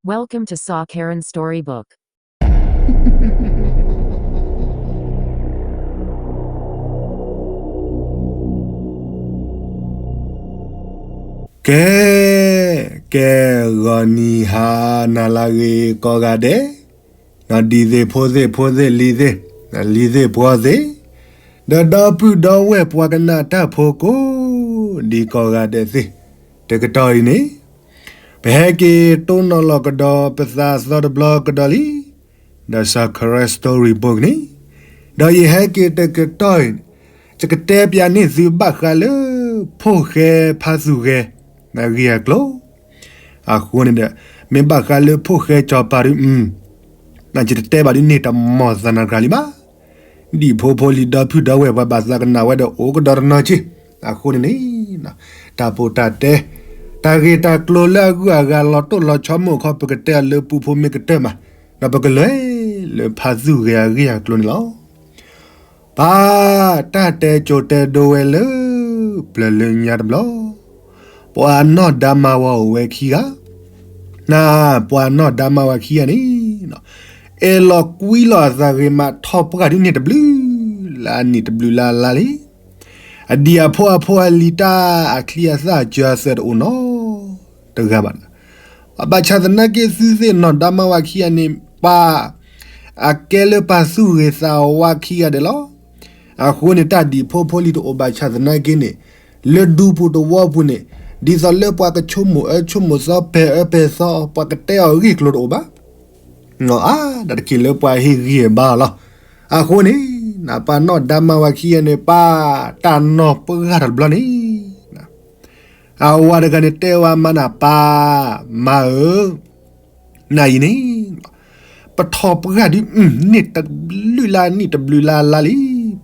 Welcome to Saw Karen Storybook. ကဲ, ကဲ, ဂီၤနံၤဟါနၤလၢအဂ့ၤကိးဂၤဒဲး, ဒ်သ့ၣ်ဖိသ့ၣ်ဖိသ့ၣ်လံၤသ့ၣ်, လံၤသ့ၣ်ပှီၤသ့ၣ်, ဒီးဒီပုၢ်ဒီဝဲၢ်ပှၤကနၣ်တၢ်ဖိကိး, ဒ်ကိးဂၤဒဲးသ့ၣ်, တကတီၢ်အံၤန့ၣ် ပဟဲက့ၤတိၢ်နီၣ်လီၤကဒီးပသးအသီတဘျီကဒီးလံ, ဒီး Saw Karen Storybook န့ၣ်, ဒီးယဟဲက့ၤတကတီၢ်အံၤ, ယကတဲပျးန့ၢ်သုဘၣ်ဃးလၢ ဖိၣ်ဃဲဖါသူၣ်ဂဲၤ အဂ့ၢ်အကျိၤ, အဃိန့ၣ်ဒီး, မ့ၢ်ဘၣ်ဃးလၢဖိၣ်ဃဲစီၤပၤဒု, ယတတဲဘၣ်ဒုးန့ၢ်တမီၢ်သးနၤတဂၤလံဘၣ်. ဒ်ဖိဖိလံၤဒီပုၢ်ဒီဝဲၢ်ပှၤဘၣ်သးကနၣ်ဝဲဒီးအိၣ်ကဒီးတနီၤက့ၢ်, အဃိန့ၣ်န့ၣ်, တၢ်ပိၢ်တၢ်တဲ, တၢ်ဂ့ၢ်တၢ်ကျိၤလၢအဂုၤအဂၤလီၤတိၢ်လီၤဆီမုၢ်အခီ ပကတဲအီၤလၢပူဖိမ့ၢ်ကတၢၢ်မး, ဒီးပကလဲၤလၢဖါသူၣ်ဂဲၤအဂ့ၢ်အကျိၤန့ၣ်လီၤ. ပၢ်, တၢ်တဲကၠိတဲဒိဝဲလၢ ပျၢၤလၢညါတဘျီ, ပှၤနီၢ်ဒါမါဝၤအိၣ်ဝဲခံဂၤ, န, ပှၤနီၢ်ဒါမါဝၤခံဂၤန့ၣ်, အဲၣ်လီၤကွံလီၤအသးဂ့ၤမး ထီၣ်ပှၢ်ဒုးန့ၢ်တဘျုးလါနံၣ်တဘျုးလါလါလံ, အဒံၣ်အဖိအဖိအလံၤတၢ်အချံအသၣ်အစၢၤအသွဲၣ်တအိၣ်နီတဂၤဘၣ်. ဘၣ်ဆၣ်သနာ်က့သုသ့ၣ်နီၢ်ဒါမါဝၤခံဂၤန့ၣ် ပၢ်, အကဲလၢပၢ်သူၣ်ဂ့ၤသးဝါခံဂၤဒဲးလီၤ. အဃိန့ၣ် တၢ်ဒံၣ်ဖိဖိလံၤတအိၣ်ဘၣ်ဆၣ်သနာ်က့န့ၣ်, လၢဒူပူၤသဝီပူၤန့ၣ်, ဒ်သိးလၢပှၤကဆိကမိၣ်အၢဆိကမိၣ်သီ ပဲာ်အၢပဲာ်သီ ပှၤကတဲအီၤဂ့ၢ်ကျိၤတအိၣ်ဘၣ်. အါ, ဒီးတက့ၢ်လၢပှၤဟ့ၣ်ဂံၢ်ဘါအီၤလီၤ. အဃိန့ၣ်, ပၢ်နီၢ်ဒါမါဝၤခံဂၤန့ၣ် ပၢ်, တၢ်နီၢ်ပှၢ်တဘျီန့ၣ် အဝၤတဂၤန့ၣ်တဲဝဲမါန့ၣ် ပၢ်, မါဧၢ, နၤအံၤန့ၣ်, ပထီၣ်ပှၢ်ဒုးန့ၢ်တဘျုးလါနံၣ်တဘျုးလါလါလံ,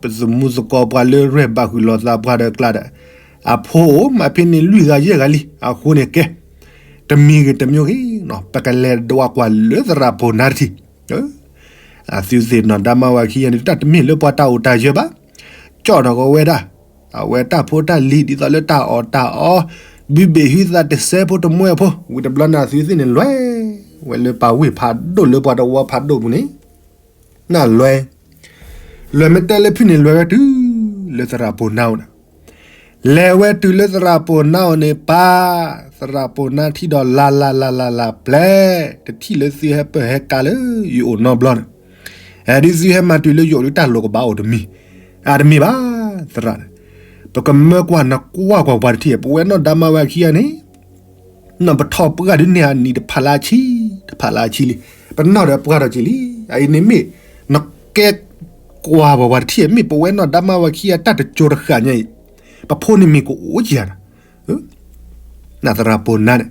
ပသမူသကိးပှၤလၢရဲၣ်ဘၣ်ဃုာ်လီၤသးပှၢ်ဒီးကျါဒီး, အဖိအိၣ်မးဖဲန့ၣ်လွံၢ်ဂၤယဲၢ်ဂၤလံ. အဃိန့ၣ်ကဲ, တမံၤဂ့ၤတမံၤဂ့ၤ, ပကလဲၤဒွးကွၢ်လၢသရၣ်ပိာ်နါတထံၣ်. အသုသ့ၣ်နီၢ်ဒါမါဝၤခံဂၤန့ၣ် တၢ်တမ့ၢ်လၢပှၤတၢ်အိၣ်တၢ်ယၢၤဘၣ်. ကၠီၣ်ထီၣ်ကဝဲဒၣ်, အဝဲတၢ်ဖိတၢ်လံၤဒ်သိးလၢတၢ်အီၣ်တၢ်အီ, ဘုဘ့ၣ်ဟုသးတစဲးဖိတမှဲဖိ, ဝံၤတဘျီန့ၣ်အသုသ့ၣ်န့ၣ် လဲၤဝဲလၢပှၤဝ့ၢ်ဖးဒိၣ်လၢပှၤသဝီဖးဒိၣ်ပူၤန့ၣ်, နလဲၤ, လဲၤမ့ၢ်တဲလၢဖုၣ်န့ၣ် လဲၤဝဲတုၤလၢသရၣ်ပိာ်နါအိၣ်ဒီး, လဲၤဝဲတုၤလၢသရၣ်ပိာ်နါအိၣ်န့ၣ် ပၢ်, သရၣ်ပိာ်နါထံၣ်ဒီးလါလါလါလါလါပျဲၢ်, တထံၣ်လၢသုဟဲပၢၢ်ဟဲကါလၢယအိၣ်နီတဘျီန့ၣ်, ဒ်သုဟဲမၤတုၤလၢယအိၣ်ဒီးတၢ်လိၣ်ကဘၣ်အိၣ်တမံၤ, အတမ့ၢ်ဘၣ်, သရၣ်, ပကမၢကွၢ်နကွၢ်ကွၢ်ပှၤတထံၣ် ပဝဲနီၢ်ဒါမါဝၤခံဂၤန့ၣ် နပထီၣ်ပှၢ်ဒုးန့ၢ်အနံၣ်တဖးလါဆံ, တဖးလါဆံလံ, ပနီၢ်ဒီးပှၢ်ထီၣ်က့ၤလံ, အအံၤန့ၣ်မ့ၢ်, နကဲကွၢ်ပှၤပှၤတထံၣ် မ့ၢ်ပဝဲနီၢ်ဒါမါဝၤခံဂၤတၢ်တကၠိတဃၣ်ညါအံၤ, ပဖိန့ၣ်မ့ၢ်ကအိၣ်ကယၤနၤ, နသရၣ်ပိာ်နါန့ၣ်,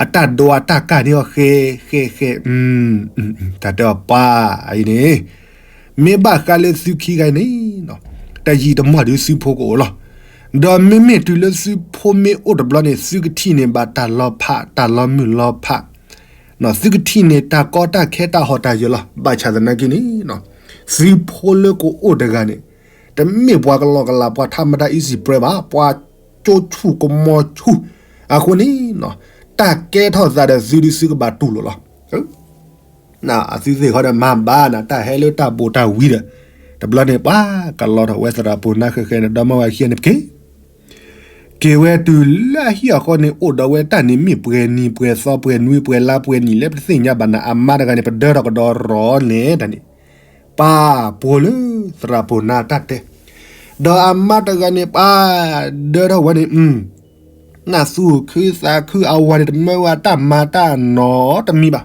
အတၢ်ဒိးအတၢ်ကၢ်န့ၢ်အီၤဃဲ, ဃဲ, ဃဲ, တၢ်တဲအီၤပၢ်အံၤန့ၣ် မ့ၢ်ဘၣ်ဃးလၢသုခံဂၤအံၤန့ၣ်, တယံာ်တမီၢ်ဒုးသုဖိကအိၣ်လီၤ. ဒီးမ့မ့ၢ်တုၤလၢသုဖိမ့ၢ်အိၣ်တဘျီန့ၣ် သုကထံၣ်န့ၢ်ဘၣ်တၢ်လီၤဖး တၢ်လီၤမုၢ်လီၤဖး, သုကထံၣ်န့ၢ်တၢ်ကီတၢ်ခဲတၢ်ဟီၣ်တၢ်ယၢၤလီၤ. ဘၣ်ဆၣ်သနာ်က့န့ၣ်, သုဖိလၢကအိၣ်တဂၤန့ၣ်, တမ့ၢ်ပှၤကလီကလး ပှၤထးမတၤ easy prey ဘၣ်, ပှၤကၠိဆူၣ်ကမီၤဆူၣ်, အဃိန့ၣ်, တၢ်ကဲထီၣ်သးဒီးသုဒုးသုကဘၣ်တူၢ်လိာ်လီၤ. အသုသ့ၣ်ဃီဒီးမၤဘၣ်နၤ တၢ်ဟဲလၢတၢ်ဘိၣ်တၢ်ဝံၤဒီး, တဘျီန့ၣ်ပှၤကလီထီၣ်ဝဲသရၣ်ပိာ်နါဃဲဃဲန့ၣ် ဒီမါဝၤခံဂၤန့ၣ် ပက့ၤ, က့ၤဝဲတုၤလၢအဟံၣ်အဃီန့ၣ် အိၣ်ဒီးဝဲတၢ်န့ၣ်မ့ၢ်ပှဲၤနံၤပှဲၤသီ ပှဲၤနွံပှဲၤလါပှဲၤနံၣ်လၢပတသ့ၣ်ညါဘၣ်နၤ အမါတဂၤန့ၣ် ပဒၢထီၣ်ကဒီးရီၤန့ၣ်တၢ်န့ၣ်, ပၢ်ပိာ်လၢသရၣ်ပိာ်နါတၢ်တဲ, ဒီးအမါတဂၤန့ၣ် ပၢ်ဒၢထီၣ်ဝဲန့ၣ် နသူၣ်ခုသးခုအဝၤန့ၣ် တမၢဝဲတၢ်မၤတၢ်နီတမံၤဘၣ်. ဒီးဒၢ,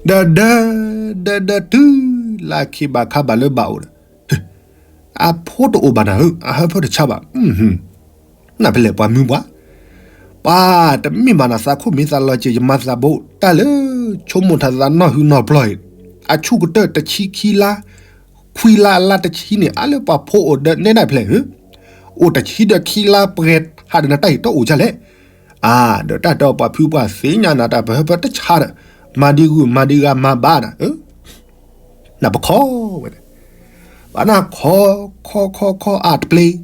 ဒၢဒၢတုၤလၢ ခ့ဘၣ်ခါဘၣ်လၢဘၣ်အိၣ်ဒီး, အဖိတအိၣ်ဘၣ်နၤဧၢ, အဟၢဖၢတဆါဘၣ်. နဖဲလဲၣ်ပှၤမုၢ်ပှၢ်, ပှၤတမ့ၢ်ဘၣ်နၤ သးခိၣ်မံသးလီၤစဲၤ ယမၤသးဘိ တၢ်လၢဆိကမိၣ်ထီၣ်သးနီၢ်ဟုၣ်နီၢ်ပျီၢ်အံၤ, အဆူၣ်ကတၢၢ်တဆံခံလါ, ခွံလါအလါတဆံန့ၣ် အါလၢပှၤဖိအိၣ်ဒီးနဲဒၣ်ဖဲလဲၣ်ဧၢ, အိၣ်တဆံဒီးခံလါပှဲၤဟးဒီးနတၢ်အံၤတအိၣ်ဒ်လဲၣ်. အါ, ဒီးတၢ်တဲအီၤပှၤဖုပှၤသ့ၣ်ညါနၤ တၢ်ပဟၢဖၢတဆါဒီး, မၤဒံဂုၢ်မၤဒံဂၤမၤဘၣ်နၤဧၢ, နပခီဝဲန့ၣ်, ပှၤနၢ်ခီ, ခီခီခီအါတပျ့ၤ,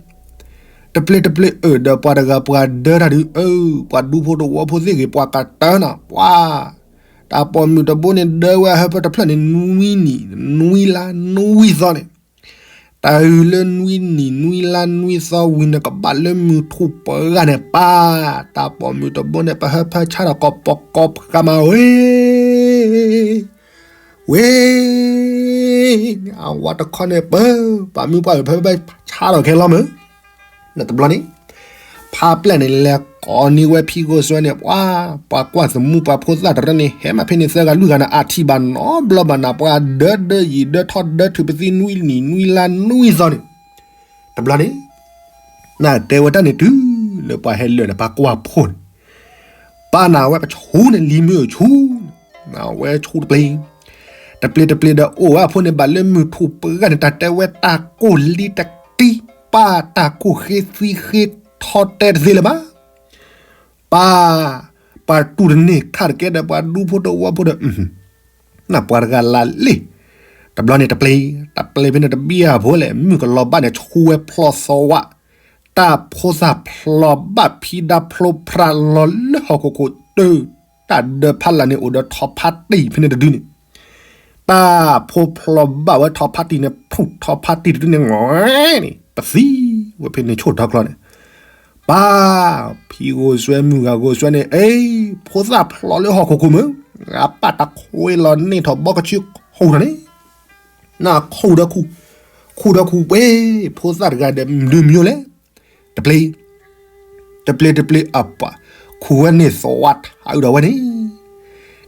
တပျ့ၤတပျ့ၤအၢၣ်ဒီးပှၤတဂၤပှၤဒၢတၢ်ဒုးအၢ, ပှၤဒူဖိတဝီဖိသ့ၣ်ဂ့ၤ ပှၤကတၢၢ်နၤ ပှၤ တၢ်ပိာ်မုၣ်တဘိန့ၣ် ဒၢဝဲအဟၢဖၢတဖျၢၣ်န့ၣ် နွံနံၣ် နွံလါ နွံသီန့ၣ်, တၢ်ဂုာ်လၢနွံနံၣ် နွံလါ နွံသီဝံၤန့ၣ် ကဘၣ်လၢမုၢ်ထူၣ်ပှဲၤဂၤန့ၣ် ပၢ်, တၢ်ပိာ်မုၣ်တဘိန့ၣ် ပဟၢဖၢဆါထီၣ်ကိးပကိးပဃါမးဝဲ ဝဲ, အဝၤတခီန့ၣ် ပၢ်, ပှၤမုၢ်ပှၢ်ဂၤဖဲဖဲဆါထီၣ်ခဲလီၤမး, တဘျီန့ၣ် ဖါပျဲၢ်န့ၣ် လဲၤကိးန့ၢ်ဝဲဖံဂိၢ်စွဲန့ၣ် ပှၤ, ပှၤကွၢ်သမူပှၤဖိသၣ်တရၢန့ၣ် ဟဲမးဖဲန့ၣ်သၢဂၤလွံၢ်ဂၤန့ၣ် အထံၣ်ဘၣ်နီတဘျီဘၣ်နၤ ပှၤဒၢဒၢယံာ်ဒၢထီဒၢထုးပသံနွံနံၣ်နွံလါနွံသီန့ၣ်, တဘျီန့ၣ် နတဲဝဲတၢ်န့ၣ်တုၤလၢပှၤဟဲလၢာ်န့ၣ် ပှၤကွၢ်ဖိန့ၣ် ပၢ်နၤဝဲပဆူန့ၣ် လံမ့ၢ်အဆူန့ၣ် အဝဲဆူတပျ့ၤ, တပျ့ၤတပျ့ၤဒီးအိၣ်ဝဲအဖိန့ၣ် ဘၣ်လၢမုၢ်ထူၣ်ပှဲၤဂၤန့ၣ် တၢ်တဲဝဲတၢ်ကိၢ်လံတက့ၢ်, ပၢ်တၢ်ကိၢ်ဃ့သံဃ့ထီတဲတသ့လၢၤဘၣ်, ပၢ်, ပှၤတူၢ်တန့ၢ်ခါတကဲဒီးပှၤဒူဖိတဝီဖိဒီး နပှၤတဂၤလၢလံ, တဘျီန့ၣ်တပျ့ၤ, တပျ့ၤဖဲန့ၣ်တဘံၣ်အဖိလဲၣ် မုၢ်ကလီၤဘၣ်န့ၣ် ဆူဝဲဖျီသီဝး, တၢ်ဖိသၣ်ဖျီဘၣ်ဖံဒါဖျိဖရးလီၤလၢဟီၣ်ခိၣ်ခိၣ်တၢၢ်, တၢ်ဒၢဖးလၢ်န့ၣ်အိၣ်ဒီးထီဖါတံၢ်ဖဲန့ၣ်တဒုန့ၣ်, တၢ်ဖိဖျီဘၣ်ဝဲထီဖါတံၢ်န့ၣ် ဖုၣ်ထီဖါတံၢ်တဒုန့ၣ် ငီန့ၣ် ပသံဝဲဖဲန့ၣ်ဆိၣ်ထီကျီန့ၣ် ပၢ်, ဖံဂိၢ်စွဲမုၢ်ဂၤဂိၢ်စွဲန့ၣ် အ့, ဖိသၣ်ဖျီလၢဟီၣ်ခိၣ်ခိၣ်မး, အပၢ်တၢ်ခွဲလီၤန့ၢ်ထီၣ်ဘီကဆံခူၣ်ထီၣ်န့ၣ်, နခူၣ်ဒီးခူၣ်, ခူၣ်ဒီးခူၣ်ပှဲၤ, ဖိသၣ်တဂၤဒီးမနုၤမံၤလဲၣ်, တပျ့ၤ, တပျ့ၤတပျ့ၤအပှၤ, ခူၣ်ဝဲန့ၣ်သဝးထးအုးဒီးဝဲန့ၣ်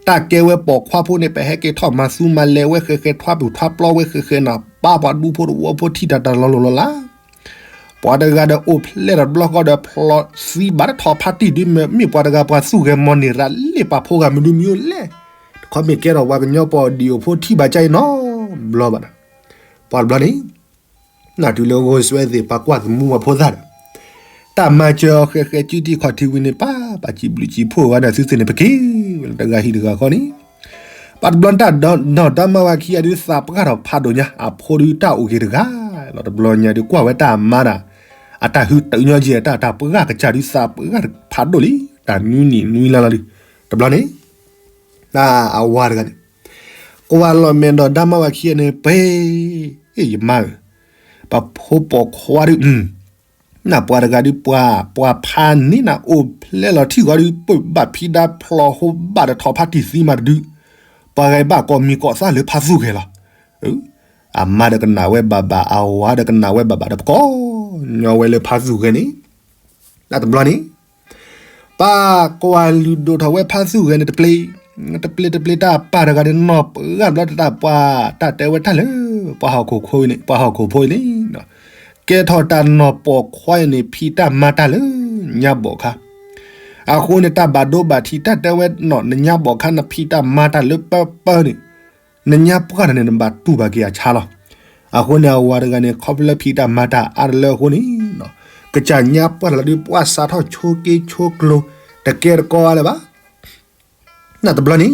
တၢ်ကဲဝဲပိာ်ခွါဖိန့ၣ် ပဟဲက့ၤထီၣ်မၤသူမၤလဲၤဝဲဃဲဃဲ ထွါပူၤထွါပျီဝဲဃဲဃဲန့ၣ် ပၢ်ပှၤဒူဖိတဝီဖိထံၣ်တၢ်တၢ်လီၤလိၤလီၤလး, ပှၤတဂၤဒီးအိၣ်ဖျဲၣ်ထီၣ်တဘျီဃီဒီးဖျီသံဘၣ်တထီၣ်ဖါတံၢ်ဒု မ့ၢ်ပှၤတဂၤပှၤသူၣ်ဂဲၤမီၤန့ၣ်ရၤလံ ပှၤဖိဂၤမနုၤမံၤအိၣ်လဲၣ်, တခီမ့ၢ်ကဲထီၣ်ပှၤကညီပီၢ်ဒံၣ်အိၣ်ဖိထံၣ်ဘၣ်ကါအံၤနီတဘျီဘၣ်ဒီး, ပှၤတဘျီန့ၣ် နတုၤလၢဂိၢ်စွဲသ့ၣ် ပှၤကွၢ်သမူပှၤဖိသၣ်ဒီး တၢ်မၤစၢၤအီၤဃဲဃဲ စုတံၢ်ခီၣ်ထံးဝံၤန့ၣ် ပၢ်ပာ်စံးဘျုးစံးဖှိၣ်ဝဲဒီး သုသ့ၣ်န့ၣ် ပက့ၤဝဲလၢတဂၤဟံၣ်တဂၤဃီန့ၣ်, ပှၤတဘျီတၢ်ဒီးနီၢ်ဒီမါဝၤခံဂၤဒုးသးပှၢ်ထီၣ်ဖးဒိၣ်ညါ အဖိဒုးတၢ်အိၣ်က့ၤတဂၤလီၤ တဘျီညါဒုးကွၢ်ဝဲတၢ်အမါဒီး အတၢ်ဟုးတုးညီယဲၢ်တၢ် တၢ်ပှၢ်ကစၢ်ဒုးသးပှၢ်ဖးဒိၣ်လံ တၢ်နွံနံၣ်နွံလါလီၤဒုး, တဘျီန့ၣ် အဝၤတဂၤန့ၣ် ကွၢ်လီၤမဲာ်ဒီးဒါမါဝၤခံဂၤန့ၣ် ပှဲၤ, ယမါဧၢ, ပဖိပိာ်ခွါဒုး, နပှၤတဂၤဒုးပှၤ, ပှၤဖးန့ၢ်နၤအိၣ်ဖျဲၣ်လီၤထံၣ်ဃီဒုး ပၢၢ်ဘၣ်ဖံဒါဖျီဟိဘၣ်ဒီးထီၣ်ဖါတံၢ်သံမးတဒု, ပှၤဂၤဘၣ်ကိးမံၤကိးသၣ်လၢဖါသူၣ်ဂဲၤလီၤ. အမါဒီးကနၣ်ဝဲဘၣ်ဘၣ် အဝၤဒီးကနၣ်ဝဲဘၣ်ဘၣ်ဒီး ပကိးညီဝဲလၢဖါသူၣ်ဂဲၤန့ၣ်, တဘျီန့ၣ် ပၢ်ကွၢ်လုၢ်ဒိၣ်ထီၣ်ဝဲဖါသူၣ်ဂဲၤန့ၣ်တပျ့ၤ, တပျ့ၤတပျ့ၤတၢ်ပၢ်တဂၤန့ၣ် နီၢ်ပှၢ်ဘျီတၢ်ပှၤ, တၢ်တဲဝဲတၢ်လၢ ပှၤဟီၣ်ခိၣ်ဖိအံၤန့ၣ်, ပှၤဟီၣ်ခိၣ်ဖိအံၤန့ၣ်, ကဲထီၣ်တၢ်နီၢ်ပိာ်ခွါအံၤန့ၣ် ဖံးတၢ်မၤတၢ်လၢညါဘီၣ်ခါ, အဃိန့ၣ် တၢ်ဘၣ်ဒိဘၣ်ထံး တၢ်တဲဝဲနီၢ် နညါဘီၣ်ခါ နဖံးတၢ်မၤတၢ်လၢပၢပၢန့ၣ်, နညါပှၢ်တၢ်န့ၣ် နဘၣ်တူၢ်ဘၣ်က့ၤအဆါလီၤ. အဃိန့ၣ် အဝၤတဂၤန့ၣ် ခီဖျိလၢဖံးတၢ်မၤတၢ်အါတလၢအဃိန့ၣ်, ကစၢ်ညါပှၢ်တၢ်လီၤဒုး ပှၢ်စးထီၣ်ဆိက့ဆိကျိၤ တကဲတကီအါလၢၤဘၣ် နတဘျီန့ၣ်,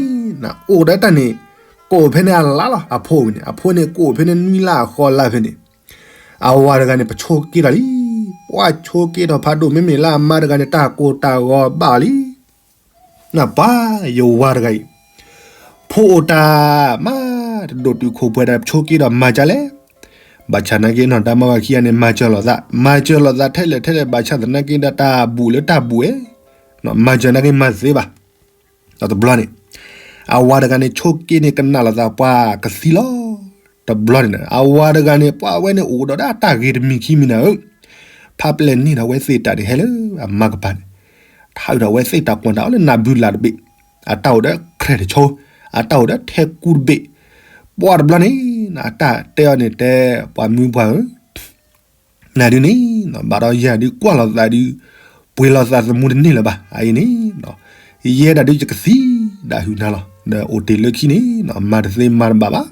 အိၣ်ဒီးတၢ်န့ၣ်, ကအိၣ်ဖဲန့ၣ်အလါလီၤ အဖိန့ၣ်, အဖိန့ၣ် ကအိၣ်ဖဲန့ၣ်နွံလါအဃီလါဖဲန့ၣ်, အဝၤတဂၤန့ၣ် ပဆိက့ထီၣ်လံ, ပှၢ်ဆိက့ထီၣ်ဖးဒိၣ် မ့မ့ၢ်လၢအမါတဂၤန့ၣ် တၢ်ကိၢ်တၢ်ဂီၤဘၣ်အီၤလံ နပၢ်ယဝၤတဂၤအံၤ, ဖိအိၣ်တၢ်မး, တဒိၣ်တုာ်ခိၣ်ပှဲၤဒီး ပဆိက့ဒီးမၤကၢလဲၣ်, ဘၣ်ဆၣ်နာ်က့နီၢ်ဒါမါဝၤခံဂၤန့ၣ် မၤစၢၤလိာ်သး, မၤစၢၤလိာ်သးထဲလဲၣ်ထဲလဲၣ် ဘၣ်ဆၣ်သနာ်က့ဒီးတၢ်ဘူၣ်လၢတၢ်ဘူၣ်ဝဲ, မၤစၢၤနာ်က့မၤသ့ဘၣ် ဒီးတဘျီန့ၣ်, အဝၤတဂၤန့ၣ် ဆိက့န့ၣ်ကနၣ်လိာ်သးပှၤကသံလီၤ. တဘျီန့ၣ် အဝၤတဂၤန့ၣ် ပှၤဝဲန့ၣ်အိၣ်ဒီးဒၣ်တၢ်ဂ့ၤတမံၤခံမံၤနၤဧၢ, ဖါပျဲၢ်န့ၢ်ဒီးဝဲသ့ၣ်တၢ်န့ၣ်ဟဲလၢအမါကပၤန့ၣ်, ထးအုးဒီးဝဲသ့ၣ်တၢ်ကွၢ်တၢ်အီၣ်လၢနၢ်ဘုလၢ်တဘ့ၣ်, အတၢ်အိၣ်ဒီးခြဲးတဆိ, အတၢ်အိၣ်ဒီးထဲကူတဘ့ၣ်, ပှၤတဘျီန့ၣ် အတၢ်တဲအီၤန့ၣ်တဲ ပှၤမုၢ်ပှၢ်ဧၢ နၤဒုးန့ၣ် ဘၣ်ဒီးယၤဒုးကွၢ်လိာ်သးဒုး ပှ့ၤလိာ်သးသမူတန့ၢ်လၢၤဘၣ်. အအံၤန့ၣ် ယဲဒၣ်ဒုးယကသံဒၣ်ဟုၣ်နၤလီၤ. ဒီးအိၣ်တ့ၢ်လၢခံန့ၣ် မၤတသ့မၤတဘၣ်ဘၣ်.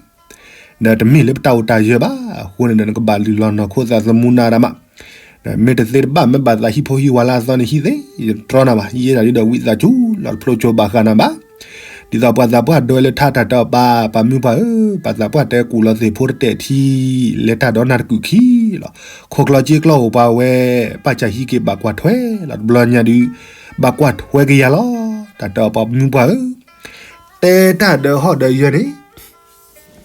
ဒီးတမ့ၢ်လၢပတၢ်အိၣ်တၢ်ယၢၤဘၣ်. အဃိန့ၣ်ဒီးနကဘၣ်လုၢ်လီၤနီၢ်ခိသးသမူနၤဒၣ်မး. မ့ၢ်တသ့တဘၣ် မ့ၢ်ဘၣ်သးဟံၣ်ဖိဟံၣ်ဝါလၢအသီန့ၣ်ဟံၣ်သ့ ယတြီနၤဘၣ်. ယဲဒၣ်ဒုးဒီးဝံသးစူၤ လီၤတဖျိကၠိဘၣ်ဃးနၤဘၣ်. ဒ်သိးပှၤသးပှၢ်ဒွဲလၢထါတၢ်တီပၤ ပှၤမုၢ်ပှၢ်ဧၢ, ပှၤသးပှၢ်တဲကူၣ်လီၤသ့ၣ်ဖိတတဲာ်ထံ လဲၤတၢ်ဒီးနၤတကုာ်ခံလီၤ. ခိၣ်ကျီၢ်စ့ကျီၢ်အိၣ်ပှၤဝဲ ပၢ်စၢ်ဟံးက့ၤဘၣ်ကွၢ်ထွဲလီၤ. တဘျီညါဒုး ဘၣ်ကွၢ်ထွဲက့ၤယၤလီၤ. တၢ်တီပှၤမုၢ်ပှၢ်ဧၢ တဲတၢ်ဒီးဟီၣ်ဒီးယၢၤန့ၣ်,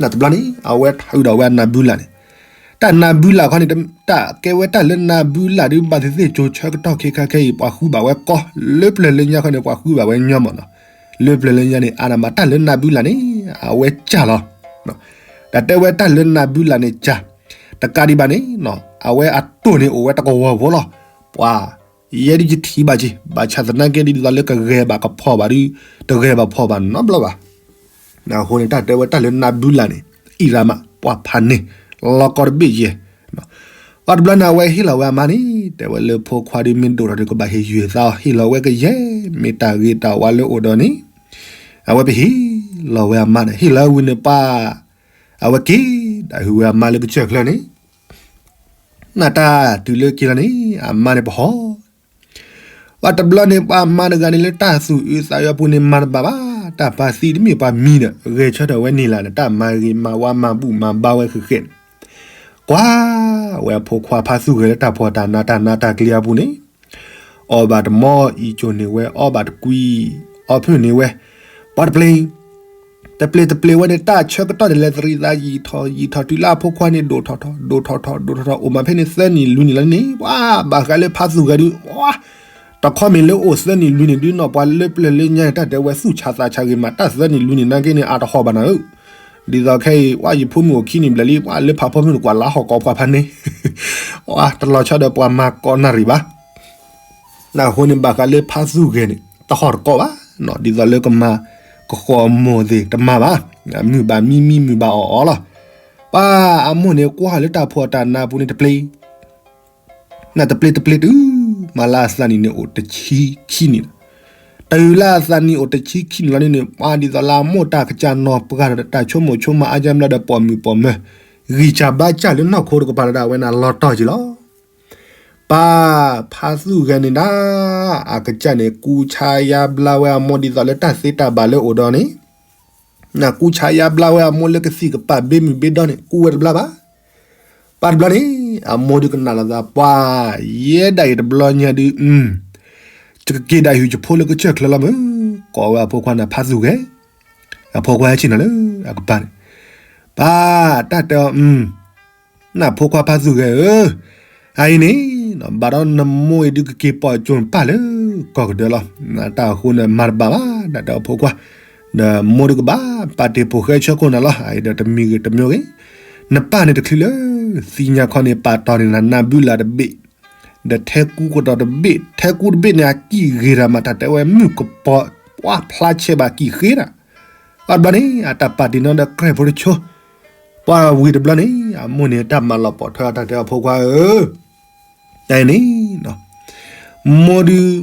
နတဘျီန့ၣ် အဝဲထုးဒီးဝဲအနါဘုလၢ်န့ၣ်, တၢ်နါဘုလၢ်ခီန့ၣ် တၢ်ကဲဝဲတၢ်လၢနါဘုလၢ်ဒုး ဘၣ်သ့ၣ်သ့ၣ်ကၠိဆၢကတီၢ်ခဲခါခဲအံၤ ပှၤဃုဘၣ်ဝဲကီၢ်, လၢပျၢၤလၢညါခီန့ၣ် ပှၤဃုဘၣ်ဝဲညီမးနီၤ, လၢပျၢၤလၢညါန့ၣ် အါဒၣ်မးတၢ်လၢနါဘုလၢ်န့ၣ် အဝဲကၢ်လီၤ, တၢ်တဲဝဲတၢ်လၢနါဘုလၢ်န့ၣ်ကၢ်, တကးဒံးဘၣ်န့ၣ် အဝဲအတိၢ်န့ၣ်အိၣ်ဝဲတကဝီၤဖိလီၤ, ပှၤ ယဲဒ်ယထံၣ်ဘၣ်က့ၤ ဘၣ်ဆၣ်သနာ်က့ဒ်သိးလၢကဂဲၤဘၣ်ကဖီၣ်ဘၣ်ဒုး တဂဲၤဘၣ်ဖီၣ်ဘၣ်နီတဘျီဘၣ်. အဃိန့ၣ် တၢ်တဲဝဲတၢ်လၢနါဘုလၢ်န့ၣ် အံၣ်ရၣ်မး ပှၤဖးန့ၢ် လီၤကီတဘ့ၣ်ယဲၢ်. ပှၤတဘျီန့ၣ် အဝဲဟ့ၣ်လီၤဝဲအမါန့ၣ် တဲဝဲလၢဖိခွါဒုးမ့ၢ်ဒိၣ်ထီၣ်ဒုး ကဘၣ်ဟ့ၣ်ယုၢ်သးအီၤ ဟ့ၣ်လီၤဝဲကယဲၢ် မ့ၢ်တၢ်ဂ့ၤတၢ်ဝါလၢအိၣ်ဒီးန့ၣ် အဝဲပဟ့ၣ်လီၤဝဲအမါန့ၣ် ဟ့ၣ်လီၤဝဲန့ၣ်ပှၤ အဝဲက့ၤဒၣ်ဟုၣ်ဝဲအမါလၢကစၢၢ်ချၢန့ၣ် နတၢ်တုၤလၢက့ၤလီၤန့ၣ် အမါန့ၣ်ပဟီၣ် ပှၤတဘျီန့ၣ် ပှၤမါတဂၤန့ၣ်လၢတၢ်သူၣ်အုးသးအုးအပူၤန့ၣ် မၤတဘၣ်ဘၣ်, တၢ်ပၢ်သံတမ့ၢ်ပှၤမံဒီး ဂဲၤဆၢထၢၣ်ဝဲန့ၣ်လၢ်န့ၣ် တၢ်မၤဂ့ၤမၤဝါမၤဘူၣ်မၤဘါဝဲဃဲးဃဲးန့ၣ်, ကွၢ်ဝဲအဖိခွါဖါသူၣ်ဂဲၤလၢတၢ်ဖှီၣ်တၢ်နးတၢ်နးတၢ်ကျ့အပူၤန့ၣ် အီၣ်ဘၣ်တမီအံၤကၠိၣ်န့ၢ်ဝဲ အီဘၣ်တကွံ အီဖျၢၣ်န့ၢ်ဝဲ, ပှၤတပျ့ၤ တပျ့ၤတပျ့ၤဝဲန့ၣ် တၢ်ဆၢကတီၢ်န့ၣ် လဲၤသရံးသးယံာ်ထီၣ်ယံာ်ထီၣ် တုၤလၢအဖိခွါန့ၣ် ဒိၣ်ထီၣ်ထီၣ် ဒိၣ်ထီၣ်ထီၣ် ဒိၣ်ထီၣ်ထီၣ် အိၣ်မးဖဲန့ၣ် သၢနံၣ်လွံၢ်နံၣ်လီၤန့ၣ် ပှၤဘၣ်ဃးလၢဖါသူၣ်ဂဲၤဒုး တခီမ့ၢ်လၢအိၣ်သၢနံၣ်လွံၢ်နံၣ်ဒုးနီၤ ပှၤလၢပျၢၤလၢညါန့ၣ် တၢ်တဲဝဲသူၣ်ဆးသးဆးဂ့ၤမး တၢ်သၢနံၣ်လွံၢ်နံၣ်နာ်က့န့ၣ် အတဟီၣ်ဘၣ်နၤဧၢ, ဒ်သိးခဲအံၤ ပှၤယဖိမုၣ်အိၣ်ခံနံၣ်ဘျဲၣ်လံ ပှၤလၢဖးဖိမုၣ်တကွၢ်လၢဟီၣ်ကိးပှၤဖးန့ၣ် တလီၤဆီဒီးပှၤမၤကိးနၣ်ရံၣ်ဘၣ် အဃိန့ၣ် ဘၣ်ဃးလၢဖါသူၣ်ဂဲၤန့ၣ် တဟီၣ်တကိးဘၣ်, ဒ်သိးလၢကမၤကဃီၤအမိၢ်သ့ၣ်တမၤဘၣ်, မုၢ်ဘၣ်မံမံမုၢ်ဘၣ်အီၣ်အီလီၤ. ပှၤအမိၢ်န့ၣ်ကွၢ်လၢတၢ်ဖှီၣ်တၢ်နးပူၤန့ၣ်တပျ့ၤ, နတပျ့ၤတပျ့ၤတုၤ မၤလၢအသးနံၣ်န့ၣ်အိၣ်တဆံခံနံၣ်လီၤ. တုၤလၢအသးနံၣ်အိၣ်တဆံခံနံၣ်လီၤန့ၣ် ပှၤဒ်သိးလၢအမိၢ်တၢ်ကစၢ်နီၢ်ပှၢ်ဒီးတၢ်ဆိကမိၣ်ဆိကမးအါကမျၢၢ်ဒီးပိာ်မုၣ်ပိာ်မၢၤ, ဂံၢ်စၢ်ဘါစၢ်လၢနီၢ်ခိတကပၤလၢဒၣ်ဝဲန့ၣ်လီၤတီၢ်က့ၤလီၤ. ပၢ်ဖါသူၣ်ဂဲၤန့ၣ်ဒၣ် အကစၢ်န့ၣ် ကူဆါယါဘျါဝဲအမိၢ်ဒ်သိးလၢတၢ်သ့တၢ်ဘၣ်လၢအိၣ်ဒီးန့ၣ်, ကူဆါယါဘျါဝဲအမိၢ်လၢကသံၣ်ကပၤဘ့မုၢ်ဘ့ဒီန့ၣ် ကူဝဲတဘျါဘၣ်. ပၢ်တဘျီန့ၣ် အမိၢ်ဒုးကနၣ်လီၤသးပှၤ ယဲဒၣ်အံၤတဘျီညါဒုး ယကက့ၤဒၣ်ဟုၣ်ယဖိလၢကစၢၢ်ချၢလီၤမး, ကိးဝဲအဖိခွါန့ၣ်ဖါသူၣ်ဂဲၤ, အဖိခွါဟဲဆ့ၣ်နီၤလၢအကပၤန့ၣ်, ပၢ်တၢ်တဲအီၤ နဖိခွါဖါသူၣ်ဂဲၤဧၢ, အအံၤန့ၣ် ဘၣ်ဒီးနမိၢ်အံၤဒုးကက့ၤပိာ်ကၠိနပၢ်လၢကီၢ်ကဒၢလီၤ. တၢ်အဃိန့ၣ် မၤတဘၣ်ဘၣ် တၢ်တဲအီၤဖိခွါ, ဒီးမိၢ်ဒုးကဘၣ်ပာ်တ့ၢ်ဖိၣ်ဃဲဆၢခိၣ်နၤလီၤ. အအံၤဒီးတမံၤဂ့ၤတမံၤဂ့ၤ, နပၢ်န့ၣ်တချုးလၢသံညါခီန့ၣ် ပာ်တီၢ်န့ၢ်နၤနါဘုလၢ်တဘ့ၣ်, ဒီးထဲကူကဒီးတဘ့ၣ်, ထဲကူတဘ့ၣ်န့ၣ် အကံၣ်ဂ့ၤတၢ်မး တၢ်တဲဝဲမုၣ်ကပီၤ, ပှၤဖျါဆဲးဘၣ်ကံၣ်ဃ့တၢ် အဘျီန့ၣ် အတၢ်ပာ်တ့ၢ်နီၤဒီးကြဲၢ်ဖိတဆိ, ပှၤဝံၤတဘျီန့ၣ် အမိၢ်န့ၣ်တၢ်မၤလီၤပိာ်ထွဲအတၢ်တဲအီၤဖိခွါဧၢ, တၢ်အံၤန့ၣ် မိၢ်ဒုး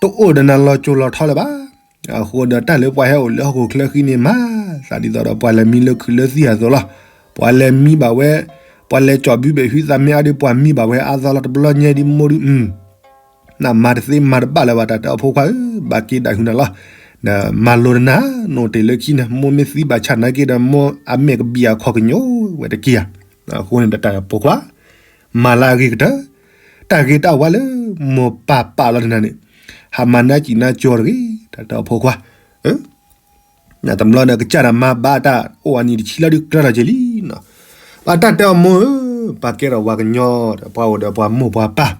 တအိၣ်ဒီးနၤလီၤစိၤလီၤထီလၢၤဘၣ်. အဃိဒီးတၢ်လၢပှၤဟဲအိၣ်လၢဟီၣ်ခိၣ်ချၢဃံန့ၣ် မၤသးဒ်သိးဒီးပှၤလဲၤမံလၢခုးလၢသံၣ်အသိးလီၤ. ပှၤလဲၤမံဘၣ်ဝဲ, ပှၤလဲၤကၠီၣ်ဘုဘ့ၣ်ဟုသးမ့ၢ်အါဒီး ပှၤမံဘၣ်ဝဲအါသီလီၤ. တဘျီညါဒ်မိၢ်ဒုး နမၤတသ့မၤတဘၣ်လၢၤဘၣ် တၢ်တဲအီၤဖိခွါဧၢ, ဘၣ်က့ၤဒၣ်ဟုၣ်နၤလီၤ. နမၤလိၤတနၤ, နအိၣ်တ့ၢ်လၢခံန့ၣ် မိၢ်မ့ၢ်သံဘၣ်ဆၣ်နာ်က့ဒီး မိၢ်အမဲာ်ကဘံၣ်အခီၣ်ကညိဝဲတက့ၢ်ဧါ. အဃိန့ၣ်ဒီးတၢ်ဖိခွါ မၤလၢအဂ့ၤကတၢၢ်, တၢ်ဂ့ၤတၢ်ဝါလၢမိၢ်ပၢ်ပာ်လီၤနၤန့ၣ်, ဟးမၤနါစံၣ်နါကၠီတဂ့ၤ, တၢ်တဲအီၤဖိခွါ တဘျီန့ၣ် ကစၢ်ဒၣ်မၤဘၣ်တၢ်အိၣ်အနံၣ်တဆံလီၤဒုးကြၢးထီၣ်က့ၤလံနီၤ. ပှၤတၢ်တဲအီၤမိၢ်ဧၢ, ပှၤကဲထီၣ်ပှၤကညီဒီး ပှၤအိၣ်ဒီးပှၤမိၢ်ပှၤပၢ်,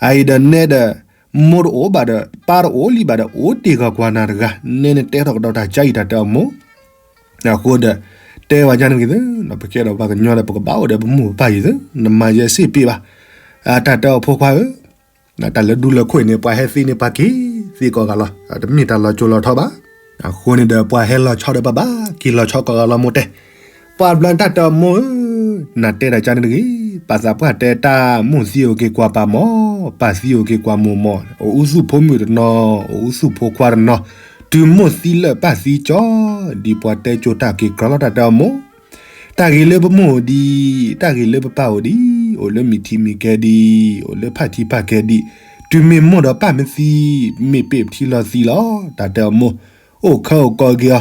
အအံၤဒီးနဲဒီး မိၢ်တအိၣ်ဘၣ်ဒီး ပၢ်တအိၣ်လံဘၣ်ဒီး အိၣ်တ့ၢ်ဂီၤကွၢ်နၤတဂၤ, နဲနတဲထီၣ်ကဒီးတၢ်ကါအံၤ တၢ်တဲအီၤမိၢ်. အဃိဒီး တဲဝဲကန့ၣ်ဂ့ၤသၢ, ပကဲထီၣ်ပှၤကညီဒီး ပကဘၣ်အိၣ်ဒီးပမိၢ်ပပၢ်အံၤသၢ, နမၤယဲစ့ၢ်ပ့ၢ်ဘၣ်. တၢ်တဲအီၤဖိခွါဧၢ တၢ်လၢဒူလၢခိၣ်အံၤန့ၣ် ပှၤဟဲသ့န့ၣ် ပှၤက့ၤသ့ကိးဂၤလီၤ, တမ့ၢ်တၢ်လီၤစိၤလီၤထီဘၣ်. အဃိန့ၣ်ဒီး ပှၤဟဲလီၤဆီဒီးပှၤဘၣ်က့ၤလီၤဆီကိးဂၤလီၤမိၢ်တဲ. ပှၤဘျီန့ၣ်တၢ်တဲအီၤမိၢ်ဧၢ, နတဲတၢ်ကန့ၣ်တဂ့ၤ, ပၢ်သးပှၢ်တဲတၢ် မိၢ်သံအိၣ်က့ၤကွၢ်ပၢ်မီၢ်, ပၢ်သံအိၣ်က့ၤကွၢ်မိၢ်မီၢ်, အိၣ်အူသူၣ်ဖိမုၣ်တနီၤ, အိၣ်အူသူၣ်ဖိခွါတနီၤ, တုၤမိၢ်သံလၢာ်ပၢ်သံကၠီ, ဒ်ပှၤတဲကၠိတၢ်က့ၤကြၢးလီၤ တၢ်တဲအီၤမိၢ် တၢ်ဂ့ၤလၢပမိၢ်အိၣ်ဒံး, တၢ်ဂ့ၤလၢပပၢ်အိၣ်ဒံး, အိၣ်လၢမုၢ်ထံမုၢ်ကဲဒံး, အိၣ်လၢဖၣ်ထံဖၣ်ကဲဒံး, တုၤမ့ၢ်မိၢ်ဒီးပၢ်မ့ၢ်သံ, မ့ၢ်ပ့ၢ်ပထံလီၤသံလီၤ, တၢ်တဲအီၤမိၢ်, အိၣ်ခဲအိၣ်ကီက့ၤအီၤ,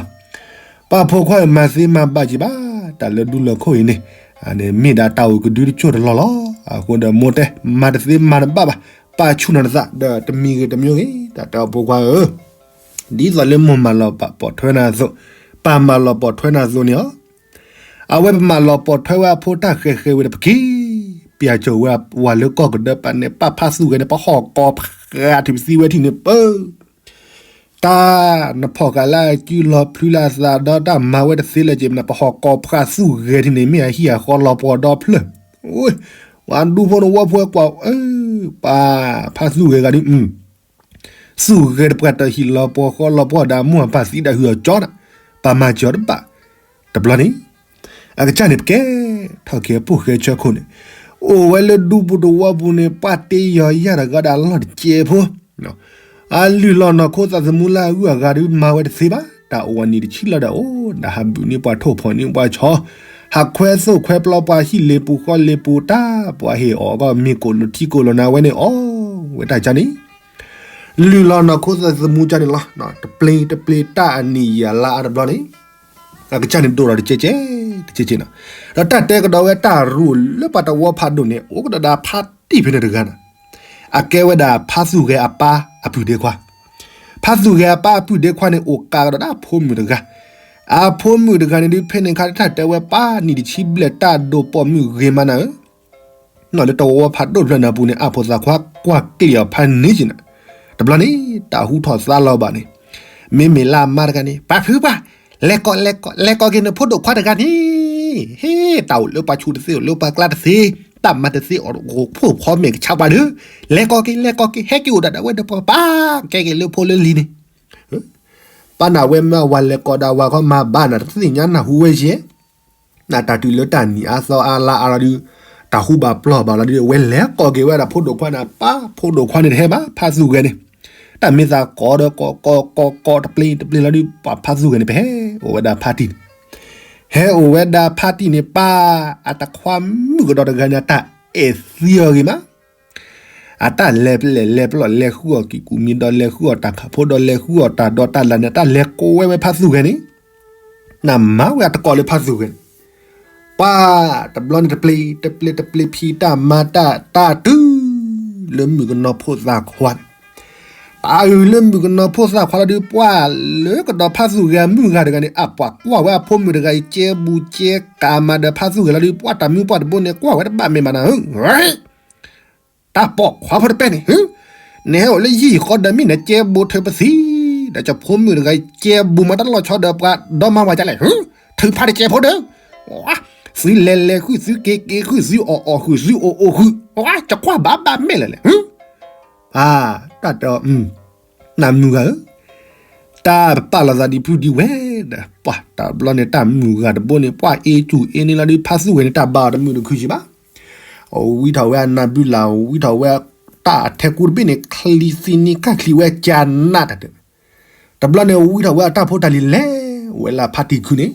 ပှၤဖိခွါဧၢ မၤသ့မၤဘၣ်က့ၤဘၣ်, တၢ်လၢဒူလၢခိၣ်အံၤန့ၣ်, မ့ၢ်ဒၣ်တၢ်အိၣ်ကဒုတကၠိၢ်တလီၢ်လီၤ. အဃိဒီးမိၢ်တဲ, မၤတသ့မၤတဘၣ်ဘၣ်, ပာ်ဆူၣ်နီၤနသးဒီးတမံၤဂ့ၤတမံၤဂ့ၤ, တၢ်တဲအီၤဖိခွါဧၢ ဒ်သိးလၢမိၢ်မၤလီၤပိာ်ထွဲနၤအသိး, ပၢ်မၤလီၤပိာ်ထွဲနၤအသိးန့ၣ်လီၤ. အဝဲပမၤလီၤပိာ်ထွဲဝဲအဖိတၢ်ဃဲၤဃဲၤဝံၤဒီး ပက့ၤပျၢ်ကၠီၤဝဲ ပှၤလၢကီၢ်ကဒၢပၢ်န့ၣ် ပာ်ဖးသူၣ်ဂဲၤန့ၣ် ပဟီၣ်ကိးဖးထံးပသံဝဲထံၣ်န့ၣ် ပၢ် တၢ်နဖီၣ်ဃာ်လၢအစုလီၤဖျုလၢအသးဒီး တၢ်မၤဝဲတသ့လၢၤက့ၤမနုၤ ပဟီၣ်ကိးဖးသူၣ်ဂဲၤထံၣ်န့ၣ် မ့ၢ်အဟံၣ်အဃီလီၤပှီၢ်ဒီဖျၢၣ်, ပှၤဒူဖိနဝီဖိကွၢ် ပၢ်ဖးသူၣ်ဂဲၤဂၤဒုး သူၣ်ဂဲၤတပှၢ် တၢ်ဟံၣ်လီၤပှီၢ်ဃီလီၤပှီၢ်ဒီး အမိၢ်အပၢ်သံတၢ်ဟုၣ်အီၤကၠီနၤ, ပၢ်မၤစၢၤတဘၣ်. တဘျီန့ၣ် အကစၢ်န့ၣ် ပကဲထီၣ်က့ၤအဖိၣ်ဃဲဆၢခိၣ်န့ၣ် အိၣ်ဝဲလၢဒူပူၤတဝီပူၤန့ၣ် ပၢ်တ့ယီၤယၢ်တဂၤဒီးအလီၢ်တကဲဖိ အလုၢ်လီၤနီၢ်ခိသးသမူလၢအဂုၤအဂၤဒုး မၤဝဲတသ့ဘၣ်. တၢ်အိၣ်ဝဲနံၣ်တဆံလီၤဒီး အိၣ်ဒၣ်ဟးဘုးန့ၢ်ပှၤထိၣ် ဖီၣ်န့ၢ်ပှၤဆီ, ဟးခွဲသိၣ်ခွဲပျီပှၤဟံၣ်လ့ၤပူၤဃီလ့ၤပူၤ တၢ်ပှၤဟ့ၣ်အီၣ်ကီၢ်မ့ၢ်ကိၣ်လိာ်ထံကိၣ်လိာ်နၤဝဲန့ၣ် အိၣ်ဝဲတၢ်ကၢန့ၣ် လုၢ်လီၤနီၢ်ခိသးသမူကၢန့ၣ်လီၤ. တပျ့ၤတပျ့ၤတၢ်အနံၣ်ယၤလါအါတဘျီန့ၣ် အကစၢ်န့ၣ်ဒိၣ်ထီၣ်တကဲကဲ တကဲကဲနီၤ. ဒီးတၢ်တဲကဒီးဝဲတၢ်ရူၢ်လၢပှၤတဝီဖးဒိၣ်န့ၣ် အိၣ်ကဒီးဒီးဖါတံၢ်ဖဲန့ၣ်တဂၤနီၤ. အကဲဝဲဒၣ်ဖါသူၣ်ဂဲၤအပၢ်အပုၢ်ဒ့ခွါ, ဖါသူၣ်ဂဲၤအပၢ်အပုၢ်ဒ့ခွါန့ၣ် အိၣ်ကးကဒီးဒၣ်အဖိမုၣ်တဂၤ, အဖိမုၣ်တဂၤန့ၣ်ဒုး ဖဲန့ၣ်ခါတၢ်တဲဝဲပၢ်နံၣ်တဆံဘျဲၣ် တၢ်ဒိၣ်ပိာ်မုၣ်ဂ့ၤမးနၤဧၢ နီၢ်လၢတဝီဖးဒိၣ်တဖျၢၣ်န့ၣ်အပူၤန့ၣ် အဖိသၣ်ခွါကွၢ်ကျ့ၣ်အီၤဖးန့ၢ်က့ၤနၤ. တဘျီန့ၣ် တၢ်ဟူထီၣ်သါလီၤဘၣ်န့ၣ် မ့မ့ၢ်လၢအမါတဂၤန့ၣ် ပၢ်ဖုပၢ်, လဲၤကိး လဲၤကိး လဲၤကိးက့ၤနဖိဒိၣ်ခွါတဂၤန့ၣ်, ဟ့ၣ် တၢ်အိၣ်လၢပှၤဆူၣ်တသ့ အိၣ်လၢပှၤကျါတသ့, တၢ်မၤတသ့ အိၣ်တဂီၤဖိၣ်ဖီမဲာ်ကဆါပှၤဒီး, လဲၤကိးက့ၤ လဲၤကိးက့ၤ ဟဲက့ၤအိၣ်ဒၣ်ဒီးဝဲဒီးပှၤပၢ် ကဲက့ၤလၢဖိလၢလံၤန့ၣ် ပၢ်နၤဝဲမ့ၢ်ဝၤလဲၤကိးဒီးဝၤခီမၤဘၣ်နၤ တသ့ၣ်ညါနၢ်ဟူဝဲယဲၢ် နတၢ်တုၤလၢတၢ်နံၣ်အါသီအါလါအါလီၤဒုး, တၢ်ဟူဘၣ်ပျီၢ်ဘၣ်လီၤဒုး ဝဲလဲၤကိးက့ၤဝဲဒၣ်ဖိဒိၣ်ခွါန့ၣ် ပၢ်ဖိဒိၣ်ခွါန့ၣ်တဟဲဘၣ် ဖါသူၣ်ဂဲၤန့ၣ်, တၢ်မ့ၢ်သးကိးဒီးကိးကိးကိးကိးတပျ့ၤတပျ့ၤလီၤဒုး ပှၤဖါသူၣ်ဂဲၤန့ၣ် ပဟဲအိၣ်ဝဲဒၣ်ဖါတံၢ်န့ၣ်, ဟဲအိၣ်ဝဲဒၣ်ဖါတံၢ်န့ၣ် ပၢ်အတခွါမုၣ်ကဒီးတဂၤန့ၣ် အတၢ်အဲၣ်သံအီၤဂ့ၤမး အတၢ်လဲၤပျဲၢ်လဲၤပျီၢ် လဲၤဃုအီၣ်ကံၢ်ကူၣ်မံၤဒီး လဲၤဃုအီၣ်တၢ်ခးဖိဒီး လဲၤဃုအီၣ်တၢ်ဒီးတၢ်လၣ်န့ၣ် အတၢ်လဲၤကိးဝဲဝဲဖါသူၣ်ဂဲၤန့ၣ်, နမၤဝဲအတကိးလၢဖါသူၣ်ဂဲၤန့ၣ်, ပှၤတဘျီန့ၣ် တပျ့ၤတပျ့ၤတပျ့ၤဖံးတၢ်မၤတၢ် တၢ်တုၤလၢမုၣ်ကနီၤဖိသၣ်ခွါန့ၣ်, တၢ်အုၣ်လၢမုၣ်ကနီၤဖိသၣ်ခွါလီၤဒုး ပှၤလၢကဒီးဖါသူၣ်ဂဲၤအမုၣ်ဂၤတဂၤန့ၣ် အပှၤကွၢ်ဝဲအဖိမုၣ်တဂၤအံၤ ကဲဘူးကဲကးမၤဒီးဖါသူၣ်ဂဲၤလီၤဒုး ပှၤတၢ်မုၢ်ပှၢ်တဘိန့ၣ် ကွၢ်ဝဲတဘၣ်မ့ၢ်မးနၤဧၢ တၢ်ပိာ်ခွါဖိတပဲၢ်န့ၣ်, နဟဲအိၣ်လၢယဟံၣ်ဃီဒီးမ့ၢ်နကဲဘူးထုးပသံ, ဒီးကဖိမုၣ်တဂၤကဲဘူးမၤတၢ်လီၤဆီဒီးပှၤဒီမါဝၤဒ်လဲၣ်, ထုးဖါတကဲဖိဒီး, သုလဲၤလဲၤဃုာ် သုက့ၤက့ၤဃုာ် သုအီၣ်အီၣ်ဃုာ် သုအိၣ်အိၣ်ဃုာ်, ကကွၢ်ဘၣ်ဘၣ်မဲာ်လဲၣ်လဲၣ်, တၢ်တဲအီၤ နမုၢ်ဂၤဧၢ, တၢ်ပာ်လီၤသးဒ်ဖုဒ်ဝဲဒီး ပှၤတဘျီန့ၣ် တၢ်မုၢ်ဂၤတဘိန့ၣ် ပှၤအ့ၣ်ကူၣ်အ့ၣ်န့ၢ်လီၤဒုး ဖါသူၣ်ဂဲၤန့ၣ် တၢ်ဘၣ်အီၤတမုာ်တခုၣ်ကံဘၣ်, အဝံထီၣ်ဝဲအနၢ်ဘုလၢ် ဝံထီၣ်ဝဲတၢ်အထဲကူတဘ့ၣ်န့ၣ် ချံသံန့ၢ်ခၣ်ချံဝဲကနးတၢ်တ, တဘျီန့ၣ် ဝံထီၣ်ဝဲအတၢ်ဖိတၢ်လံၤလဲၤဝဲလၢအဖါတံၢ်ခုန့ၣ်,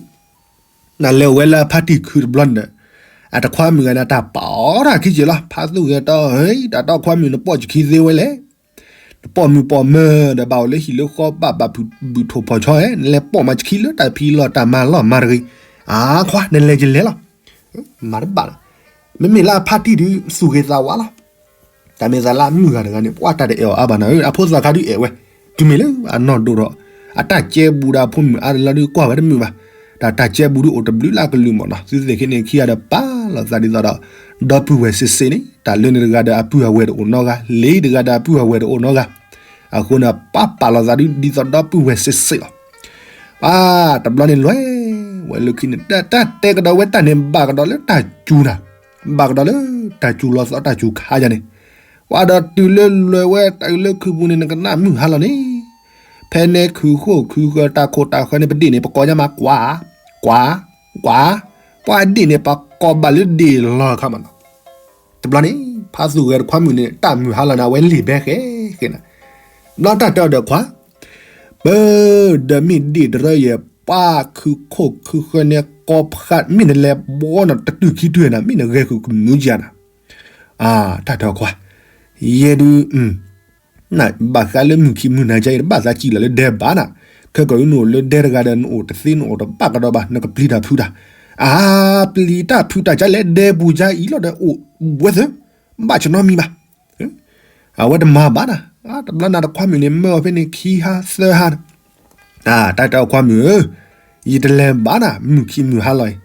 နလဲၤဝဲလၢအဖါတံၢ်ခုတဘျီန့ၣ်ဒီး အတခွါမုၣ်ဂၤန့ၣ် တၢ်ပာ်အီၤတၢ်ခံက့ၤလီၤ ဖါသူၣ်ဂဲၤတီၤ ဟဲ တၢ်တီခွါမုၣ်နပိာ်ကခံသ့ဝဲလဲၣ် နပိာ်မုၣ်ပိာ်မၢၤဒီး ဘၣ်အိၣ်လၢဟံၣ်လၢဃီဘၣ်ဘၣ်ဘုၣ်ထိၣ်ဖီၣ်ဆီဧဲ နလဲၤပိာ်မၤဆခံလၢတၢ်ဖံးလီၢ်တၢ်မၤလီၢ်မၤတဂ့ၤ, အါခွါ နလဲၤကလဲၤလီၤ, မၤတဘၣ်လီၤ, မ့မ့ၢ်လၢအဖါတံၢ်ဒုး သူၣ်ဂ့ၤသးဝါလီၤ, တၢ်မ့ၢ်သးလၢအမုၢ်ဂၤတဂၤန့ၣ် ပှၤတၢ်တအဲၣ်အီၤအါဘၣ်နၤဧၢ အဖိသၣ်ခါဒုးအဲၣ်ဝဲ, တုၤမ့ၢ်လၢအနီၢ်ဒိၣ်ထီၣ်, အတၢ်ကဲဘူးဒီးအဖိမုၣ်အါတလီၤဒုးကွၢ်ဝဲတမုာ်ဘၣ်, တၢ်တၢ်ကဲဘူးဒုးအိၣ်တဘျုးလၢအကလုၢ်မ့ၢ်နီၤ သုသ့ၣ်ခဲန့ၣ်ခံဂၤဒီးပာ်လီၤသးဒ်သိးဒီး ဒီပုၢ်ဝဲၢ်စ့ၢ်စ့ၢ်န့ၣ် တၢ်လၢန့ၣ်တဂၤဒီးအပုၢ်အဝဲၢ်တအိၣ်နီတဂၤ လၢတဂၤဒီးအပုၢ်အဝဲၢ်တအိၣ်နီတဂၤ, အဃိန့ၣ် ပာ်ပာ်လီၤသးဒ်သိးဒီပုၢ်ဝဲၢ်စ့ၢ်စ့ၢ်လီၤ, ပှၤတဘျီန့ၣ်လွဲၢ်ဝဲလၢခံန့ၣ် တၢ်တဲကဒီးဝဲတၢ်န့ၣ် ဘၣ်ကဒီးလၢတၢ်စူၤနၤ, ဘၣ်ကဒီးလၢတၢ်စူၤလီၤသီတၢ်စူၤခါယၤန့ၣ်, ပှၤဒီးတုၤလၢလွဲၢ်ဝဲတၢ်အုးလၢခုပူၤန့ၣ် နကနၣ်မုၢ်ဟါလီၤန့ၣ်, ဖဲန့ၣ်ခုၣ်ဃိၣ်ခုၣ်ဃၢၤတၢ်ခိၣ်တၢ်ဃၢၤန့ၣ် ပဒ့ၣ်န့ၣ် ပကိးညါမး ကွၢ်, ကွၢ်, ကွၢ်, ပှၤဒ့ၣ်န့ၣ် ပကိးဘၣ်လၢဒ့ၣ်လီၤခါမးနီၤ တဘျီန့ၣ် ဖါသူၣ်ဂဲၤတခွါမုၣ်န့ၣ် တၢ်မုၢ်ဟါလီၤန့ၣ် အဝဲလ့ၣ်ဘဲဃဲဃဲနၤ, ဘျီတၢ်တဲအီၤဒီးခွါ, ပၢ်, ဒီးမ့ၢ်ဒ့ၣ်တရၢယဲၢ် ပှၤခုၣ်ခိၣ်ခုၣ်ဃၢၤန့ၣ် ကိးဖး မ့ၢ်နလဲၤဘီနၤတတုၤခံတုၤနၤ မ့ၢ်နဂဲၤဃုာ်ကမုာ်ကယၤနၤ, တၢ်တဲအီၤခွါ, ယဲဒုး ဘၣ်ဃးလၢမုၢ်ခံမုၢ်နၤကဲအံၤ တဘၣ်သးစံးလီၤလၢဒဲဘၣ်နၤ, ခဲကီးနအိၣ်လၢဒဲတဂၤဒီး နအိၣ်တသ့နအိၣ်တဘၣ်ကဒီးဘၣ် နကပျံၤတၢ်ဖုးတၢ်, အါ ပျံၤတၢ်ဖုးတၢ်ကလဲၣ် ဒဲပူၤကါအံၤလီၤဒီးအိၣ်ဝဲသၢ, ဘၣ်ဆနီမံၤဘၣ်, အဝဲတမၤဘၣ်နၤ, တဘျီနၤတခွါမုၣ်န့ၣ် မၢအီၤဖဲန့ၣ်ခံဟါသၢဟါ တၢ်တဲအီၤခွါမုၣ်ဧၢ, ယတလဲၤဘၣ်နၤ မုၢ်ခံမုၢ်ဟါလီၤ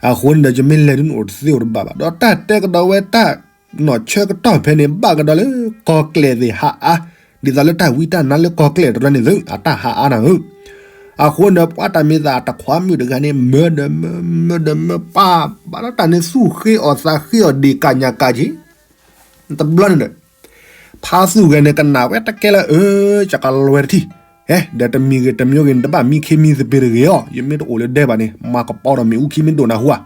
အံၤ, အဃိန့ၣ်ဒီး ယမ့ၢ်လဲၤဒုးန့ၣ်အိၣ်တသ့အိၣ်တဘၣ်ဘၣ်, ဒီးတၢ်တဲကဒီးဝဲတၢ်နီၢ်ဆၢကတီၢ်ဖဲန့ၣ် ဘၣ်ကဒီးလၢကီၢ်ကျဲၢ်သ့ၣ်ဟးအါ, ဒ်သိးလၢတၢ်ဝံတၢ်နါလၢကီၢ်ကျဲၢ်တရၢန့ၣ်သု အတၢ်ဟးအါနၤဧၢ. အဃိန့ၣ် ပှၤတၢ်မ့ၢ်သးတခွါမုၣ်တဂၤန့ၣ် မၢဒီးမၢ မၢဒီးမၢ ပၢ်ဘၣ်ဒီးတၢ်န့ၣ်သူၣ်ဃ့အီၣ်သးဃ့အီၣ်ဒံးကညးကညးက့ၤ တဘျီန့ၣ်ဒီး ဖါသူၣ်ဂဲၤန့ၣ် ကနၣ်ဝဲတကဲလၢအၢ ယကလွဲတထံၣ်, ဟဲ ဒီးတမံၤဂ့ၤတမံၤဂ့ၤန့ၣ် တဘၣ်မံခ့မံသပ့ၤတဂ့ၤအီၤ, ယမ့ၢ်တအိၣ်လၢဒဲဘၣ်န့ၣ် မၤကပီၤဒီးမ့ၣ်အူခံမ့ၢ်ဒိၣ်နၢ်ဟူဧါ.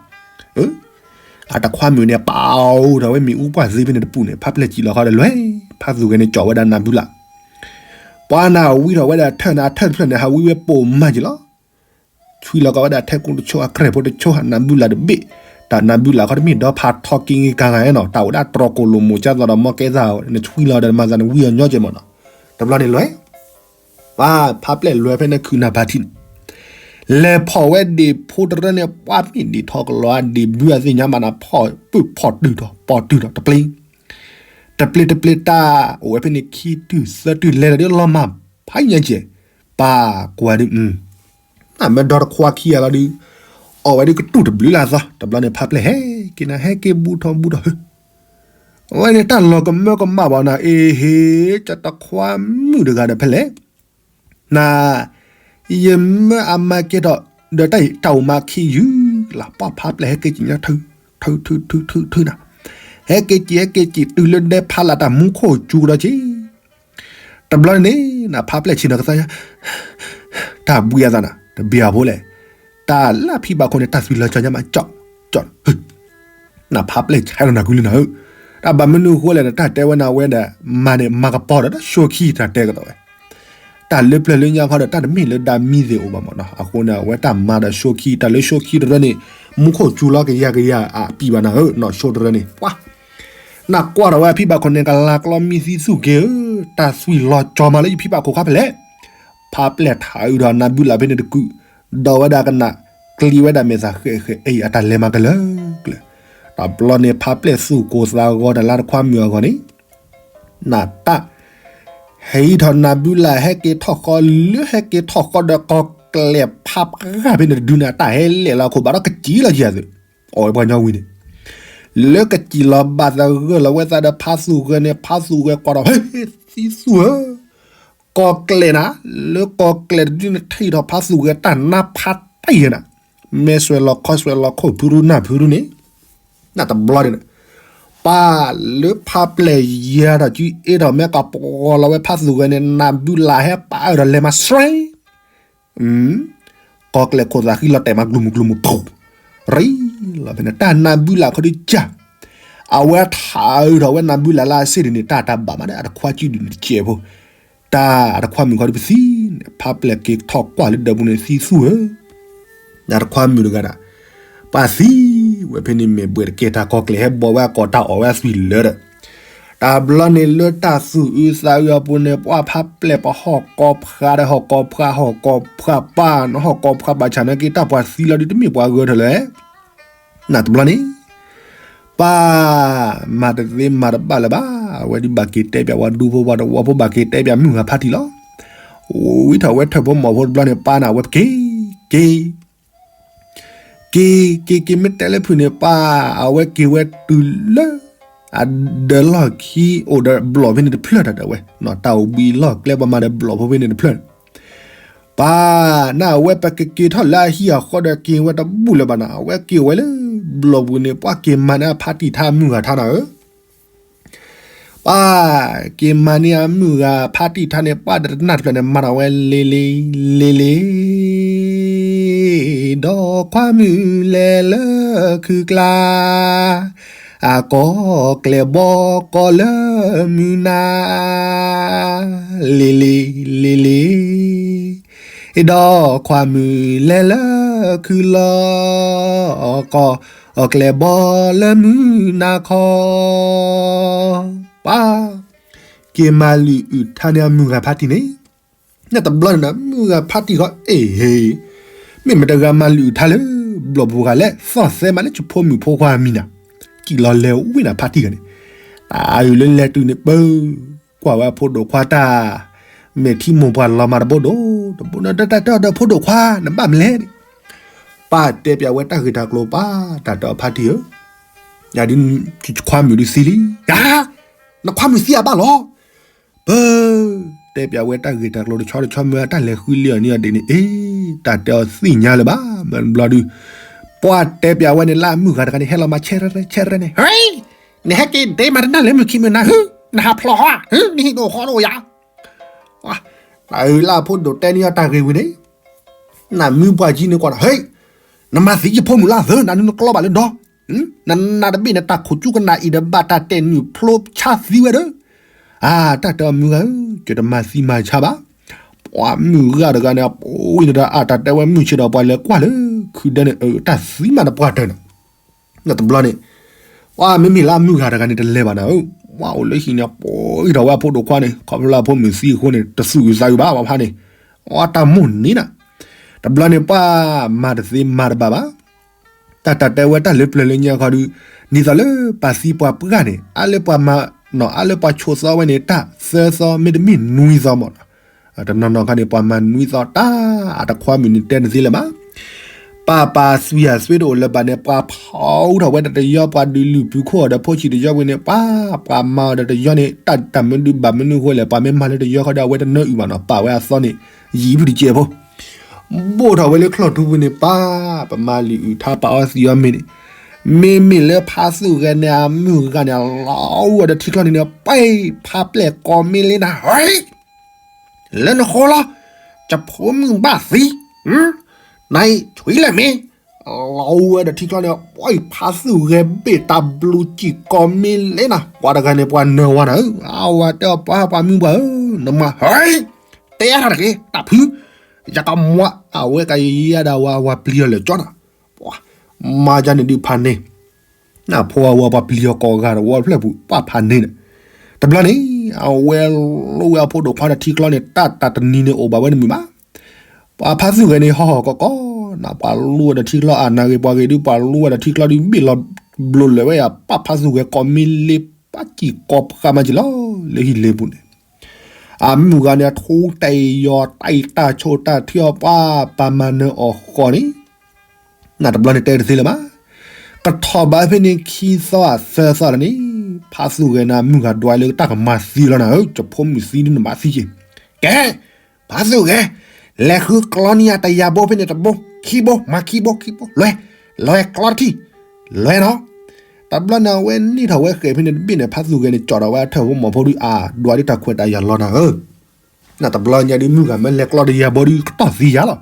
အတခွါမုၣ်န့ၣ် ပာ်အိၣ်ထီၣ်ဝဲမ့ၣ်အူပှၢ်သ့ဖဲန့ၣ်တပူၤန့ၣ် ဖါပျဲၢ်စံၣ်လီၤခီဒီးလွဲၢ်, ဖါသူၣ်ဂဲၤန့ၣ် ကၠီၣ်ဝဲဒၣ်နၢ်ဘုလၢ်, ပှၤနၢ်ဝံထီၣ်ဝဲဒၣ်ထၢၣ်န့ၣ် အထၢၣ်တဖျၢၣ်န့ၣ် ဟးဝံဝဲပိာ်မၢ်က့ၤလီၤ. ဆွံလီၤကီးဝဲဒၣ်ထဲကူတဆိ အကြဲၢ်ဖိတဆိ နၢ်ဘုလၢ်တဘ့ၣ်, တၢ်နၢ်ဘုလၢ်ခီတမ့ၢ်ဒီဖးထီက့ၤကၤဂၤနီၤ တၢ်အိၣ်ဒၣ်တြီၤကိၣ်လိာ်မိၢ်ကၠၢ်သီဒီး မီကဲသၣ်နဆွံလီၤဒီးမၤသးနဝံအီၤညီကဲမ့ၢ်နီၤ, တဘျီန့ၣ်လွဲၢ်, ပှၤဖါပျဲၢ်လွဲၢ်ဖဲန့ၣ်ခုၣ်နၢ်ဖးထံန့ၣ်, လဲၤဖီၣ်ဝဲဒံးဖိတရၢန့ၣ် ပှၤမ့ၢ်ဒံးထီၣ်ကလီၤအဒံးဘုအသ့ၣ်ညါမးနၤ ဖီၣ်ပုၢ်ဖီၣ်တုၤထီၣ် ပီၢ်တုၤထီၣ်တပျ့ၤ တပျ့ၤတပျ့ၤတၢ်အိၣ်ဝဲဖဲန့ၣ် ခံတုၤသၢတုၤလဲၤဒီးဒ်လီၤမၢ်ဖးညါကဲ, ပၢ်ကွၢ်ဒုး နမ့ၢ်ဒီတခွါခံဂၤလီၤဒုး, အီၣ်ဝဲဒုးကတူၢ်တဘျုးလၢအသီ, တဘျီန့ၣ်ဖါပျဲၢ်ဟဲက့ၤနၤ ဟဲက့ၤဘူးထီၣ်ဘူးထီၣ်, အဝဲန့ၣ်တၢ်လီၤကမၢကမၣ်ဘၣ်နၤ အ့ဟ့, ကတခွါမုၣ်တဂၤဒီးဖဲလဲၣ်, နၤ, ယမၢအမၤကဲထီၣ်, ဒီးတၢ်အံၤတၢ်အိၣ်မၤခံယုၢ်လၢ် ပှၤဖါပျဲၢ်ဟဲက့ၤက့ၤညါထု, ထုထုထုထုထုနၤ, ဟဲက့ၤက့ၤဟဲက့ၤက့ၤ တုၤလၢဒဲဖးလၢ်တၢ်မူခိၣ်စူၤကဒီးက့ၤ တဘျီန့ၣ်န့ၣ် နဖါပျဲၢ်ဆ့ၣ်နီၤကသါညါ, တၢ်ဘှံးအသးနၤ တဘ့ၣ်အဖိလဲၣ်, တၢ်လၢဖံဘၣ်ခိၣ်န့ၣ် တၢ်သွံၣ်လီၤကၠီညါမး ကၠီ, ကၠီ, နဖါပျဲၢ်ဆဲးလီၤနၤကွံာ်လံနၤဧၢ, တၢ်ဘၣ်မနုၤအဃိလဲၣ်ဒီး တၢ်တဲဝဲနၤဝဲဒီး မၤန့ၣ်မၤကပီၤဒီး တၢ်ဆိခံတၢ်တဲကဒီးဝဲ တၢ်လၢပျၢၤလၢညါခီဒီး တၢ်တမ့ၢ်လၢဒါမံသ့ၣ်အိၣ်ဘၣ်မးနီၤ, အဃိန့ၣ် အဝဲတၢ်မၤဒီးဆိခံ တၢ်လၢဆိခံတရၢန့ၣ် မူခိၣ်စူၤလီၤကယၤကယၤအပံာ်ဘၣ်နၤဧၢ, နီၢ်ဆိတရၢန့ၣ် ပှၤ နကွၢ်ထီၣ်ဝဲအဖံဘၣ်ခိၣ်န့ၣ် ကလၤကျီမံသံသူၣ်က့ၤဧၢ, တၢ်သွံၣ်လီၤကၠီမးလၢယဖံဘၣ်ခိၣ်ခါဖဲလဲၣ်, ဖါပျဲၢ်ထးအုးဒီးနၢ်ဘုလၢ်ဖဲန့ၣ်တကုာ်, ဒီးဝဲဒၣ်ကနၣ် ကျံဝဲဒၣ်မဲာ်သၣ်ဃဲးဃဲး အံၤ အတၢ်လဲၤမၤကလၢာ်ကျၢၤ, တဘျီန့ၣ် ဖါပျဲၢ်သူၣ်ကိၢ်သးဂီၤတၢ်လၢတခွါမုၣ်အဂီၢ်န့ၣ် နတၢ် ဟဲအံၤထီၣ်နၢ်ဘုလၢ်ဟဲက့ၤထီၣ်ဃီ လၢဟဲက့ၤထီၣ်ဃီဒီးကီၢ်ကျဲၢ်ဖးပှၢ်ဖဲန့ၣ်တဒုန့ၣ် အတၢ်ဟဲလဲၤလီၤခိၣ်ဘၣ်ဒီးကစံၣ်လီၤက့ၤအသုး, အီၣ်ဝဲပှၤညီဝံၤန့ၣ် လၢကစံၣ်လီၤဘၣ်သဂၢၢ်လီၤဝဲသးဒီးဖါသူၣ်ဂဲၤန့ၣ် ဖါသူၣ်ဂဲၤကွၢ်ဒီး ဟဲ သံသူၣ်ဧၢ ကီၢ်ကျဲၢ်နၤ, လၢကီၢ်ကျဲၢ်တဒုန့ၣ် ထံၣ်ထီၣ်ဖါသူၣ်ဂဲၤတၢ်နါဖးတၢ်ယဲၢ်နၤ, မဲာ်ဆွဲၣ်လီၤခီဆွဲၣ်လီၤခိၣ်ဖုရူနၢ်ဖုရူန့ၣ်, နတဘျီန့ၣ်, ပၢ်လၢဖါပျဲၢ်ယဲၢ်ထီၣ်ကၠံအ့ထီၣ်မဲကပီၤလီၤဝဲဖါသူၣ်ဂဲၤန့ၣ် နၢ်ဘုလၢ်ဟဲပာ်အၢၣ်ဒီးလဲၤမၤစှဲ ကီၢ်ကျဲၢ်ခိၣ်သးဃံလီၤတဲာ်မး ကျူၤမူၤကျူၤမူၤပူၤ, ရံလီၤဖဲန့ၣ် တၢ်နၢ်ဘုလၢ်ခီဒုးကၢ်, အဝဲထးအုးထီၣ်ဝဲနၢ်ဘုလၢ်လၢအဆ့ၣ်ဒုးန့ၣ် တၢ်တၢ်ဘၣ်မးဒီး အတခွါကၠံဒုးန့ၣ်တစဲးဖိ, တၢ်အတခွါမုၣ်ခီဒုးပသံန့ၣ် ဖါပျဲၢ်က့ၤထီၣ်ကွၢ်လၢဒၢးပူၤန့ၣ် သံသူၣ်ဧၢ နတခွါမုၣ်တဂၤဒၣ်, ပှၤသံဝဲဖဲန့ၣ်မ့ၢ်ဘှဲၣ်တကဲတၢ်ကီၢ်ကျဲၢ်ဟဲဘီဝဲအကီၢ်တၢ်အီၣ်ဝဲအသွံၣ်လၢဒီး တဘျီန့ၣ်လၢတၢ်သူၣ်အုးသးအုးအပူၤန့ၣ် ပှၤဖါပျဲၢ်ပဟီၣ်ကီၢ်ဖျါဒီးဟီၣ်ကီၢ်ဖျါ ဟီၣ်ကီၢ်ဖျါပၢ်နီၤ ဟီၣ်ကီၢ်ဖျါဘၣ်ဆၣ်နာ်က့ တၢ်ပှၤသံလီၤဒုးတမ့ၢ်ပှၤဂၢၢ်ထီၣ်လၢၤ နတဘျီန့ၣ် ပၢ်မၤတသ့မၤတဘၣ်လၢၤဘၣ်, အဝဲဒုးဘၣ်က့ၤတဲပၠးဝဲဒူဖိဝဲတဝီဖိဘၣ်က့ၤတဲပၠးမုၢ်ဂၤဖါတံၢ်လီၤ. ဝံထီၣ်ဝဲထၢၣ်ဖိမီၢ်ဖိတဘျီန့ၣ် ပၢ်န့ၣ် အဝဲက့ၤ က့ၤ က့ၤ က့ၤ က့ၤ မ့ၢ်တဲလၢဖုၣ်န့ၣ် ပၢ် အဝဲက့ၤဝဲတုၤလၢ အဒၢးလီၢ်ခံအိၣ်ဒီးဘျီၣ်ဖဲန့ၣ်တဖျၢၣ်တၢ်ဒၢးဝဲ, တၢ်အိၣ်ဘှံးလီၢ်ကျဲပှၤမၤဒီးဘျီၣ်ဖိဖဲန့ၣ်တဖျၢၣ်န့ၣ် ပၢ် နအဝဲပကက့ၤထီၣ်လၢအဟံၣ်အဃီဒီးက့ၤဝဲတဘူၣ်လၢၤဘၣ်နၤ, အဝဲက့ၤဝဲလၢ ဘျီၣ်ပူၤန့ၣ် ပှၤက့ၤမၤန့ၢ်အဖါတံၢ်ထါမုၢ်ဂၤထါနၤဧၢ ပၢ် က့ၤမၤန့ၢ်အမုၢ်ဂၤဖါတံၢ်ထါန့ၣ် ပှၤဒီးတနၢ်တဖျၢၣ်န့ၣ် မၤထီၣ်ဝဲလ့လ့ လ့လ့ ဒီးခွါမုၣ်လဲၤလၢခုၣ်ကျါ အကီၢ်ကျဲၢ်ဘီကီၢ်လၢမုၢ်နၤ လ့လ့ လ့လ့ ဒီးခွါမုၣ်လဲၤလၢခုၣ်လီၤကီၢ် အီၣ်ကျဲၢ်ဘီလၢမုၢ်နၤခီ ပၢ် က့ၤမၤလုၢ်အုၣ်ထါန့ၢ်အမုၢ်ဂၤဖါတံၢ်န့ၣ် နတဘျီန့ၣ်ဒီး မုၢ်ဂၤဖါတံၢ်ဃီ အ့ၣ် မ့ၢ်မတၤတဂၤမၤလုၢ်အုၣ်ထါလၢ ဘျီၣ်ပူၤဂၤလဲၣ် သီၣ်သဲမးလၢကဖိမုၣ်ဖိခွါအမံၤနၤ စံၣ်လီၤလဲၤဝဲနၤဖါတံၢ်ဂၤန့ၣ် တၢ်အုၣ်လၢလဲၤတုၤန့ၣ်ပၢ ကွၢ်ဝဲအဖိဒိၣ်ခွါတၢ် မဲာ်ထံမိၢ်ပှၢ်လီၤမးတဘိဒိၣ်တဘိန့ၣ် တၢ်တဲအီၤဒီးဖိဒိၣ်ခွါ နဘၣ်မလဲၣ်န့ၣ်, ပၢ်တဲပၠးဝဲတၢ်ဂ့ၢ်တၢ်ကျိၤပၢ် တၢ်တဲအီၤဖါတံၢ်ဧၢ, ယၤဒုးခွါမုၣ်ဒုးသံလံ, ယၤ, နခွါမုၣ်သံအဘၣ်လီၤ, ပၢ်, တဲပၠးဝဲတၢ်ဂ့ၢ်တၢ်ကျိၤတဆီတဆီမ့ၢ်တၢ်လဲၤဃုလံအီၤန့ၢ်အီၤဒ်န့ၣ် အ့, တၢ်တဲအီၤသ့ၣ်ညါလၢၤဘၣ် မ့ၢ်ဘျီဒုး, ပှၢ်တဲပၠးဝဲန့ၣ်လၢအမုၢ်ဂၤတဂၤန့ၣ် ဟဲလီၤမၤဆဲးရဲဆဲးရဲန့ၣ်, နဟဲက့ၤဒ့မးတနၢ်လဲၣ်မုၢ်ခံမုၢ်နၤဧၢ, နဟးဖျိးဟီဧါ, နဟံးဒိၣ်ဃီဒိၣ်ယၤ တၢ်အုၣ်လၢအဖိဒိၣ်တဲန့ၢ်အီၤတၢ်ဂ့ၢ်ဝံၤန့ၣ်, နမုၢ်ပှၢ်ကံန့ၣ်ကွၢ်ဒီး ဟဲ, နမၤသံယဖိမုၣ်လၢအသၢ နနုၤနကျီဘၣ်လၢဒီး, နနါတဘ့ၣ်နတၢ်ခိၣ်ကၠူကနၣ်အံၤဒီးဘၣ်တၢ်တဲာ်နုာ်ဖျိဆါသံဝဲဒီး, အါ တၢ်တဲအီၤမုၢ်ဂၤဧၢ, ယတမၤသံမၤဆါဘၣ်, ပှၤမုၢ်ဂၤတဂၤန့ၣ် အပူၤဝံၤန့ၣ်ဒီး အတၢ်တဲဝဲမုၢ်ဆ့ၣ်ဒီး ပှၤလဲၤကွၢ်လၢခုဒဲန့ၣ် အတၢ်သံမးနပှၢ်တၢၢ်န့ၣ် တဘျီန့ၣ်, ပှၤမ့မ့ၢ်လၢအမုၢ်ဂၤတဂၤန့ၣ် တလဲၤဘၣ်နၤဧၢ, ပှၤအိၣ်လၢဟံၣ်န့ၣ် ပှၤအံၤဒီးဝဲအဖိဒိၣ်ခွါန့ၣ် ခီဖျိလၢအဖိမုၣ်သံအဃိန့ၣ် တသူၣ်အုးသးအုးဘၣ် ပှၤဖါန့ၣ်, အတၢ်မိၣ်န့ၢ်နၤ, တဘျီန့ၣ် ပှၤမၤတသ့မၤတဘၣ်ဘၣ်, တၢ်တၢ်တဲဝဲတၢ်လၢပျၢၤလၢညါခီဒုး, ဒ်သိးလၢပၢ်သံပှၤပှၢ်န့ၣ် အါလၢပှၤမၤနီၣ် အါလၢပှၤဆိးသီဝဲန့ၣ် တၢ်သၢသီမ့တမ့ၢ်နွံသီမးနီၤ တနီၤနီၤခါန့ၣ် ပှၤမၤနွံသီတၢ် အတခွါမုၣ်န့ၣ်တဲတသ့လၢၤဘၣ်, ပၢ်ပၢ်သွံၣ်အသွံၣ်တအိၣ်လၢၤဘၣ်န့ၣ် ပှၤဖီထီၣ်ဝဲဒီးတယီ ပှၤဒုးလုၢ်ဖုခိၣ်အီၤဒီးဖိဆံးတယီဝံၤန့ၣ် ပှၤ ပှၤမၤအီၤဒီးတယီန့ၣ် တၢ်တၢ်မနုၤဘၣ်မနုၤအဃိလဲၣ် ပှၤမ့ၢ်မၤလၢတယီခီဒီး အဝဲတနၢအုၣ်ဘၣ်နီၤ ပာ်ဝဲအသီန့ၣ် ယံာ်ဖုတကဲးဖိ ဘိၣ်ထီၣ်ဝဲလၢချီၣ်ထူပူၤန့ၣ် ပၢ် ပမၤလံာ်အုၣ်ထါပာ်အီသံးအီမ့ၤန့ၣ်, မ့မ့ၢ်လၢဖါသူၣ်ဂဲၤန့ၣ် အမုၢ်ဂၤန့ၣ် လီၤအူအီၤဒီးထံချီန့ၣ်န့ၣ် ပၢ် ဖါပျဲၢ်ကိးမ့ၢ်လ့နၤ လၢနဃိလီၤ, ယဖိမုၣ်ဘၣ်သံ, နအံၤဆွံလၢမ့ၢ်, လီၤအူဝဲဒီးထံချီန့ၣ် ပှၤဖါသူၣ်ဂဲၤဘ့ၣ်တၢ်ဘျုးစံၣ်ကိးမ့ၢ်လ့နၤ ပှၤတဂၤန့ၣ် ပှၤနၢၤဝဲနၤဧၢ, အဝဲတဲအီၤပှၤ ပှၤမုၢ်ပှၢ်ဧၢ, နမၤဟဲ တဲအါတၢ်တဂ့ၤ တၢ်ဖု, ယကမွး အဝဲကယံၤယံၤဒၣ်ဝဲ ဝၤပျံၤအီၤလၢာ်ကၠီနီၤ, မၤယၤန့ၣ်ဒုးဖးန့ၢ် နဖိအဝဲပှၤပျံၤအီၤကိးဂၤတဝီတဖျၢၣ်ပူၤ ပှၤဖးန့ၢ်န့ၣ်, တဘျီန့ၣ် အဝဲလိဝဲအဖိဒိၣ်ခွါဒီးထံချီန့ၣ် တၢ်တၢ်တနံၤန့ၣ်အိၣ်ဘၣ်ဝဲတမုာ်ဘၣ်, ပှၤဖါသူၣ်ဂဲၤန့ၣ် ဟီၣ်ဟီၣ်ကီၢ်ကီၢ် နပှၤလိဝဲဒီးထံချီအနၢ်ဂ့ၤပှၤဂ့ၤဒုး ပှၤလိဝဲဒီးထံချီဒုး ဘ့ၣ်လီၤဘျိးလၢာ်ဝဲယၤ ပှၤဖါသူၣ်ဂဲၤကိးမ့ၢ်လ့ ပှၤစံၣ်ကိးပဃါမးက့ၤလီၤ လၢဟံၣ်လ့ပူၤန့ၣ် အမုၢ်ဂၤန့ၣ် အထူတၢ်အံၤယီၤတၢ်အံၤတၢ်ဆိၣ်တၢ်ထုအီၤ ပှၤပာ်မၤနၢၤအီၤဃီန့ၣ် နတဘျီန့ၣ်တဲတသ့လၢၤဘၣ်, ကထီၣ်ဘးဖဲန့ၣ်ခံသီသၢသီလၢၤန့ၣ်, ဖါသူၣ်ဂဲၤန့ၣ် မုၢ်ဂၤဒွးလၢတၢ်ကမၤသံလီၤနၤဧၢ, ယဖိမုၣ်သံဒုးနဘၣ်သံက့ၤ, ကဲ, ဖါသူၣ်ဂဲၤ, လဲၤဃုကျီန့ၢ်ယၤတယၤဘိဖဲန့ၣ်တဘိ, ခံဘိ, မၤခံဘိ, ခံဘိ, လွဲ, လွဲကျီတထံၣ်, လွဲနီၤ, တဘျီန့ၣ် အဝဲန့ၢ်ထီၣ်ဝဲဃဲၤဖဲန့ၣ်တဘ့ၣ်န့ၣ် ဖါသူၣ်ဂဲၤန့ၣ် ကၠီၣ်ထီၣ်ဝဲအထၢၣ်ဖိမီၤဖိဒုးအါ, ဒွးဒုးတၢ်ခွဲးတၢ်ယာ်လီၤနၤဧၢ နတဘျီညါဒုး မုၢ်ဂၤမ့ၢ်လဲၤကျီတယၤဘီဒုး ကတီၢ်သံယၤလီၤ.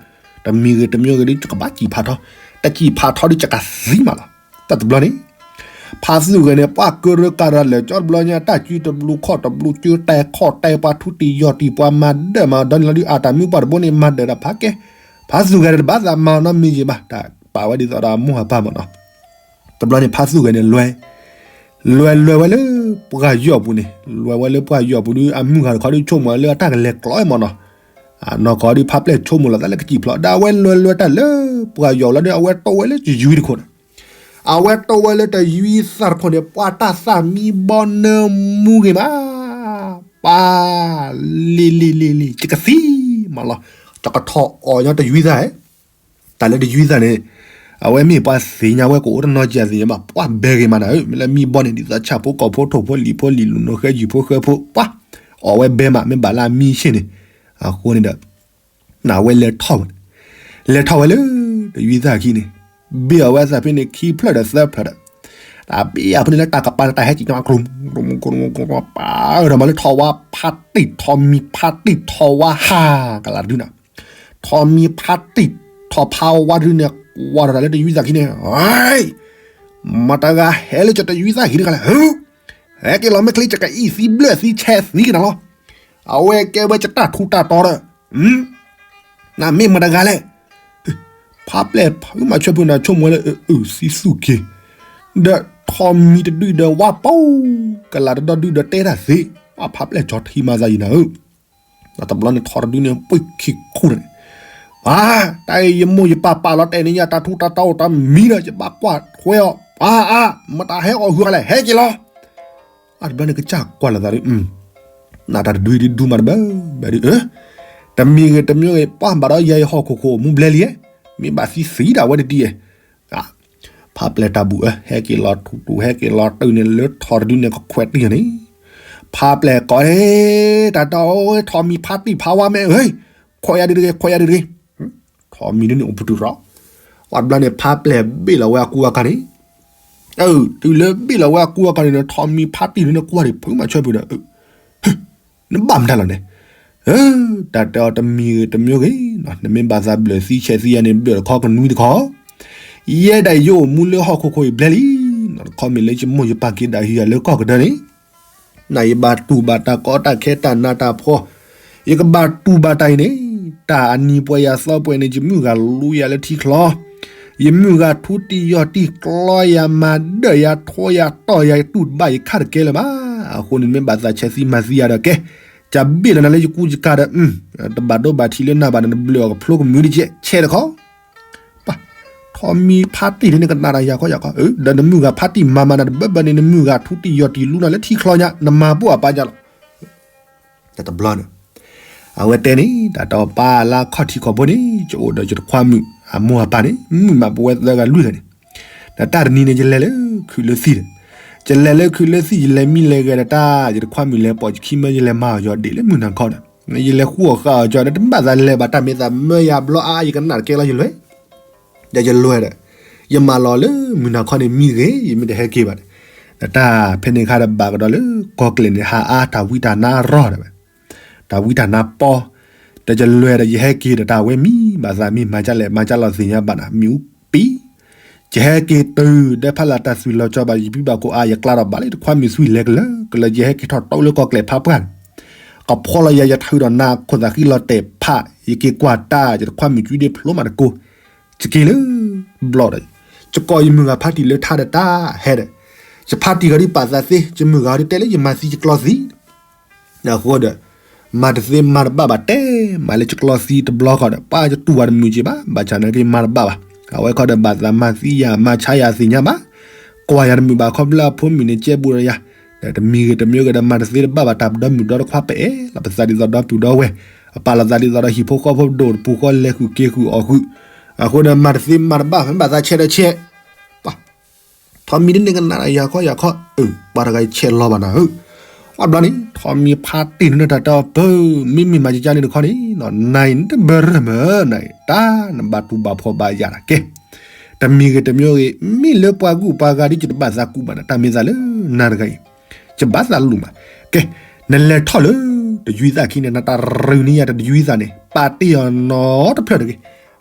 တမံၤဂ့ၤတမံၤဂ့ၤဒုး ယကဘၣ်စံၣ်ဖးထီ, တစံၣ်ဖးထီဒုး ယကသံမးလီၤ. တၢ်တဘျီန့ၣ် ဖါသူၣ်ဂဲၤန့ၣ် ပှၤကရၢကရိလဲၤကၠီတဘျီညါ တၢ်စုတဘျုးခီၣ်တဘျုး စုတဲခီၣ်တဲ ပှၤထူတံၢ်ယီၢ်တံၢ် ပှၤမၤဒၢၣ်မၤဒီန့ၣ်လီၤဒုး အတၢ်မုၢ်ပှၢ်တဘိန့ၣ် မၤဒၢၣ်ဒီးဖးကဲ, ဖါသူၣ်ဂဲၤန့ၣ်တဘၣ်သးမၤနီတမံၤယံၤဘၣ်, တၢ်ပာ်ဝဲဒ်သိးဒီးအမိၢ်အပၢ်မးနီၤ. တဘျီန့ၣ် ဖါသူၣ်ဂဲၤန့ၣ် လွဲ လွဲလွဲဝဲလၢပှၢ်ယီၢ်ပူၤန့ၣ်, လွဲဝဲလၢပှၢ်ယီၢ်ပူၤဒုး အမုၢ်ဂၤတခီဒုး ဆိကမိၣ်လၢအတၢ်ကလဲၤကျီမးနီၤ. နီၢ်ကီဒုး ဖါပျဲၢ်ဆိကမိၣ်လီၤသးလၢကစံၣ်ဖျိး, ဒီးအဝဲလွဲလွဲတၢ်လၢပှၢ်ယီၢ်လီၤဒီး အဝဲတိဝဲလၢတယွံတခိၣ်န့ၣ်, အဝဲတိဝဲလၢတယွံသၣ်တခိၣ်န့ၣ် ပှၤတၢ်သၣ်မံဘီနၢမူဂ့ၤမး, ပှၤ လံၤလံၤလံၤလံၤ ယကသံမးလီၤ. ယကထီၣ်အီၣ်ညီတယွံသၣ်ဧၢ တၢ်လၢတယွံသၣ်န့ၣ် အဝဲမ့ၢ်ပှၤသ့ၣ်ညါဝဲကအိၣ်တနီၤစၢ်သ့ၣ်ညါဘၣ်, ပှၤဘဲဂ့ၤမးနၤဧၢ, မ့ၢ်လၢမံဘီန့ၣ် ဒ်သိးဆၣ်ဖိကီၢ်ဖိထိၣ်ဖိလံၤဖိလံၤလူၤနိၣ်ဃဲယုၢ်ဖိဃဲဖိ ပှၤ အီၣ်ဝဲဘဲမး, မ့ၢ်ဘၣ်လၢအမံဆ့ၣ်န့ၣ်, အဃိန့ၣ်ဒီး နဝဲလဲၤထီၣ်ဝဲ, လဲၤထီၣ်ဝဲလၢ တယွံသၣ်ခံန့ၣ်, ဘ့ၣ်အီၣ်ဝဲသးဖဲန့ၣ် ခံဖျၢၣ်ဒီးသၢဖျၢၣ်ဒီး, တၢ်ဘ့ၣ်အီၣ်ဖဲန့ၣ်လၢတၢ်ကပၤန့ၣ် တၢ်ဟဲစံၣ်ညီကျိၤ ကျိၤ ကျိၤ ကျိၤ ပာ်အၢထီၣ်မးလၢထီၣ်ဝါဖါတံၢ်ထီၣ်မံၤဖါတံၢ်ထီၣ်ဝါဟးကလၤတဒုနီၤ, ထီၣ်မံၤဖါတံၢ်ထီၣ်ဖးဝါတဒုန့ၣ် ကွၢ်ထီၣ်တၢ်လၢတယွံသၣ်ခံန့ၣ်, မတၤဂၤဟဲလၢယတယွံသၣ်ခံတဂၤလဲၣ်, ဟဲက့ၤလီၤမ့ၢ်ချ့ ယကအံၣ်သံဘျၢၣ်သံဆဲးသံက့ၤနၤလီၤ. အဝဲကဲဝဲယတၢ်ထူးတၢ်တီၤဒီး နမ့ၢ်မတၤတဂၤလဲၣ်. ဖါပျဲၢ်ဖုမၤဆၢဖုနၤဆိကမိၣ်ဝဲလၢ အအုၣ်သံသူၣ်က့ၤ, ဒီးထီၣ်မံၤတဒုဒီးဝါပူၤ ကလၤတဒီဒုဒီးတဲတၢ်သ့, ဖါပျဲၢ်ကၠီထံမၤသးယံၤနၤဧၢ. တဘျီန့ၣ်ထီၣ်တဒုန့ၣ် ပှ့ၤခံခိၣ်န့ၣ်, ပှၤ တၢ်အံၤယမိၢ်ယပၢ်ပာ်လီၤတဲာ်န့ၢ်ယၤ တၢ်ထူးတၢ်တီၤအိၣ်တမံၤဒီး ယဘၣ်ကွၢ်ထွဲအီၤ, ပှၤအါ မတၤဟဲအီၣ်ဟုၣ်လဲၣ် ဟဲက့ၤလီၤ. အတဘျီန့ၣ်ကစၢ်ကွၢ်လီၤသးဒီး နတၢ်တဒုဒုဒူမးတဘၣ်ဘၣ်ဒု, တမံၤဂ့ၤတမံၤဂ့ၤ ပှၢ်ဘၣ်ဒီးယဲယဟီၣ်ခိၣ်ခိၣ်မူဘျဲလံ, မ့ၢ်ဘၣ်သံသံဒၣ်ဝဲတဒ်ဧါ. ဖးပျဲၢ်တၢ်ဘူၣ်ဧၢ, ဟဲက့ၤလီၤထူၣ်ထူၣ် ဟဲက့ၤလီၤတုၤန့ၣ် လၢထီၣ်တဒုန့ၣ် ကခွဲးတံၢ်န့ၣ်, ဖးပျဲၢ်ကိးန့ၣ်, တၢ်တၢ်အိၣ် ထီးမံၤဖါတံၢ်ဖးဝါမဲအၢ, ခွဲးယၤဒုတဂ့ၤ ခွဲးယၤဒုတဂ့ၤ. ထီးမံၤဒုန့ၣ်အိၣ်ပတုာ်ရီ, ဝံၤတဘျီန့ၣ် ဖးပျဲၢ်ဘ့ၣ်လီၤဝဲအကူအကၤန့ၣ်, တုၤလၢဘ့ၣ်လီၤဝဲအကူအကၤန့ၣ် ထီးမံၤဖါတံၢ်ဒုန့ၣ်ကွၢ်ဒံး ဖုမၤဆၢပူၤဒီး နဘၣ်မတၤလီၤန့ၣ်, တၢ်တဲအီၤတမံၤဂ့ၤတမံၤဂ့ၤ, နမ့ၢ်ဘၣ်သးဘျၢၣ်သံဆဲးသံယၤန့ၣ် ဘျၢၣ်တခီကနွံတခီ, ယဲဒၣ်ယအိၣ်မူလၢဟီၣ်ခိၣ်ခိၣ်အံၤဘျဲလံ, တခီမ့ၢ်လၢယမိၢ်ယပၢ်က့ၤဒၣ်ဟံးယၤလၢကီၢ်ကဒၢန့ၣ်, နယဘၣ်တူၢ်ဘၣ်တၢ်ကီတၢ်ခဲတၢ်နးတၢ်ဖှီၣ်, ယကဘၣ်တူၢ်ဘၣ်တၢ်အံၤန့ၣ်, တၢ်အနံၤပှဲၤယၤသီပှဲၤန့ၣ် ယမုၢ်ဂၤလူၤယၤလၢထံချီ ယမုၢ်ဂၤထူတံၢ်ယီၢ်တံၢ်ကျီယၤမၤဒၢၣ်ယၤထိယၤတီၢ်ယၤတူၢ်တဘၣ်ယခါတကဲလၢၤဘၣ်. အဃိန့ၣ် မ့ၢ်ဘၣ်သးဆဲးသံမၤသံယၤဒီးကဲ, ကဘ့ၣ်လီၤနၤလၢယကူယကၤဒီး, တဘၣ်ဒိဘၣ်ထံးလၢနၤဘၣ်န့ၣ် နဘျၢၣ်အီၤကဖျိကမုာ်တကဲ ဆဲးတခီ, ပှၤ, ထီးမံၤဖါတံၢ်ဒုန့ၣ်ကနၣ်တၢ်ယၤခီယၤခီ, ဒီးနမုၢ်ဂၤဖါတံၢ်မၤမၤနၤတဘၢဘၢန့ၣ် နမုၢ်ဂၤထူတံၢ်ယီၢ်တံၢ်လူနၤလၢထံချီညါ နမၤပိၢ်အပၢ်ညါလီၤ. တဘျီန့ၣ် အဝဲတဲန့ၣ် တၢ်တဲအီၤပၢ်လၢအခီၣ်ထံးခီၣ်ဘိန့ၣ် ယအိၣ်ဒီးယတခွါမုၣ်အမိၢ်အပၢ်န့ၣ် မုၣ်မးပဝဲသၢဂၤလွံၢ်ဂၤန့ၣ်, ဒီးတၢ်တနံၤန့ၣ် ယလဲၤလၢခုးလၢသံၣ်ဒီး, ယလဲၤလၢခုးလၢသံၣ် ယလဲၤမံလဲၤဂဲၤဒီးတၢ် ယတခွါမုၣ်လဲၤပိာ်ယခံမၢ ယလဲၤမၤအီၤယီၤဒ့ၣ်လၢမုၢ်နၤခီဒီး, ယလဲၤဃူအီၣ်ဃာ်အီၤကီဒီး တဘၣ်သးလဲၤဘၣ်တၢ်မ့ၢ်သးမၢယၤဘျီအါ ယကနၣ်တကဲလီၤယလွဲၢ် ဒီးယလွဲၢ်ဒီး, ယမၤလီၤလၢမုၢ်နၤခီန့ၣ် မံဂ့ၤ ယမ့ၢ်တဟဲက့ၤဘၣ်န့ၣ်, ဒီးတၢ်ဖဲန့ၣ်အခါဒီးဘၣ်ကဒီးလၢကီၢ်ကျဲၢ်န့ၣ် ဟးအါတၢ်ဝံတၢ်နါရီၢ်ဒီးဝဲ, တၢ်ဝံတၢ်နါပီ, ဒီးယလွဲၢ်ဒီးယဟဲက့ၤဒီးတၢ်ဝဲမံၤ ဘၣ်သးမ့ၢ်မၤကၢ်လဲၣ်မၤကၢ်လီၤသ့ၣ်ညါဘၣ်နၤ မ့ၣ်အူပံၤ ယဟဲက့ၤတုၤဒီးဖးလၢ်တၢ်သွံၣ်လီၤကၠီဘၣ် ယဘံဘၣ်ကိးအါ ယကျါထီၣ်ဘၣ်လၢယတခွါမုၣ်သွံၣ်လဲၤကလၢာ်ကလၢာ် ယဟဲက့ၤထီၣ်တိလၢကီၢ်ကျဲၢ်ဖးပှၢ်န့ၣ်, ကဖီလီၤယၤ ယထုးဒီးနါခိၣ်သးဃံလီၤတဲာ်ဖး ယက့ၤကွၢ်တၢ် ယတခွါမုၣ်ကွံဒ့ဖျိမးတကိး, ယက့ၤလၢဘျီဒီး, ယကိးယမုၢ်ဂၤဖါတံၢ်လၢထါဒီးတၢ်ဟဲဒီး, ယဖါတံၢ်ဂၤဒ်ပာ်သးသ့ ယမုၢ်ဂၤဒ်တဲလၢယမၤသံယကျီသံ အဃိဒီး, မၤတသ့မၤတဘၣ်ဘၣ်တဲ, မၤလၢယကျီသံတဘျီဃီဒီး ပှၤယတူၢ်ဝဲတမုာ်က့ၤဘၣ်, ဘၣ်ဆၣ်နာ်က့မၤတဘၣ်ဘၣ်, အဝဲခီဒီးဘၣ်သးမၤသံယၤ မၤဆါယၤသ့ၣ်ညါဘၣ်, ကွၢ်ယၤတမုာ်ဘၣ်ခီဖျိအဖိမုၣ်န့ၣ် ကဲဘူးဒီးယၤ, ဒီးတမံၤဂ့ၤတမံၤဂ့ၤဒီး မၤတသ့တဘၣ်ဘၣ်တၢ်ဒီမုၢ်ဒီတခွါ ပအဲၣ်လီၤပသးဒ်သိးဒီပုၢ်ဒီဝဲၢ်, အပာ်လီၤသးဒ်သိးဒီးဟံၣ်ဖိဃီဖိပဒိၣ်တပူၤဃီ လဲၤဃုာ်က့ၤဃုာ်အီၣ်ဃုာ်, အဃိဒီးမၤတသ့မၤတဘၣ် မ့ၢ်ဘၣ်သးဆဲးဒီးဆဲး ပှၤ ထီးမံၤတန့ၢ်ကနၣ်ယၤခီယၤခီ, အၢ ပှၤတဂၤအံၤဆဲးလီၤဘၣ်နၤဧၢ, ပှၤဘျီန့ၣ် ထီးမံၤဖါတံၢ်န့ၣ်တၢ်တဲအီၤပၢ်, မ့မ့ၢ်မၤကကါန့ၣ်တခီန့ၣ်, နၤအံၤနတဘၢရၢၢ်မၢ်, နၤအံၤ တၢ်နဘၣ်တူၢ်ဘၣ်ဖှီၣ်ဘၣ်ယာ်တၢ်ကဲ, တမံၤဂ့ၤတမံၤဂ့ၤ မ့ၢ်လၢပှၤဂုၤပှၤဂၤဒ်ယတဘၣ်သးကူးဘၣ်နၤ တၢ်မ့ၢ်သးလၢနၤတဂၤအံၤ, ယဘၣ်သးလူၤမး, ကဲ, နလဲၤထီၣ်လၢ တယွံသးခံန့ၣ် နတၢ်ရုၢ်န့ၢ်ယၤတယွံသးန့ၣ် ပာ်တ့ၢ်အီၤနီတဖျၢၣ်တဂ့ၤ,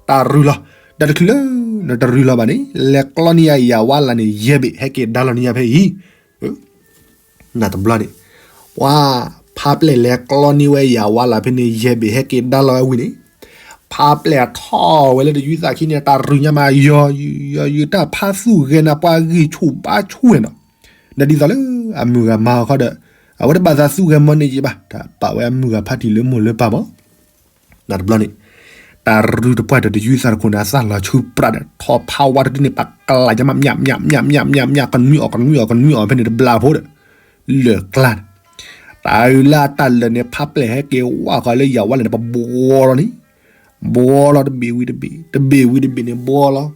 တၢ်ရုၢ်လီၤ, ဒီးတချုးလၢ နတရုၢ်လီၤဘၣ်န့ၣ် လဲၤကျီန့ၢ်ယၤယၣ်ဝါလၢ်န့ၣ် ယဲၢ်ဘ့ၣ် ဟဲက့ၤဒါလီၤန့ၢ်ယၤဖဲအံၤ, နတဘျီန့ၣ်, ပှၤ, ဖးပျဲၢ်လဲၤကျီန့ၢ်ဝဲယၣ်ဝါလၢ်ဖဲန့ၣ် ယဲၢ်ဘ့ၣ် ဟဲက့ၤဒါလီၤဝဲဝံၤန့ၣ်, ဖးပျဲၢ်ထီၣ်ဝဲလၢတယွံသးခံန့ၣ် တၢ်ရုၢ်ညါမး ယီၤယီၤယီၤ တၢ်ဖးသူၣ်ဂဲၤနၤ ပှၤဂံၢ်ဆူၣ်ဘါဆူၣ်ဝဲနီၤ, ဒီးဒ်သိးလၢ အမုၢ်ဂၤမၤအီၤခီဒီး, အဝဲတဘၣ်သးသူၣ်ဂဲၤမီၢ်န့ၢ်ယဘၣ် တၢ်ပာ်ဝဲအမုၢ်ဂၤဖးတံၢ်လၢမိၢ်လၢပၢ်မး နတဘျီန့ၣ်, တၢ်ရုၢ်တပှၢ်ဒီးတယွံသးတခိၣ်န့ၣ် အသၣ်လီၤဆူပြးဒီး ထီၣ်ဖးဝါတဒုန့ၣ် ပာ်ကလးယမး မၠးမၠးမၠးမၠးမၠး ကနွံအီၤ ကနွံအီၤ ကနွံအီၤဖဲန့ၣ်တဘျီဖိဒီး, လၢာ်ကျါန့ၣ်, တၢ်အုၣ်လၢအတၢ်လၢာ်န့ၣ် ဖးပျဲၢ်ဟဲက့ၤဝါဃီၤလၢယၣ်ဝါလၢ်န့ၣ် ပဘှီလီၤန့ၣ်, ဘှီလီၤတဘ့ၣ်ဝံၤတဘ့ၣ် တဘ့ၣ်ဝံၤတဘ့ၣ်န့ၣ် ဘှီလီၤ,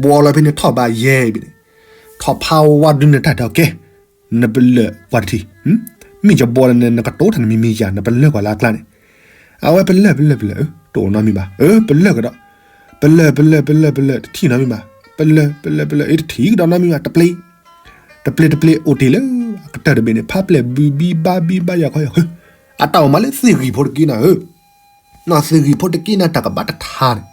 ဘှီလီၤဖဲန့ၣ်ထီၣ်ဘးယဲၢ်ဘ့ၣ်န့ၣ်, ထီၣ်ဖးဝါဒုန့ၣ်တၢ်တဲအီၤကဲ နပလၢၢ်ကွၢ်တထံၣ်, မ့ၢ်ယဘှီလီၤန့ၣ် နကတိၤတၢ်နမံၤမံၤယၤ နပလၢၢ်ကွၢ်လၢအကျါန့ၣ်, အဝဲပလၢၢ်ပလၢၢ်ပလၢၢ် တအိၣ်နီတမံၤဘၣ်, အၢ ပလၢၢ်ကဒီး, ပလၢၢ်ပလၢၢ်ပလၢၢ်ပလၢၢ် တထံၣ်နီတမံၤဘၣ်, ပလၢၢ်ပလၢၢ်ပလၢၢ်ပလၢၢ် တထံၣ်ကဒီးနီတမံၤဘၣ် တပျ့ၤ, တပျ့ၤတပျ့ၤအိၣ်တ့ၢ်လၢ အကတၢၢ်တဘ့ၣ်န့ၣ် ဖးပျဲၢ်ဘုဘံဘါဘံဘါယၤခီယၤ, အတၢ်အိၣ်မးလၢသ့ၣ်ဂံၢ်ဖိတက့ၢ်နၤဧၢ, သ့ၣ်ဂံၢ်ဖိတက့ၢ်န့ၣ်တၢ်ကဘၣ်တထါန့ၣ်,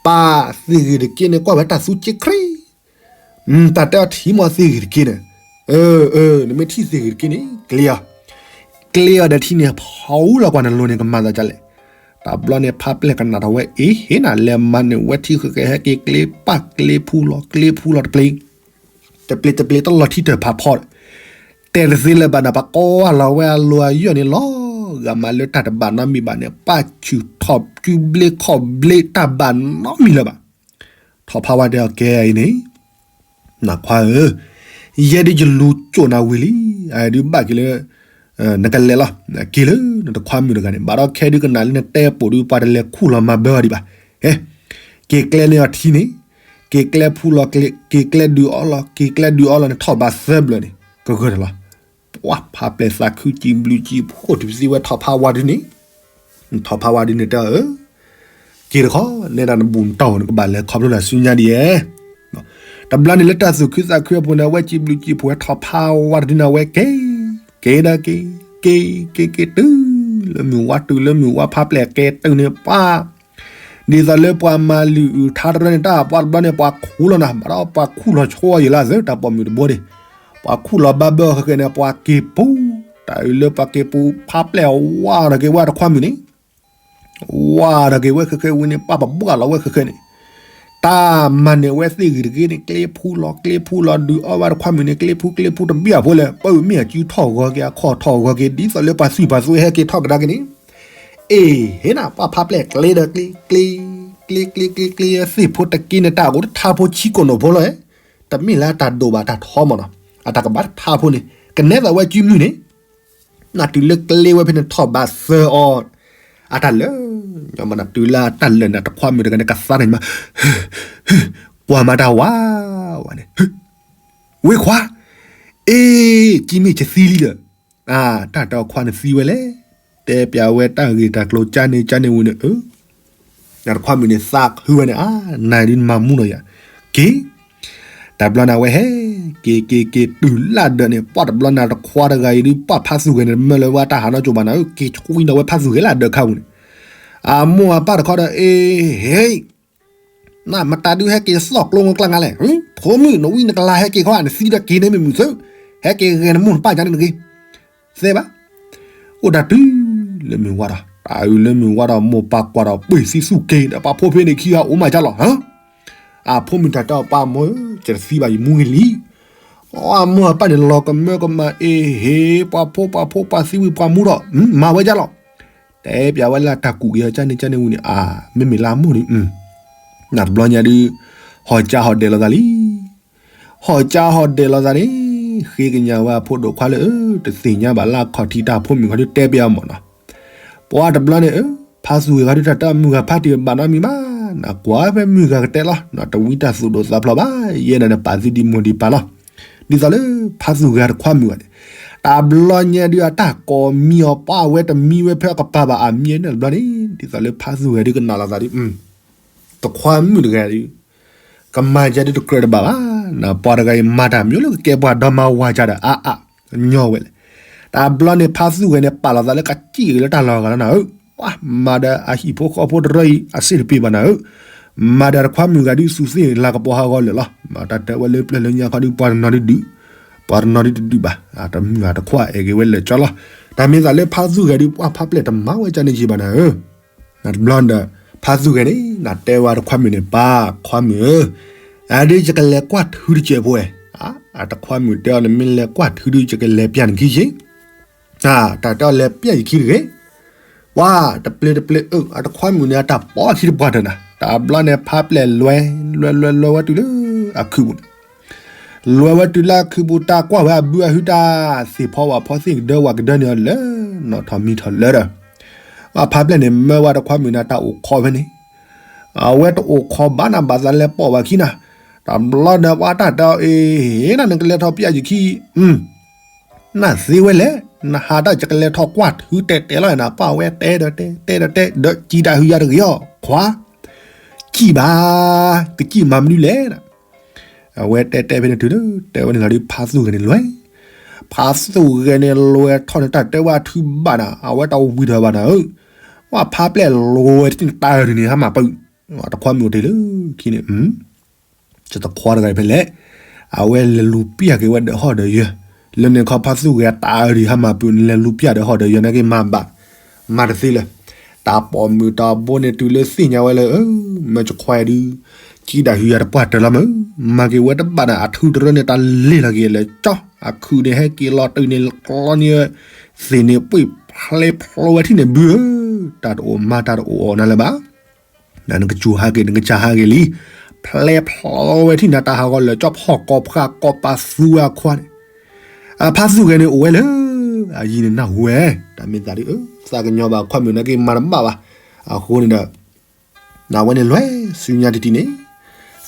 ပၢ်သ့ၣ်ဂံၢ်တက့ၢ်န့ၣ် ကွၢ်ဝဲတၢ်သူက့ခရံာ် တၢ်တဲအီၤထံၣ်မီၤသ့ၣ်ဂံၢ်တက့ၢ်န့ၣ်, အၢ အၢ နမ့ၢ်ထံၣ်သ့ၣ်ဂံၢ်တက့ၢ်န့ၣ် ကျ့အီၤ, ကျ့အီၤဒီးထံၣ်န့ၣ် ဖီအူလီၤကွၢ်နလိၤန့ၣ် ကမၤသးဒ်လဲၣ်, တဘျီန့ၣ် ဖးပျဲၢ်ကနၣ်ထီၣ်ဝဲ အ့ ဟ့ၣ်နၤလဲၤမၤန့ၢ်ဝဲထံဃဲးဃဲး ဟဲက့ၤကျ့ပၢ်ကျ့ဖူလီၤ ကျ့ဖူလီၤတပျ့ၤ, တပျ့ၤတပျ့ၤတလီၤထံတၢၢ်ဖးဖီဒီး တဲတသ့လၢၤဘၣ်န့ၣ် ပှၤကိးလီၤဝဲအလိၤအယီၢ်န့ၣ်လီၤ, ဂၤမးလၢတၢ်တဘၣ်နီတမံၤဘၣ်န့ၣ် ပၢ်ဆူၣ်ထီၣ်ကူဘျ့ခီၣ်ဘျ့တၢ်ဘၣ်နီတမံၤလၢၤဘၣ်, ထီၣ်ဖးဝါတဲအီၤကဲအံၤန့ၣ်, နခွါဧၢ, ယဲဒ်ယလူၤကိၣ်နၤဝံၤလံ, ဒုးဘၣ်က့ၤလၢ နကလဲၤလီၤ, က့ၤလၢနတခွါမုၣ်တဂၤန့ၣ် ဘၣ်ဒီးခဲဒုးကနၣ်လၢနတဲပိာ်ဒုး ပှၤတလဲၤခူၣ်လီၤမၤဘၢအီၤဒံးဘၣ်. ဟဲ, က့ၤကျဲန့ၢ်အီၤထံန့ၣ်, က့ၤကျဲဖူလီၤ, က့ၤကျဲဒုးအီလီၤ, က့ၤကျဲဒုးအီလီၤန့ၣ် ထီၣ်ဘးသၢဘျီန့ၣ် ကဂၢၢ်တၢ်လီၤ. ပှၤဖါပျဲၢ်သးခုစံးဘျုးစံးဖှိၣ်တုၤသံဝဲထီၣ်ဖးဝါဒုန့ၣ်, ထီၣ်ဖးဝါဒုန့ၣ်တဲအီၤ, က့ၤတခီ, နဲဒၣ်နဘူၣ်နတီၢ် နကဘၣ်လဲၤခီဖျိတၢ်ဆူညါဒ်ယဲ တဘျီန့ၣ်လၢတၢ်သူၣ်ခုသးခုအပူၤန့ၣ် အဝဲစံးဘျုးစံးဖှိၣ်ဝဲထီၣ်ဖးဝါတဒုန့ၣ် အဝဲက့ၤ, က့ၤဒီးက့ၤ, က့ၤ, က့ၤ, က့ၤတုၤလၢမုၢ်ဝါ တုၤလၢမုၢ်ဝါ ဖါပျဲၢ်က့ၤတုၤန့ၣ်ပှၤ, ဒ်သိးလၢပှၤမၤလုၢ်အုၣ်ထါတရၢန့ၣ် တၢ်ပှၤတဘျီန့ၣ် ပှၤခူၣ်လီၤနၤ ဘၣ်ဒီးပှၤခူၣ်လီၤဆိယံာ်လၢသၢ တၢ်ပိာ်မုၣ်တဘိန့ၣ်, ပှၤခူၣ်လီၤဘၣ်ဘၢအီၤဃဲးဃဲးန့ၣ် ပှၤက့ၤပူၤ, တၢ်အုးလၢပှၤက့ၤပူၤ ဖါပျဲၢ်ဝါဒီးက့ၤဝဲတခွါမုၣ်န့ၣ် ဝါဒီးက့ၤဝဲဃဲးဃဲးဝံၤန့ၣ် ပှၤပဘှၣ်လီၤဝဲဃဲးဃဲးန့ၣ်, တၢ်မၤန့ၢ်ဝဲသ့ၣ်ဂ့ၤတဂ့ၤန့ၣ် ကျ့ဖူလီၤ ကျ့ဖူလီၤ ဒုးအီဝဲတခွါမုၣ်န့ၣ် ကျ့ဖူကျ့ဖူတဘျီအဖိလဲၣ် ပမ့ၢ်အစုထီၣ်ဂီၤက့ၤ အခီၣ်ထီၣ်ဂီၤက့ၤ ဒ်သိးလၢပှၤသွံၣ်ပှၤသွဲဟဲက့ၤထီၣ်ကဒါက့ၤန့ၣ်, အ့ၣ် ဟ့ၣ်နၤ ပှၤဖါပျဲၢ်ကျ့ဒီးကျ့, ကျ့, ကျ့ကျ့ကျ့ကျ့ သ့ၣ်ဖိတက့န့ၣ် တၢ်အိၣ်တထါဖိဆံကိၣ်နိၣ်ဖိလီၤ, တမ့ၢ်လၢအတၢ်ဒိၣ်ဘၣ်တၢ်ထီမးနီၤ, အတၢ်ကဘၣ်တထါဖိန့ၣ် ကနဲသိးဝဲစုမုၢ်န့ၣ် နတုၤလၢကျ့ဝဲဖဲန့ၣ်ထီၣ်ဘးသၢအီၤ, အတၢ်လၢ, မနၤတုၤလၢတၢ်လၢာ်န့ၣ် တခွါမုၣ်တဂၤန့ၣ် ကသါန့ၣ်မး, ကွၢ်မၤတၢ်ဝး, ဝဲန့ၣ်, ဝ့ခွါ, အ့ၣ် ကံမ့ၢ်ကသံလံဒီး, တၢ်တၢ်ခွါန့ၣ်သံဝဲလဲၣ်, တဲပျးဝဲတၢ်ဂ့ၢ်တၢ်ကျိၤကန့ၣ်ကန့ၣ်ဝံၤန့ၣ်, တခွါမုၣ်န့ၣ်သးခုဝဲန့ၣ် အါ, နၤဒုးနမၤမူနီၤယၤ, က့ၤ တဘျီန့ၣ်ဝဲဟဲ, က့ၤက့ၤက့ၤတုၤလၢဒၢးန့ၣ် ပှၢ်တဘျီန့ၣ် တခွါတဂၤအံၤဒုး ပှၢ်ဖါသူၣ်ဂဲၤန့ၣ် မၢလၢဝဲတၢ်ဟးနီၢ်ကၠိဘၣ်နၤဧၢ, က့ၤဆှံဒီးဝဲဖါသူၣ်ဂဲၤလၢအဒၢးခါပူၤန့ၣ်, အမိၢ်အပၢ်တခီဒီး အ့ၣ်, နမတၤဒုးဟဲက့ၤသီၣ်ကျိငိကျါငါလဲၣ်, ဖိမုၣ်နဝံနကလၤဟဲက့ၤခီ နသံဒီးက့ၤန့ၢ်မ့ၢ်မုာ်သု, ဟဲက့ၤဂဲၤနမိၢ်နပၢ်ကန့ၣ်တဂ့ၤ, သဲဘၣ် အိၣ်တၢ်တုၤလၢမုၢ်ဝါဒီး တၢ်အုးလၢမုၢ်ဝါဒီး မိၢ်ပၢ်ကွၢ်ဒီး ပှ့ၤသံသူၣ်က့ၤဒီး ပှၤဖိဖဲန့ၣ်ခံဂၤအိၣ်မးကလီၤ, အဖိမုၣ်တၢ်တဲအီၤ ပၢ်မိၢ်ဧၢ, ယတသံဘၣ်ယမူဂ့ၤလံ, အမိၢ်အပၢ်န့ၣ် လီၤကမၢကမၤ အ့ၣ်ဟ့ၣ် ပှၤဖိပှၤဖိပှၤသံဝံၤပှၤမူဒီး မၤဝဲကလီၤ, တဲပျးဝဲလၢတၢ်ကူးက့ၤအီၤကန့ၣ်ကန့ၣ်ဝံၤန့ၣ် အါ မ့မ့ၢ်လၢအမိၢ်န့ၣ် နတဘျီညါဒုး ဟီၣ်ကၠါဟီၣ်ဒဲးလိာ်သးလံ ဟီၣ်ကၠါဟီၣ်ဒဲးလိာ်သးန့ၣ် ဃ့ကညးဝဲအဖိဒိၣ်ခွါလၢ တသ့ၣ်ညါဘၣ်လၢအခီၣ်ထံးတၢ်ဖိမုၣ်ခီဒုးတဲပျးအီၤမးနီၤ, ပှၤတဘျီန့ၣ် ဖါသူၣ်ဂဲၤခီဒုးတၢ်တၢ်မုၢ်ဂၤဖါတံၢ်ဘၣ်နီတမံၤဘၣ်, နကွၢ်ဖဲမုၢ်ဂၤကတဲလီၤ နတဝံတၢ်သူၣ်ဒိၣ်သးဖျိးဘၣ်, ယဲဒၣ်န့ၣ်ပာ်သုဒံးမိၢ်ဒံးပၢ်လီၤ, ဒ်သိးလၢဖါသူၣ်ဂဲၤတခွါမုၢ်ဘၣ်န့ၣ်, တဘျီညါဒုးအတၢ်ကိးမံအီၤပှၤဝဲတမံဝဲဖဲအကပၤဘၣ်အမံန့ၣ်တဘျီန့ၣ် ဒ်သိးလၢဖါသူၣ်ဂဲၤဒုးကနၣ်လိာ်သးဒုး တခွါမုၣ်တဂၤဒုး ကမၤကၢဒုးတကြၢးတဘၣ်ဘၣ်, နပှၤတဂၤအံၤမၤတၢ်မံၤလၢကကဲပှၤဒီမါဝၤကၢဒီးအါအါ ညီဝဲလဲၣ်, တဘျီန့ၣ်ဖါသူၣ်ဂဲၤန့ၣ် ပာ်လီၤသးလၢကစံၣ်ဂ့ၤလၢတၢ်လီၢ်ဂၤလီၤနၤဧၢ, ပှၤမၤဒီးအဟံၣ်ဖိဃီဖိတရၢအံၤ အစ့ၣ်တပ့ၤဘၣ်နၤဧၢ, မၤဒီးတခွါမုၣ်ဂၤဒုးသူးသ့ၣ်လၤကပီၤဟးဂီၤလၢာ်လီၤ, မၤတၢ်တဲဝဲလၢပျၢၤလၢညါခီဒုး ပှၤတနီၤဒုးဒုး, ပှၤတနီၤဒုးတဒုးဘၣ်, တမုၢ်ဂၤတခွါအဲၣ်ဂ့ၤဝဲလၢာ်ကၠီလီၤ, တၢ်မ့ၢ်သးလၢဖါသူၣ်ဂဲၤဒုး ပှၤဖါပျဲၢ်တမၤဝဲကန့ၣ်က့ၤဘၣ်နၤဧၢ နတဘျီဒီး ဖါသူၣ်ဂဲၤန့ၣ် နတဲဝဲတခွါမုၣ်န့ၣ် ပၢ်ခွါမုၣ်ဧၢ, အဒုးယကလဲၤကွၢ်ထုတစဲးဖိဝဲ, အတခွါမုၣ်တဲအီၤ နမ့ၢ်လဲၤကွၢ်ထုဒုး ယကလဲၤပျၢ်နခံက့ၤ, တၢ်တဲအီၤလဲၤပျၢ်ယခံတဂ့ၤ, ပှၤတပျ့ၤတပျ့ၤအၢ အတခွါမုၣ်န့ၣ် အတၢ်ပိာ်အခံတပှၢ်တၢၢ်နၤ, တဘျီန့ၣ် ဖါပျဲၢ်လွဲ လွဲလွဲလွဲဝဲတုၤလၢ အခုးပူၤန့ၣ် လွဲဝဲတုၤလၢအခုးပူၤ တၢ်ကွၢ်ဝဲအဘုအဟုတၢ် သ့ၣ်ဖီဝၣ်ဖီသ့ၣ်ကဒၢဝၣ်ကဒၢန့ၣ်အီၤလၢ နီၢ်ထီၣ်မံထီၣ်လၢဒီး အဖါပျဲၢ်န့ၣ် မၢဝဲတခွါမုၣ်န့ၣ်တၢ်အိၣ်ခိးဖဲန့ၣ်, အဝဲတအိၣ်ခိးဘၣ်နၤဘၣ်သးလဲၤပိာ်ဝဲခံနၤ, တဘျီဒီးပှၤတၢ်တဲအီၤ အ့ၣ် နကလဲၤထီၣ်ပျၢ်ယခံ နသ့ဝဲလဲၣ်, နဟးတၢ်ယကလဲၤထီၣ်ကွၢ်ထုတဲာ်တဲာ်လီၤနၤ, ပှၤဝဲတဲဒီးတဲ တဲဒီးတဲ ဒီးစံးတၢ်ဟုယၤတဂ့ၤအီၤ ခွါ, စံးဘၣ်, ကစံးမၤမနုၤလဲၣ် အဝဲတဲတဲဖဲန့ၣ်တုၤလၢ တဲဝဲန့ၣ်လီၤဒုး ဖါသူၣ်ဂဲၤန့ၣ်လွဲ, ဖါသူၣ်ဂဲၤန့ၣ်လွဲထီၣ်န့ၣ် တၢ်တဲဝဲအထုဘၣ်နၤ အဝဲတဝံၤထီၣ်ဘၣ်နၤဧၢ, ပှၤဖါပျဲၢ်လွဲတန့ၣ်တၢ်အၢဒ်န့ၣ် ဟါမၢ်ပၢၢ်, တခွါမုၣ်အိၣ်တ့ၢ်လၢခံန့ၣ် တခွါတဂၤအံၤဖဲလဲၣ်, အဝဲလဲၤလူၤပျၢ်က့ၤဝဲဒီးဟီၣ်ဒီးယၢၤ, လၢန့ၣ်ခီဖါသူၣ်ဂဲၤအတၢ်အၢဒ်ဟါမၢ်ပၢၢ် နလဲၤလူၤပျၢ်ဒီးဟီၣ်ဒီးယၢၤနာ်က့မၤဘၣ်, မၤတသ့လၢၤ, တၢ်ပိာ်မုၣ်တၢ်ဘိန့ၣ်တုၤလၢသ့ၣ်ညါဝဲလၢ မ့ၢ်ယခွါဒုး စံးတၢ်ဟုယၤတပှၢ်တၢၢ်လီၤမး, မၤက့ၤဝဲတဘၣ်န့ၣ် အထုတရၢန့ၣ် တၢ်လ့ၢ်လီၤက့ၤလၢာ်ကၠီ, အခုးန့ၣ်ဟဲက့ၤလီၤတုၤန့ၣ် ကျီန့ၢ် သ့ၣ်န့ၣ်ပှ့ၢ်ဖျဲဖျိဝဲထံၣ်န့ၣ်ဘုဧၢ, တၢ်တအိၣ်မၤတၢ်တအိၣ်အီၣ်နၤလၢၤဘၣ် နကစူၤဟးက့ၤ နကစၢ်ဟးက့ၤလံ, ဖျဲဖျိဝဲထံၣ်န့ၣ် တၢ်ဟးဂီၤလၢာ်ကၠီ ဖီၣ်ကိးဖးကိးပာ်သူဝဲအခွါန့ၣ်, အဖါသူၣ်ဂဲၤန့ၣ်အိၣ်ဝဲလၢ အယံၤန့ၣ်နၢ်ဟူဝဲ, တၢ်မ့ၢ်သးဒ် သးကညီၤဘၣ်ခွါမုၣ်နာ်က့မၤတဘၣ်ဘၣ်, အဃိန့ၣ်ဒီး နဝဲန့ၣ်လွဲၢ်ဆူညါတထံၣ်န့ၣ်,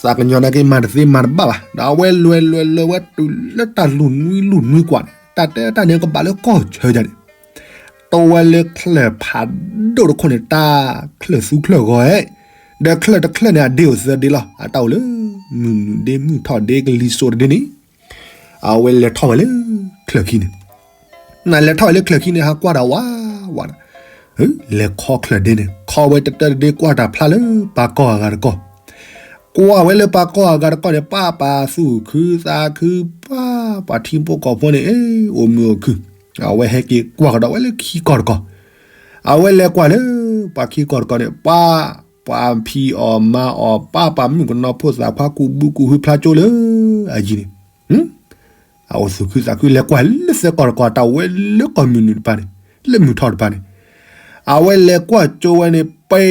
သးကညီၤနာ်က့မၤတသ့မၤတဘၣ်ဘၣ်, ဒီးအဝဲလွဲၢ်လွဲၢ်လွဲၢ်ဝဲတုၤလၢတၢ်လူၢ်နွံလူၢ်နွံကွၢ်န့ၣ် တၢ်တဲတၢ်န့ၣ်ကဘၣ်လၢကီၢ်ဆၢယါန့ၣ် တဝဲလၢချၢၣ်ဖးဒိၣ်တခိၣ်န့ၣ် တၢ်ချၢၣ်သူချၢၣ်ဂီၤဧဲ, ဒီးချၢၣ်တချၢၣ်န့ၣ် အဒ့အိၣ်သၢဒ့လီၤ. အတၢ်အိၣ်လၢ မုၢ်နုာ်ဒ့ မုၢ်ထီၣ်ဒ့ ကလံၤစိးတဒ့န့ၣ်, အဝဲလဲၤထီၣ်ဝဲလၢ ချၢၣ်ခံန့ၣ်, နလဲၤထီၣ်ဝဲလၢချၢၣ်ခံန့ၣ် ဟးကွၢ်တၢ်ဝးဝးဒီး လဲၤခီချၢၣ်ဒ့န့ၣ် ခီဝဲတတၢတဒ့ ကွၢ်တၢ်ဖျါလၢပှၤကီၢ်အဂၤတကီၢ်, ကွၢ်ဝဲလၢပှၤကီၢ်အဂၤတကီၢ်န့ၣ် ပၢ်ပာ်သူၣ်ခုသးခု ပှၤ ပှၤထံဖိကီၢ်ဖိန့ၣ် အိၣ်မုာ်အိၣ်ခုၣ်, အဝဲဟဲက့ၤကွၢ်ကဒီးဝဲလၢခံကီၢ်တကီၢ်, အဝဲလဲၤကွၢ်လၢ ပှၤခံကီၢ်တကီၢ်န့ၣ် ပှၤ ပှၤဖံးအီၣ်မၤအီၣ် ပှၤ ပှၤမုၣ်ကနီၤဖိသၣ်ခွါကူးဘုကူးဟုဖျါကၠိလၢ အယံၤန့ၣ် အအိၣ်သူၣ်ခုသးခု လဲၤကွၢ်လၢသၢကီၢ်တကီၢ် တၢ်ဝဲလၢကီၢ်မုၢ်နုာ်တပၤန့ၣ် လၢမုၢ်ထီၣ်တပၤန့ၣ်, အဝဲလဲၤကွၢ်ကၠိဝဲန့ၣ် ပှၤ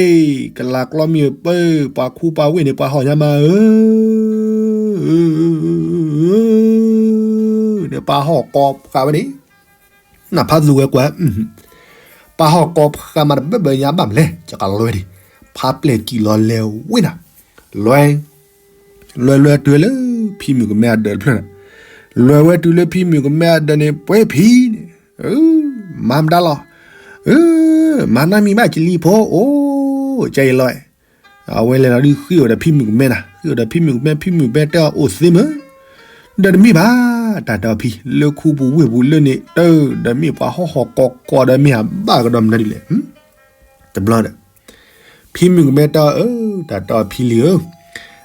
ကလၤကျီမ့ၢ်ပှၤ ပှၤခူပှၤဝ့ၢ်န့ၣ် ပှၤဟီၣ်ညါမးဧၢ န့ၣ် ပှၤဟီၣ်ကိးဃာ်ဝဲန့ၣ် နဖးသူၣ်ဝဲကွၢ်, ပှၤဟီၣ်ကိးဃာ်မးတဘၢဘၢညါဘၣ်မနုၤလဲၣ် ယကလွဲဒံး, ဖးပျဲၢ်စံၣ်လီၤလဲၤဝ့ၢ်နၤ, လွဲ လွဲလွဲတုၤလၢ ဖံမုၣ်ကမဲအဒၢးတဖျၢၣ်န့ၣ်, လွဲဝဲတုၤလၢဖံမုၣ်ကမဲအဒၢးန့ၣ် ပှဲၤဖံန့ၣ်, မၤမတၤလီၤ, မၤနီတမံၤဘၣ် ကလံၤဖိ အိၣ် ကဲအံၤလီၤ, အဝဲလဲၤလီၤဒုးဃ့ၢ်အီၤဒီးဖံမုၣ်ကမဲနၤ, ဃ့ၢ်အီၤဒီးဖံမုၣ်ကမဲ ဖံမုၣ်ကမဲတဲအီၤအိၣ်သ့မ့ၢ်, ဒီးတမ့ၢ်ဘၣ် တၢ်ဒီဖံ လၢခူပူၤဝ့ၢ်ပူၤလၢန့ၣ် တၢ်ဒီးမ့ၢ်ပှၤဟီၣ်ဟီၣ်ကိးကိးဒီးမ့ၢ်အဘၣ်ကဒီးမနုၤဒ်လဲၣ်, တဘျီဒီး ဖံမုၣ်ကမဲတဲအီၤ တၢ်တဲအီၤဖံလံၤ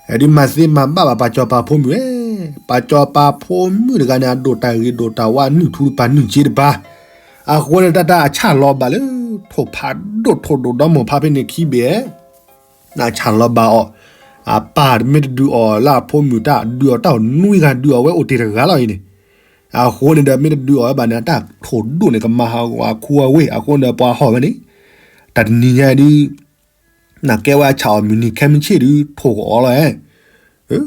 ဧၢ, ဒ်မၤသ့မၤဘၣ်ဘၣ် ပှၤစီၤပၤဖိမုၣ်ဧၢ, ပှၤစီၤပၤဖိမုၣ်တဂၤန့ၣ် အဒိၣ်တၢ်ဂ့ၤဒိၣ်တၢ်ဝါ နုၢ်ထူတပၤနုၢ်က့တပၤ, အဃိန့ၣ် တၢ်တၢ်အဆၣ်လီၤဘၣ်လၢ ထိၣ်ဖးဒိၣ်ထိၣ်ဒိၣ်ဒီမါဖးဖဲန့ၣ်ခံဘ့ၣ် အဆၣ်လီၤဘၣ်အီၤ, အပၢ်မ့ၢ်တဒုးအီၤလၢအဖိမုၣ်တၢ်ဒုးအီၤတၢ်အိၣ်နွံဂၤဒုးအီၤဝဲအိၣ်တ့ၢ်တဂၤလီၤအံၤန့ၣ်, အဃိန့ၣ်ဒီးမ့ၢ်တဒုးအီၤဝဲဘၣ်န့ၣ် အတၢ်ထိၣ်ဒိၣ်န့ၣ် ကမၤဟးဂီၤအခူအဝ့ၢ် အဃိန့ၣ်ဒီးပှၤဟီၣ်ဝဲန့ၣ်, တၢ်တနံၤညါဒုး နကဲဝဲအဆၣ်အီၤမုၢ်နံၤခဲမုၢ်ဆ့ၣ်ဒုး ထိၣ်ကအီၤလီၤဧါ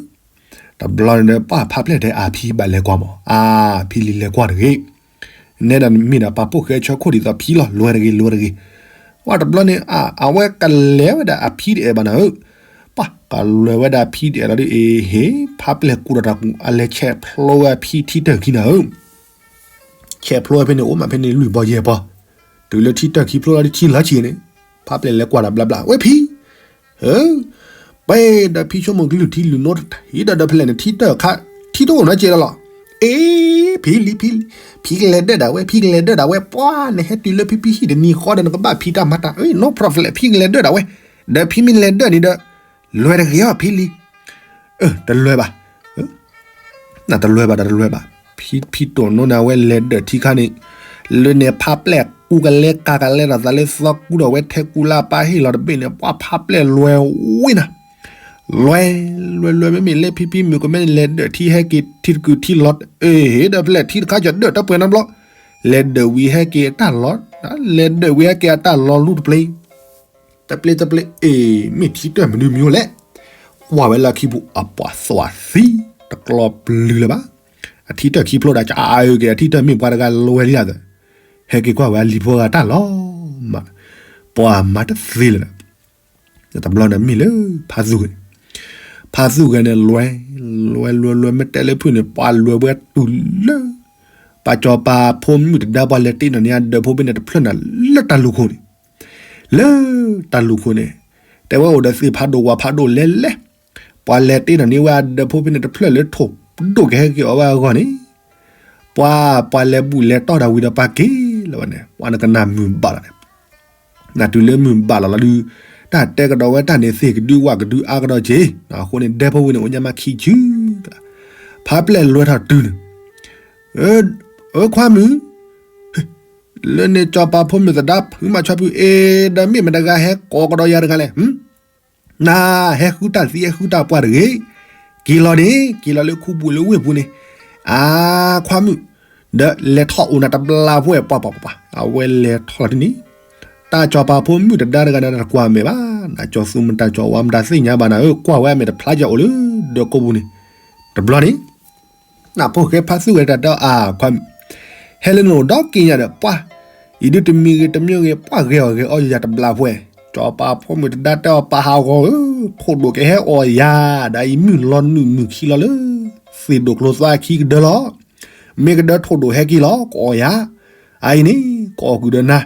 တဘျီန့ၣ်ဒီး ပှၤဖးပျဲၢ်တဲအဖံဘၣ်လဲၤကွၢ်မး, အါ ဖံလံၤလဲၤကွၢ်တဂ့ၤ, နဲဒၣ်မ့ၢ်ဒၣ်ပှၤပိာ်ဃဲဆၢခိၣ်ဒ်သိးဖံလီၤ လွဲတဂ့ၤ လွဲတဂ့ၤ, ပှၤတဘျီန့ၣ် အဝဲကလဲၤဝဲဒၣ်အဖံတအဲၣ်ဘၣ်နၤဧၢ, ပှၤကလဲၤဝဲဒၣ်အဖံတအဲၣ်လီၤဒုး အ့ဟ့ၣ် ဖးပျဲၢ်ကူဒီးတၢ်ကူ အလဲၤဆဲးဖျိဝဲအဖံထံတၢၢ်ခံနၤဧၢ ဆဲးဖျိဝဲဖဲန့ၣ် အိၣ်မးဖဲန့ၣ်လွံၢ်ဘီယဲၢ်ဘီ, တုၤလၢထံတၢၢ်ခံဖျိလီၤဒုး ထံလီၤဆံးန့ၣ်, ဖးပျဲၢ်လဲၤကွၢ်တၢ်ဘျါဘျါ ဝဲဖံ ပှဲၤဒီးဖံဆိကမိၣ်ကလုၢ်ထံလုၢ်နိတထံၣ်ဒီးဒီးဖဲလဲၣ်န့ၣ် ထံတၢၢ်ခါ ထံတအိၣ်နီတစဲးလီၤလီၤ, အ့ ဖံလံ ဖံလံ ဖံကလဲၤဒၢးဒၣ်ဝဲ ဖံကလဲၤဒၢးဒၣ်ဝဲ ပှၤနဟဲတုၤလၢဖံဖံဟံၣ်တနံၤဃီဒီးနကဘၣ်ဖံးတၢ်မၤတၢ် no problem ဖံကလဲၤဒၢးဒၣ်ဝဲ, ဒီးဖံမ့ၢ်လဲၤဒၢးန့ၣ်ဒီး လွဲတဂ့ၤအီၤဖံလံ တလွဲဘၣ်, နတလွဲဘၣ် တလွဲဘၣ်, ဖံဖံတိၣ်နိန့ၣ် အဝဲလဲၤဒၢးထံခါန့ၣ်, လၢန့ၣ်ဖးပျဲၢ်ကူကလဲကၤကလဲဒီးသးလၢသီကူဒီးဝဲထဲကူလၢအပၢ်ဟ့ၣ်လီၤတဘ့ၣ်န့ၣ် ပှၤဖးပျဲၢ်လွဲဝ့ၢ်နၤ, လွဲ လွဲလွဲမ့မ့ၢ်လၢဖံဖံမုၣ်ကမဲန့ၣ် လဲၤဒၢးထံဟဲက့ၤထံတကုာ်ထံလီၤ အ့ဟ့ၣ်ဒီးဖဲလဲၣ်ထံတခါကၠီၤဒၢးတပှဲၤနီတဘျီ, လဲၤဒၢးဝံၤဟဲက့ၤအတၢ်လီၤ, လဲၤဒၢးဝံၤဟဲက့ၤအတၢ်လီၤလူတပျ့ၤ တပျ့ၤတပျ့ၤ အ့ မ့ၢ်ထံတၢၢ်မနုၤမံၤလဲၣ်, ကွၢ်ဝဲလၢခံပူၤ အပှၤသီၣ်သံ တကျီပျုၤလၢၤဘၣ်, အထံတၢၢ်ခံဖျိဒၣ် ကအုက့ၤ အထံတၢၢ်မ့ၢ်ပှၤတဂၤလွဲလံဒၣ်သၢ, ဟဲက့ၤကွၢ်ဝဲအလံၤဖိဂၤတၢ်လီၤမး, ပှၤမၤတသ့လၢၤဒီး, တဘျီန့ၣ်မ့ၢ်လၢ ဖးသူၣ်ဂဲၤ, ဖးသူၣ်ဂဲၤန့ၣ် လွဲ လွဲလွဲလွဲမ့ၢ်တဲလၢဖုၣ်န့ၣ် ပှၤလွဲဝဲတုၤလၢ ပှၤစီၤပၤဖိမုၣ်တဒါ ပှၤလဲၤတ့ၢ်နီၣ်န့ၢ်အဒၢးဖိဖဲန့ၣ်တဖျၢၣ်န့ၣ် လၢတၢ်လူၢ်ခိၣ်န့ၣ်, လၢတၢ်လူၢ်ခိၣ်န့ၣ်, တဲဝဲအိၣ်ဒီးသ့ၣ်ဖးဒိၣ်ဝၣ်ဖးဒိၣ်လဲၤလဲၤ, ပှၤလဲၤတ့ၢ်နီၣ်န့ၢ်ဝဲအဒၢးဖိဖဲန့ၣ်တဖျၢၣ်လၢထိၣ်ဒိၣ်ကဟဲက့ၤအီၤဝဲအဂီၢ်န့ၣ်, ပှၤ ပှၤလဲၤဘူၣ်လဲၤတီၢ်တၢ်ဝံၤဒီးပှၤက့ၤလီၤဝဲန့ၣ် ပှၤနကနၣ်မုၢ်ဘၣ်လီၤန့ၣ် နတုၤလၢမုၢ်ဘၣ်လီၤလီၤဒုး, တၢ်တဲကဒီးဝဲတၢ်န့ၣ် သ့ၣ်ကဒုဝၣ်ကဒုအါကဒီးက့ၤ, အဃိန့ၣ် ဒဲဖိဝံၤန့ၣ် အိၣ်ညါမးခံစု, ဖးပျဲၢ်လွဲထီၣ်တုၤန့ၣ်, အၢခွါမုၣ်, လၢန့ၣ်စီၤပၤဖိမုၣ်သဒါဖုမၤဆီဖုအ့, ဒီးမ့ၢ်မတၤတဂၤဟဲကိးကဒီးယၤတဂၤလဲၣ် နဟဲဃုတၢ်သံဟဲဃုတၢ်ပှၢ်တဂ့ၤ, က့ၤလီၤန့ၣ် က့ၤလီၤလၢခူပူၤလၢဝ့ၢ်ပူၤန့ၣ်, အါခွါမုၣ်, ဒီးလဲၤထီၣ်အိၣ်နၤတဘျီဖိဝဲ ပှၤပှၤပှၤပှၤ အဝဲလဲၤထီၣ်လီၤတန့ၣ်, တၢ်စီၤပၤဖိမုၣ်တဒါတဂၤန့ၣ် နတကွၢ်မဲာ်ဘၣ်, နကၠီၤသူမတၤကၠီၤဝါမတၤသ့ၣ်ညါဘၣ်နၤဧၢ, ကွၢ်ဝဲအမဲာ်တဖျါယအိၣ်လၢဒၢးကိးပူၤန့ၣ်, တဘျီန့ၣ် နဖိၣ်ဃဲဖးသူၣ်ဝဲတၢ်ဒီးအါခွါမုၣ်, ဟဲလၢနအိၣ်ဒီးက့ၤညါဒီး ပှၢ်အံၤဒုးတမံၤဂ့ၤတမံၤဂ့ၤ ပှၢ်ဂဲၤအီၣ်ဂဲၤအီယၤတဘျီပှဲၤ, စီၤပၤဖိမုၣ်တဒါတဲအီၤ ပာ်ဟးဂီၤဧၢ, ထိၣ်ဒိၣ်ကဟဲအီၣ်ယၤ, ဒီးအံၤမုၢ်လီၤနုာ်မုၢ်ခံလီၤလၢ သ့ၣ်ဒိၣ်ကျိၤသွါခံကဒၢလီၤ. မ့ၢ်ကဒၢထိၣ်ဒိၣ်ဟဲက့ၤလီၤ ကအီၣ်ယၤ, အအံၤန့ၣ် ကအီၣ်ကွံာ်ဒီးနၤ,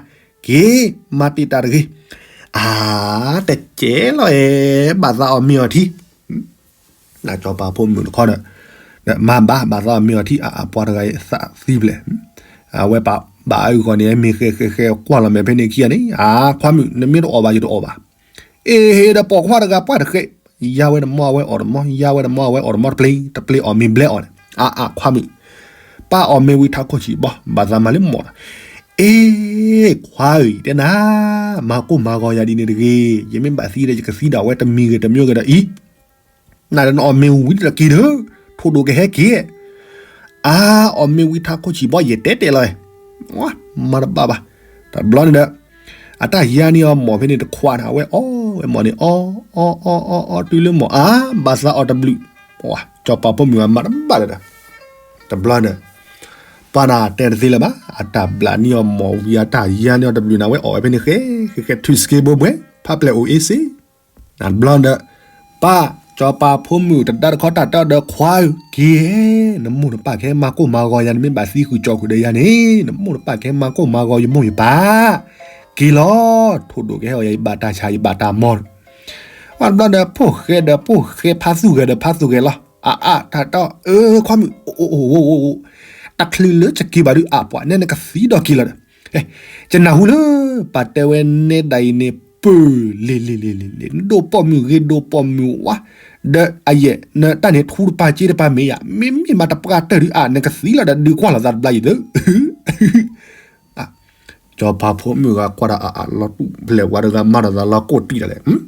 က့ၤမၤတ့ၢ်တၢ်တဂ့ၤ. အါ, တကဲလီၤအဲ, ဘၣ်သးအီၣ်မ့ၤအီထံ စီၤပၤဖိမုၣ်တခီဒီး, မၤဘၣ် ဘၣ်သးအီၣ်မ့ၤအီထံ အအပှၤတဂၤအံၤသးသံဖျဲး, အဝဲပာ်ဘၣ်အဂီၢ်န့ၣ် မ့ၢ်ဃဲဃဲဃဲကွၢ်လီၤမဲာ်ဖဲန့ၣ်ခံဂၤန့ၣ်, အါ, ခွါမုၣ် နမ့ၢ်တအီၣ်ဘၣ် ယတအီၣ်ဘၣ်. အ့ဟ့ဒီးပိာ်ခွါတဂၤပှၢ်တဃဲ, ယါဝဲတမီအဝဲအီၣ်တမီ, ယါဝဲတမီအဝဲအီၣ်တမီတပျ့ၤ, တပျ့ၤအီၣ်မ့ၤဘျဲအီၣ်န့ၣ်, အါအါခွါမုၣ်, ပၢ်အီၣ်မ့ၤဝံၤထးခိၣ်ဆံးဘီ ဘၣ်သးမၤလၢမီၢ်ဒီး, အ့, ခွါဧၢ တဲနၤ, မၤကိၢ်မၤဂီၤယၤဒ်န့ၣ်တဂ့ၤ, ယမ့ၢ်ဘၣ်သံဒီး ယကသံဒၣ်ဝဲတမံၤဂ့ၤတမံၤဂ့ၤဒီးအံၤ နဒၣ်နအီၣ်မ့ၤဝံၤတက့ၤဒီး ထိၣ်ဒိၣ်ကဟဲက့ၤ, အါ, အီၣ်မ့ၤဝံၤထးခိၣ်ဆံးဘီ ယတဲတဲလီၤ, မၤတဘၣ်ဘၣ်. တဘျီန့ၣ်ဒီး အတၢ်ယါန့ၢ်အီၤမီၢ်ဖဲန့ၣ်တခွးန့ၣ် အဝဲအီၣ်ဝဲမီၢ်န့ၣ် အီၣ်အီၣ်အီၣ်အီၣ်အီၣ်တုၤလၢမီၢ် အါ, ဘၣ်သးအီၣ်တဘျုး, စီၤပၤဖိမုၣ်အမၤတဘၣ်လၢၤဒီး, တဘျီန့ၣ် ပှၢ်နၤတဲတသ့လၢၤဘၣ်, အတၢ်ဘျးန့ၢ်အီၤမီၢ်ဝံၤ အတၢ်ယါန့ၢ်အီၤတဘျုးန့ၣ် အဝဲအီၣ်ဝဲဖဲန့ၣ်ဃဲ, ဃဲဃဲထုးစက့ဘိဘှဲ, ဖးပျဲၢ်အိၣ်အ့စ့ နဘျီဒီး, ပၢ်, စီၤပၤဖိမုၣ်တဒါတခီတၢ်တဲဒီးခွါဧၢ, က့ၤ, နမိၢ်နပၢ်ကဟဲမၤကိၢ်မၤဂီၤယၤ နမ့ၢ်ဘၣ်သံဃုာ်ကၠီဃုာ်ဒီးယၤန့ၣ် နမိၢ်နပၢ်ကဟဲမၤကိၢ်မၤဂီၤယမိၢ်ယပၢ်, က့ၤလီၤ, ထိၣ်ဒိၣ်ကဟဲအီၣ်ယၤ ယဘၣ်တၢ်ဆါ ယဘၣ်တၢ်မီၤ, အဘျီဒီး ဖိၣ်ဃဲဒီးဖိၣ်ဃဲ ဖါသူၣ်ဂဲၤဒီးဖါသူၣ်ဂဲၤလီၤ, အအါ တၢ်တဲအီၤ အၢ ခွါမုၣ်, တချုးလၢယက့ၤဘၣ်ဒုး အါ ပှၤနဲနကသံဒီးက့ၤလီၤဒီး ကနၢ်ဟူလၢ ပာ်တဲဝဲနဲဒၣ်အံၤန့ၣ် ပၢၢ်လ့ၤလ့ၤလ့ၤလ့ၤလ့ၤ နဒိၣ်ပိာ်မုၣ်ဂ့ၤဒိၣ်ပိာ်မုၣ်ဝါ, ဒီးအယဲၢ် နတၢ်န့ၣ်ထူတပၤစ့တပၤမ့ၢ်ယၤ မ့မ့ၢ်မၤတပှၢ်တၢၢ်ဒုးအါ နကသံလီၤဒီးဒုးကွၢ်လီၤသးတဘျီအံၤဒီး စီၤပၤဖိမုၣ်ဂၤကွၢ်ဒီးအအါ လီၤတူၢ်ဖျဲၣ်ဝါတဂၤမၤဒီးသးလီၤကိၢ်တံၢ်ဒၣ်လဲာ်,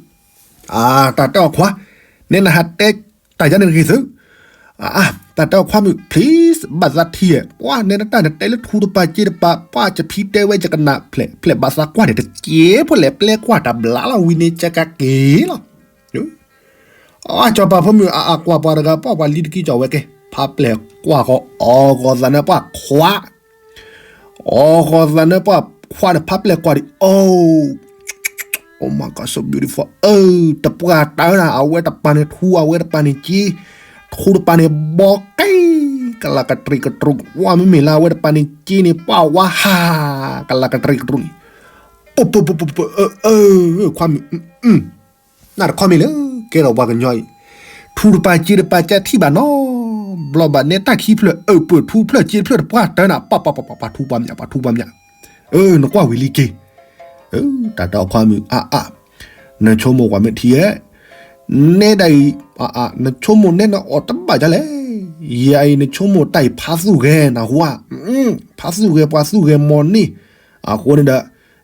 အါ တၢ်တဲအီၤခွါ, နဲနဟးတဲ တၢ်ယါန့ၣ်တဂ့ၤသု, အါ တၢ်တဲအီၤခွါမုၣ် please ဘၣ်သးထံဧါ, ပှၤနဲနတၢ်နတဲလၢထူတပၤစ့တပၤ ပှၤယဖံတဲဝဲယကနၣ်ဖျဲး ဖျဲးဘၣ်သးကွၢ်န့ၣ် တကဲဖိလဲၣ် ပျဲကွၢ်တၢ်ဘျါလီၤဝံၤန့ၣ် ကကက့ၤလီၤ, အါ စီၤပၤဖိမုၣ်အါအါကွၢ်ပှၤတဂၤ ပှၤပှၤလံတကံကီၢ်ဝဲကဲ ဖးပျဲၢ်ကွၢ်ဃီ အီၣ်ဂီၤသးနၢပှၢ်ခွါ အီၣ်ဃီၤသးနၢပှၢ်ခွါန့ၣ် ဖးပျဲၢ်ကွၢ်ဒံး အိၣ် Oh my God, so beautiful, အၢ တပှၢ်တၢၢ်နၤ အဝဲတပၤန့ၣ်ထူ အဝဲတပၤန့ၣ်က့, ထူတပၤန့ၣ်ဘီက့, ကလၤကတြံးကတြူး ဝါမ့မ့ၢ်လၢအဝဲတပၤန့ၣ်က့န့ၣ် ပှၤဝါဟး ကလၤကတြံးကတြူးန့ၣ်, ပပပပပ အၢ အၢ ခွါမုၣ် နတခီမ့ၢ်လၢ ကဲထီၣ်ပှၤကညီအံၤ, ထူတပၤစ့တပၤကထံၣ်ဘၣ်နီတဘျီဘၣ် နဲတၢ်ခံဖျၢၣ် အၢ ပၢၢ်ထူဖျၢၣ်စ့တဖျၢၣ်တပှၢ်တၢၢ်နၤ ပှၤပှၤပှၤပှၤထူပှၤမျး ပှၤထူပှၤမျး, အၢ နကွၢ်ဝံၤလံက့ၤ, တၢ်တဲအီၤခွါမုၣ် အါအါ, နဆိကမိၣ်ကွၢ်မ့ၢ်ထံဧါ, နဲဒၣ်အံၤ, နဆိကမိၣ်နဲနအီၣ်တဘၣ်ဒ်လဲၣ်, ယၤအံၤနဆိကမိၣ်တၢ်အံၤဖါသူၣ်ဂဲၤနဟူဧါ, ဖါသူၣ်ဂဲၤပှၤသူၣ်ဂဲၤမီၢ်န့ၣ်, အဃိန့ၣ်ဒီး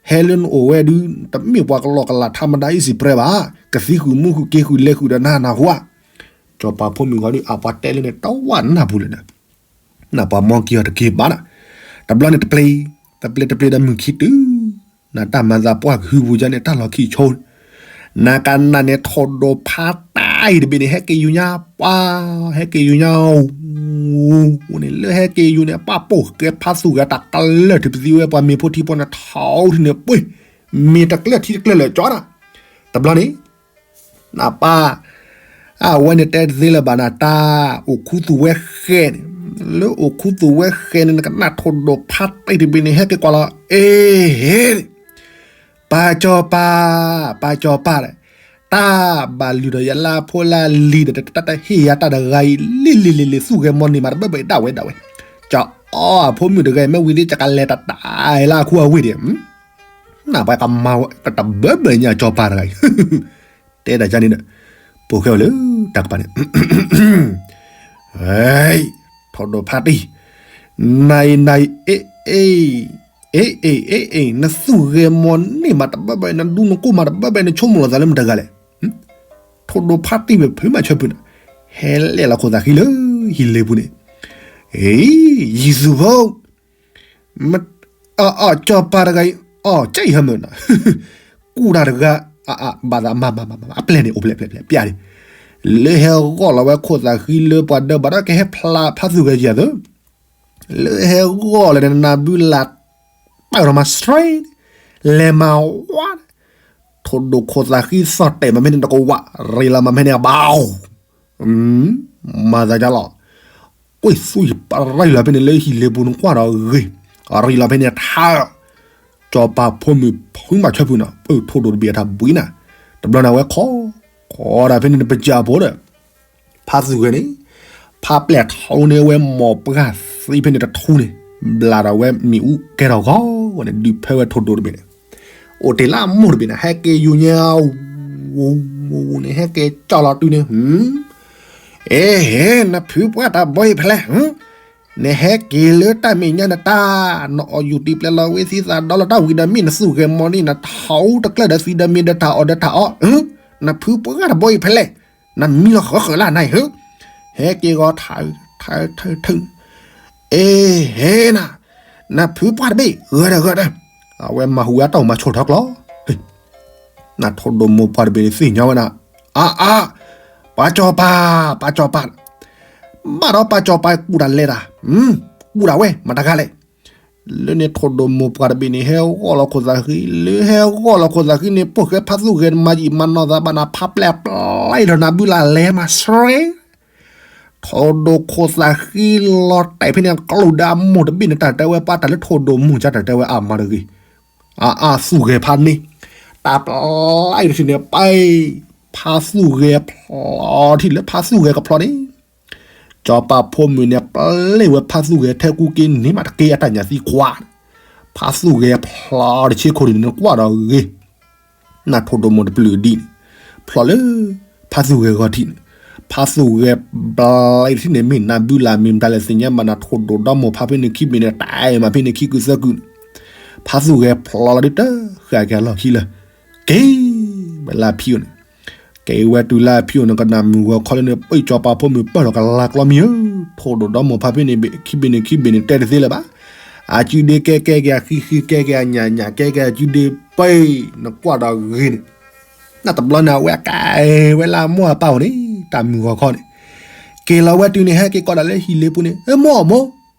ဟဲလၢနအိၣ်ဝဲဒုး တမ့ၢ်ပှၤကလီကလးထါမဒါအံၤစံးပြဲဘၣ်, ကသံဃုာ်မူဃုာ်က့ၤဃုာ်လဲၤဃုာ်ဒီးနၤနဟူဧါ, စီၤပၤဖိမုၣ်ဂီၤဒုး အပှၤတဲလၢန့ၣ် တဝၣ်နၢ်ပူၤလဲၣ်ဒီး, နပှၤမီက့ၤအီၤတက့ၤဘၣ်နၤ, တဘျီန့ၣ်တပျ့ၤ, တပျ့ၤတပျ့ၤဒီးမုၢ်ခံတုၤ နတၢ်မၤသးပှၢ်ကဟုပူၤယါန့ၣ် တၢ်လီၢ်ခံဆိ, နကနၣ်န့ၣ် ထီၣ်ဒိၣ်ဖးတၢ်အံၤတဘ့ၣ်န့ၣ် ဟဲက့ၤယူၤညါ, ပှၤ, ဟဲက့ၤယူၤညါ, န့ၣ် လၢဟဲက့ၤယူၤန့ၣ် ပှၤပိာ်ဃဲဖါသူၣ်ဂဲၤတၢ်ကလၢၢ်ထံးပသံဝဲ ပှၤမ့ၢ်ဖိထံဖိန့ၣ် ထီၣ်ထံးန့ၣ် ပှ့ၤ, မ့ၢ်တကျၢၢ်ထံတကျၢၢ်လၢာ်ကၠီနၤ, တဘျီန့ၣ် နပၢ်, အဝဲန့ၣ်တဲတသ့လၢၤဘၣ်နၤ တၢ်အိၣ်ခူသူၣ်ဝဲဃဲန့ၣ်, လၢအိၣ်ခူသူၣ်ဝဲဃဲန့ၣ် နကနၣ်ထီၣ်ဒိၣ်ဖးတၢ်အံၤတဘ့ၣ်န့ၣ် ဟဲက့ၤကွၢ်လီၤ, အ့ဟ့, ပၢ်စီၤပၤ, ပၢ်စီၤပၤဒီး, တၢ်ဘၣ်လုၢ်ဒီးယလါဖိလၢလံၤဒီး တၢ်တဟ့ၣ်ယၤတၢ်တဂၤအံၤ လံၤလံၤလံၤလံၤ သူၣ်ဂဲၤမီၢ်န့ၢ်မးတဘၣ်ဘၣ်ဒၣ်ဝဲဒၣ်ဝဲ, ကၠီအီအဖိမုၣ်တဂၤအံၤ မ့ၢ်ဝံၤလံ ကကလဲၤတၢ်တၢ်လၢအခိၣ်အဝ့ၢ်ဒံး နပှၤကမၤတဘၢဘၢညါ စီၤပၤတဂၤအံၤ, တဲဒၣ်ကန့ၣ်ဒီး, ပိာ်ဃဲအီၤလၢတၢ်ကပၤန့ၣ်, ထီၣ်ဒိၣ်ဖးတံၢ်, နအံၤနအံၤ, အ့အ့, အ့အ့, အ့အ့, နသူၣ်ဂဲၤမီၢ်န့ၢ်မးတဘၢဘၢ နဒူနကိၢ်မးတဘၢဘၢ နဆိကမိၣ်လီၤသးလၢမတၤတဂၤလဲၣ်, ထီၣ်ဒိၣ်ဖးတံၢ်ဝဲဖုမးဆၢဖုနၤ, ဟဲလဲၣ်လီၤခိၣ်သးဃံလၢ ဟံၣ်လ့ပူၤန့ၣ်, အ့, ယံၤသူၣ်ဖိ အီၣ် စီၤပၤတဂၤအံၤ အီၣ်ကဲအံၤဟဲမၢနီၤ, ကူၣ်တၢ်တဂၤ, ဘၣ်သးမၤမၤမၤမၤ အပျဲၢ်န့ၣ် အိၣ်ဖျဲၣ်ဖျဲၣ်ဖျဲၣ်ပျၢ်န့ၣ်, လၢဟဲဂီၢ်လီၤဝဲခိၣ်သးဃံလၢပှၤဒၢးဘၣ်ဒီး ကဟဲဖျါဖးသူၣ်ဂဲၤယၤသၢ, လၢဟဲဂီၢ်လၢနနၢ်ဘုလၢ် ပာ်ထီၣ်မၤစှဲ, လဲၤမၤဝါ, ထိၣ်ဒိၣ်ခိၣ်သးဃံသီၣ်တဲာ်မးဖဲန့ၣ်တကဝး, ရ့လီၤမးဖဲန့ၣ်အဘၣ်, မၤသးဒ်လီၤ, ကွံာ်သူၣ်ပရံလီၤဖဲန့ၣ်လၢဟံၣ်လ့ပူၤနကွၢ်ဒီးဂ့ၤ, ရ့လီၤဖဲန့ၣ်ထါ, စီၤပၤဖိမုၣ်ဖုမၤဆၢဖုနီၤ ပထိၣ်ဒိၣ်တဘ့ၣ်အထါဘှံးနၤ, တဘျီန့ၣ်အဝဲခိး, ခိးဒၣ်ဖဲန့ၣ်နပစၢၢ်ဖိဒီး ဖါသူၣ်ဂဲၤန့ၣ်, ဖါပျဲၢ်ထီန့ၢ်ဝဲမိၢ်ပှၢ်သံဖဲန့ၣ်တထူန့ၣ်, ဘျးဒီးဝဲမ့ၣ်အူကဲထီၣ်ဂီၤန့ၣ် ဒုးဖဲဝဲထိၣ်ဒိၣ်တဘ့ၣ်န့ၣ်, အိၣ်တ့ၢ်လၢအမိၢ်တဘ့ၣ်န့ၣ် ဟဲက့ၤယူၤညါ, ဝူဝူန့ၣ် ဟဲက့ၤကၠီၣ်လီၤတုၤန့ၣ်, အ့ဟ့ နဖုပှၢ်တၢ်ဘီအံၤဖဲလဲၣ်, နဟဲက့ၤလၢတၢ်မဲာ်ညါနတၢ်, နအီၣ်ယူၤတံၢ်ပျဲလီၤဝဲသံသးဒီလီၤတၢ်ဝံၤဒီးမ့ၢ်နသူၣ်ဂဲၤမီၤန့ၣ် နထီၣ်တကျၢၢ်ဒီးသံဒီးမ့ၢ်ဒီးတၢ်အီၣ်ဒီးတၢ်အီ, နဖုပှၢ်တၢ်ဘီအံၤဖဲလဲၣ်, နမံလီၤဃၢဃၢလၢနၤဟ့, ဟဲက့ၤဂီၤထၢထၢထၢထၢ, အ့ဟ့နၤ, နဖုပှၢ်တဘ့ၣ်ဂၢၢ်ဒီးဂၢၢ်ဒီး, အဝဲမၤဟူဝဲတၢ်အိၣ်မၤဆိၣ်ထီၣ်ကျီ နထိၣ်ဒိၣ်မိၢ်ပှၢ်တဘ့ၣ်န့ၣ်သ့ၣ်ညါဝဲဒၣ်, အါအါ, ပှၤစီၤပၤ, ပှၤစီၤပၤ, ဘၣ်ဒီးပှၤစီၤပၤကူၣ်တၢ်လဲၤတၢ်, ကူၣ်တၢ်ဝဲမတၤဂၤလဲၣ်, လၢန့ၣ်ထိၣ်ဒိၣ်မိၢ်ပှၢ်တဘ့ၣ်န့ၣ် ဟဲဂီၢ်လီၤခိၣ်သးဃံ, လၢဟဲဂီၢ်လီၤခိၣ်သးဃံန့ၣ် ပိၢ်ဃဲဖါသူၣ်ဂဲၤမၤယံာ်မၤနီၢ်သးဘၣ်နၤ ဖါပျဲၢ်ပျဲၢ်ဒီးနၤဘုလၢ်လဲၤမၤစှဲ ထိၣ်ဒိၣ်ခိၣ်သးဃံလီၤတဲာ်ဖဲန့ၣ် ကျိၣ်ဒီးအမိၢ်တဘ့ၣ်န့ၣ် တၢ်တဲဝဲပှၤတၢ်လၢထိၣ်ဒိၣ်မိၢ်ကၢ်တၢ်တဲဝဲအါမးတဂ့ၤ, အါအါသူၣ်ဂဲၤဖးန့ၢ်, တၢ်ပျဲၢ်တထံၣ်န့ၣ် ပၢ်, ဖးသူၣ်ဂဲၤဖျိးထံၣ်လၢဖးသူၣ်ဂဲၤကဖျိးန့ၣ်, စီၤပၤဖိမုၣ်န့ၣ် ပျဲဝဲဖးသူၣ်ဂဲၤထဲကူက့ၤန့ၢ်မးတက့ၢ်အတၢ်ညၣ်သံကွၢ်, ဖးသူၣ်ဂဲၤဖျိးတဆ့ခိၣ်န့ၣ် နကွၢ်ဒီးဂ့ၤ နထိၣ်ဒိၣ်မိၢ်တပျုာ်ဒံးန့ၣ်, ဖျိးလၢ ဖးသူၣ်ဂဲၤဂီၤထံးန့ၣ်, ဖးသူၣ်ဂဲၤဘျါတထံၣ်န့ၣ် မ့ၢ်နၤဘုလၢ်မ့ၢ်မတၤလဲၣ်သ့ၣ်ညါဘၣ်နၤ ထိၣ်ဒိၣ်ဒီမိၢ်ဖးဖဲန့ၣ်ခံဘ့ၣ်န့ၣ် တၢ်အဲၣ်မးဖဲန့ၣ်ခံကုသၢကုန့ၣ်, ဖးသူၣ်ဂဲၤဖျိးလီၤဒုးတဃၣ်က့ၤအလီၢ်ခံလၢ က့ၤဝဲလၢအဖံအိၣ်န့ၣ်, က့ၤဝဲတုၤလၢအဖံအိၣ်န့ၣ် ကနၣ်မုၢ်ဂီၤခီလၢန့ၣ် ပၢၢ်စီၤပၤဖိမုၣ်ပၢၢ်လီၤကလါကျီမံၤဧၢ, ထိၣ်ဒိၣ်ဒီမိၢ်ဖးဖဲန့ၣ် ခံဘ့ၣ်န့ၣ်ခံဘ့ၣ်န့ၣ် တဲတသ့လၢၤဘၣ်, အစုဒ့ကဲကဲက့ၤအဃံ ဃံကဲက့ၤအညၣ် ညၣ်ကဲက့ၤအစုဒ့ ပၢၢ် နကွၢ်ဒီးဂ့ၤန့ၣ်, နတဘျီန့ၣ် အဝဲကဲဝဲလၢအမိၢ်အပၢ်အိၣ်န့ၣ် တၢ်မုၢ်ဂီၤခီန့ၣ်, က့ၤလီၤဝဲတုၤန့ၣ် ဟဲက့ၤကီးဒၣ်လၢဟံၣ်လ့ပူၤန့ၣ် အမိၢ်အမိၢ်,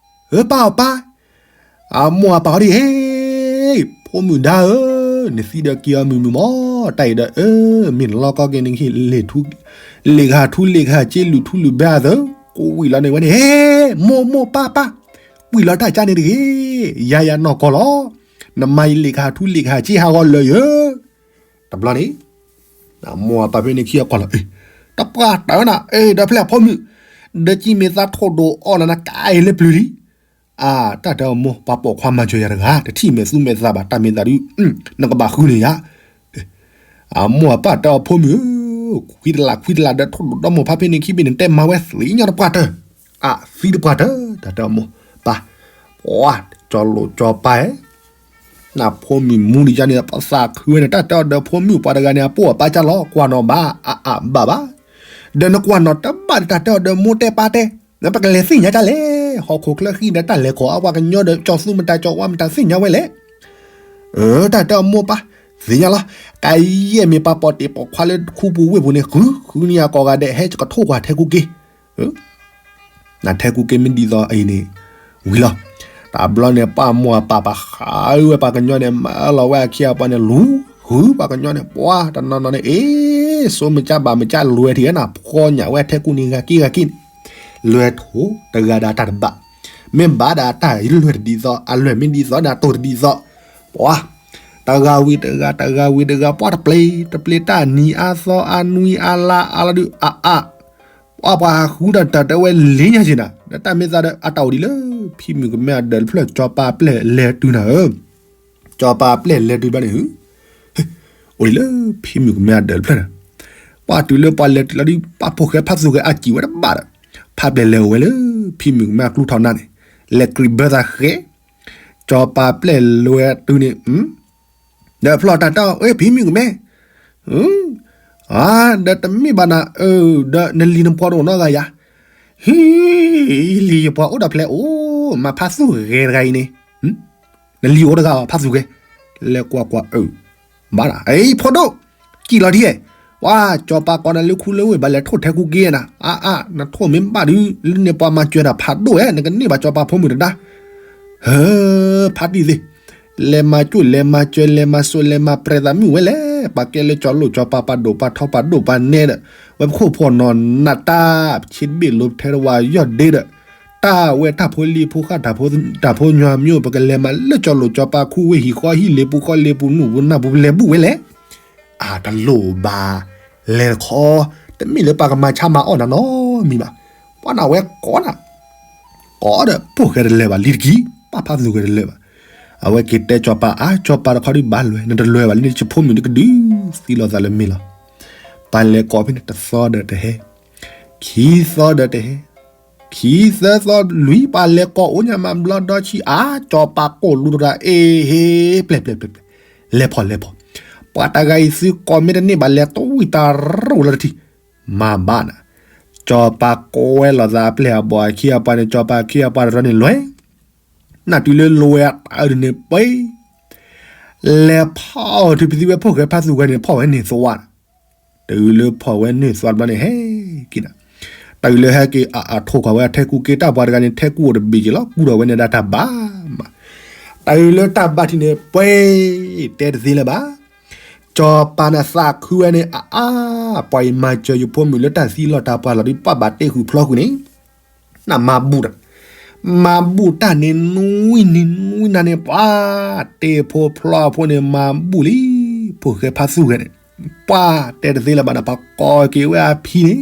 အပၢ်အပၢ် အမိၢ်အပၢ်အီၤဒ်အံၤ, ဖိမုၣ်ဒါဧၢ, နသံဒီးက့ၤအီၤမုၢ်မုၢ်မး, တၢ်အံၤဒီးအၢ မ့ၢ်နလီၤကီက့ၤန့ၣ် လ့ၣ်ကဟၣ်ထူလ့ၣ်ကဟၣ်စ့ လုၢ်ထူလုၢ်ဘဲအသၢ, ကိးဝံၤလီၤန့ၣ်ဝဲန့ၣ် ဟဲ မိၢ်မိၢ်ပၢ်ပၢ်, ကွံာ်လီၤတၢ်ကါန့ၣ်တဂ့ၤ, ယၤယၤနီၢ်ကီၢ်လီၤ, နမၤယလ့ၣ်ကဟၣ်ထူလ့ၣ်ကဟၣ်စ့ဟးဂီၤလၢာ်ယၢ တဘျီန့ၣ် မိၢ်အပၢ်ဖဲန့ၣ်ခံအကွၢ်လီၤ, တပှၢ်တၢၢ်နၤ အ့ ဒီးဖဲလဲၣ်ဖိမုၣ်, ဒီးကံမ့ၢ်သးထိၣ်ဒိၣ်အီၣ်လီၤနၤကါအံၤလၢပျုၤလံ, အါ တၢ်တဲအီၤမိၢ် ပှၤပိာ်ခွါမၤစၢၤယၤတဂၤ တထံၣ်မဲာ်သူမဲာ်သးဘၣ် တၢ်မ့ၢ်သးဒုး နကဘၣ်ဃုန့ၢ်ယၤ, အမိၢ်အပၢ်တဲအီၤဖိမုၣ်ဧၢ, ခွံတလးခွံတလးဒီးထိၣ်ဒိၣ်ဒီမိၢ်ဖးဖဲန့ၣ်ခံဘ့ၣ်န့ၣ် တဲမၤဝဲသ့ၣ်ညါတပှၢ်တၢၢ်, အါ သံတပှၢ်တၢၢ် တၢ်တဲအီၤမိၢ်, ပၢ်, ပှၤ ကၠီလိာ်ကၠီပၢ်ဧၢ နဖိမုၣ်မူဒံးယါန့ၣ် ပသးခုဝဲန့ၣ် တၢ်တဲအီၤဒီးဖိမုၣ်ပှၤတဂၤန့ၣ် အပိၢ်အပၢ်ကၢ်လီၤ ကွၢ်နီၣ်ဘၣ် အါအါဘၣ်ဘၣ်, ဒီးနကွၢ်နီၣ်တဘၣ်ဒီးတၢ်တဲအီၤဒီးမိၢ်တဲပၢ်တဲ, နပကလဲၤသ့ၣ်ညါကၢ်လဲၣ်, ဟီၣ်ခိၣ်ချၢဃံဒီးတၢ်လဲၤခီၣ်အါပှၤကညီဒီး ကၠီသူမတၤကၠီဝါမတၤသ့ၣ်ညါဝဲလဲၣ် အၢ တၢ်တဲအီၤမိၢ်ပၢ်, သ့ၣ်ညါလီၤ, ကယဲၢ်မ့ၢ်ပှၤပိာ်တ့ၢ်ပိာ်ခွါလၢခူပူၤဝ့ၢ်ပူၤန့ၣ် ဃု ဃုန့ၢ်အကိာ်ဂၤဒဲး ဟဲကထိၣ်ကွၢ်ထဲကူက့ၤ, နထဲကူက့ၤမ့ၢ်ဒ်သိးအံၤန့ၣ် ဝံၤလီၤ, တဘျီန့ၣ် ပၢ်မိၢ်အပၢ်ပာ်ဃာ်ဝဲပှၤကညီန့ၣ် မၢလီၤဝဲအခံအပှၤန့ၣ် လူၤ ဃုပှၤကညီန့ၣ် ပှၤတနီၤနီၤန့ၣ် အ့ စိမ့ၢ်ကၢ်ဘၣ်မ့ၢ်ကၢ်လွဲၢ်ထံၣ်နၤ ဖှီညၣ်ဝဲထဲကူန့ၣ်ဂၤက့ၤဂၤက့ၤန့ၣ်, လွဲၢ်ထိၣ်တဂၤဒီးတၢ်တဘၣ်, မ့ၢ်ဘၣ်ဒီးတၢ်လွဲၢ်တဒ်သိး အလွဲၢ်မ့ၢ်ဒ်သိးဒီးတိၢ်တဒ်သိး, ပှၤ တဂၤဝံၤတဂၤ တဂၤဝံၤတဂၤ ပှၤတပျ့ၤ တပျ့ၤတၢ်နံၤအါသီအါနွံအါလါအါလီၤဒုး အါအါ, ပှၤပှၤဟးဃုတၢ်တၢ်တဲဝဲလ့ညါက့ၤနၤ ဒီးတၢ်မ့ၢ်သးဒီးအတၢ်အိၣ်ဒံးလၢ ဖံမုၣ်ကမဲအဒၢးတဖျၢၣ် စီၤပၤပျဲၢ်လဲၤတုၤနၤဧၢ, စီၤပၤပျဲၢ်လဲၤတုၤဘျီန့ၣ် အိၣ်ဒံးလၢဖံမုၣ်ကမဲအဒၢးတဖျၢၣ်န့ၣ်, ပှၤတုၤလၢပှၤလဲၤတုၤလီၤဒုး ပှၤဖိၣ်ဃဲဖါသူၣ်ဂဲၤအစံၣ်ဝဲတဘၣ်ဒီး, ဖါပျဲၢ်လဲၤအိၣ်ဝဲလၢ ဖံမုၣ်ကမဲအကျူထီၣ်နါန့ၣ်, လဲၤကြံးဘၢသးဃဲ, စီၤပၤပျဲၢ်လဲၤဝဲတုၤန့ၣ်, ဒီးဖျီၣ်တၢ်တဲအီၤ အ့ ဖံမုၣ်ကမဲ, အါ ဒီးတမ့ၢ်ဘၣ်နၤ အၢ ဒီးနလံၤနပှီၤတအိၣ်နီတဂၤယၤ, ဟံ လံၤယပှီၤအိၣ်ဒီးဖျဲးအိၣ် မ့ၢ်ဖါသူၣ်ဂဲၤတဂၤအံၤန့ၣ် နလံၤအိၣ်တဂၤဘၣ် ဖါသူၣ်ဂဲၤ, လဲၤကွၢ်ကွၢ်အၢ, ဘၣ်ဒၣ် အ့ ဖိဒိၣ်, စံၣ်လီၤဒ်လဲၣ်, ပှၤကၠီၤပၤကိးနၤလၢခူလၢဝ့ၢ် ဘၣ်လဲၤထိၣ်ထဲကူက့နၤ, အါအါ နထိၣ်မ့ၢ်ဘၣ်ဒုး လၢန့ၣ်ပှၤမၤစၢၤတၢ်ဖးဒိၣ်ဝဲ နကန့ၢ်ဘၣ်ကၠီၤပၤဖိမုၣ်တဒါ, ဟၢ ဖးတံၢ်သ့ၣ်, လဲၤမၤကၠိၣ်လဲၤမၤစၢၤ လဲၤမၤစိးလဲၤမၤပြဲၤသးမုၣ်ဝဲလဲၣ်, ပှၤကဲလၢကၠီၤလိၣ်ကၠီၤပၤ ပှၤဒိၣ်ပှၤထီပှၤဒိၣ်ပှၤနဲဒီး ဝဲပခိၣ်ဖိနီၢ်နးတၢ် ဆ့တဘ့ၣ်လိထဲတဝၤယီၢ်ဒ့ဒီး တၢ်ဝဲတၢ်ဖိလံၤဖိဃၣ် တၢ်ဖိညီမၠိ ပကလဲၤမၤလၢကၠီၤလိၣ်ကၠီၤပၤခူဝ့ၢ်ဟံၣ်ဃီဟံၣ်လ့ပူၤဃီလ့ပူၤနူၣ်ပူၤနၢ်ပူၤ ပလဲၤဘူၣ်ဝဲလဲၣ်, အတလိၣ်ဘၣ်, လဲၤတခီ, တမ့ၢ်လၢပှၤကမၤဆါမၤအီၣ်နၤနီတမံၤဘၣ်, ပှၤနၤဝဲကိးနၤ ကိးဒီးဖိၣ်ဃဲတလဲၤဘၣ် လံတကံၢ် ပၢ်ဖးသူၣ်ဃဲတလဲၤဘၣ်, အဝဲက့ၤတဲကၠီၤပၤ အါ ကၠီၤပၤတခီဒုးဘၣ်လဲၤ နတလဲၤဘၣ်လၢန့ၣ် ယဖိမုၣ်ဒုးကဒုးသံလိာ်သးလၢမ့ၢ်လီၤ, ပှၤလဲၤကိးဖဲန့ၣ် တသီဒီးတဟဲ, ခံသီဒီးတဟဲ, ခံသၢသီလွံၢ် ပှၤလဲၤကိးအိၣ်ညါမးဘျီဒီဆံး အါ ကၠီၤပၤကိၢ်လူတဂၤ အ့ဟ့ ပျဲၢ်ပျဲၢ်ပျဲၢ်ပျဲၢ်, လဲၤဖီၣ်လဲၤဖီၣ်, ပှၤတဂၤအံၤသုကိးမ့ၢ်တန့ၢ်ဘၣ် လဲၤတဝံၣ်တၢ်ရိၣ်လၢတထံၣ်, မၤဘၣ်နၤ, ကၠီၤပၤကွဲလိာ်သးအပျဲၢ်အဘီၣ်အခ့အပှၤန့ၣ် ကၠီၤပၤအခ့အပှၤတရီန့ၣ်လွဲၢ်, နၢ်တုၤလၢလိဝဲအတၢ်အၢတန့ၣ်ပှဲၤ လဲၤဖီၣ်ထူၣ်ပသံဝဲဖိၣ်ဃဲဖးသူၣ်ဃဲန့ၣ် ဖီၣ်ဝဲန့ၢ်သွါ, တုၤလၢဖီၣ်ဝဲန့ၢ်သွါတဘျီန့ၣ် ဟဲက့ၤနၤ, တုၤလၢဟဲက့ၤအထိၣ်ကွၢ်ဝဲအထဲကူက့ တၢ်ပှၤတဂၤန့ၣ် ထဲကူအိၣ်တဘ့ၣ်က့ၤလီၤ ကူဒီးဝဲန့ၣ်ဒၣ်တၢ်ဘါမး, တုၤလၢတၢ်ဘါထံးန့ၣ် ပှဲၤ တဲတသ့လၢၤဘၣ်, ကၠီၤပၤန့ၣ်သးခုဝဲန့ၣ် အါအါ, ပှၤအံၤမၤစၢၤယဖိမုၣ်လၢတၢ်သံလီၤတၢ်ပှၤလီၤဒီး ပှၤဘၣ်တ့ဃုာ်ဖျီဃုာ်န့ၣ် နမၤဘူၣ်တၢ်, မၤဘူၣ်တၢ်န့ၣ် နွံနံၤနွံနၤန့ၣ် ပှၤတ့ဖိဖျီဖိန့ၣ် မၤဘူၣ်လံ, ဖိၣ်ဃဲဖးသူၣ်ဂဲၤန့ၣ်, ပှၤတဲတသ့လၢၤဘၣ်နၤ ပှၤကိးက့ၤဝဲအဖံန့ၣ်,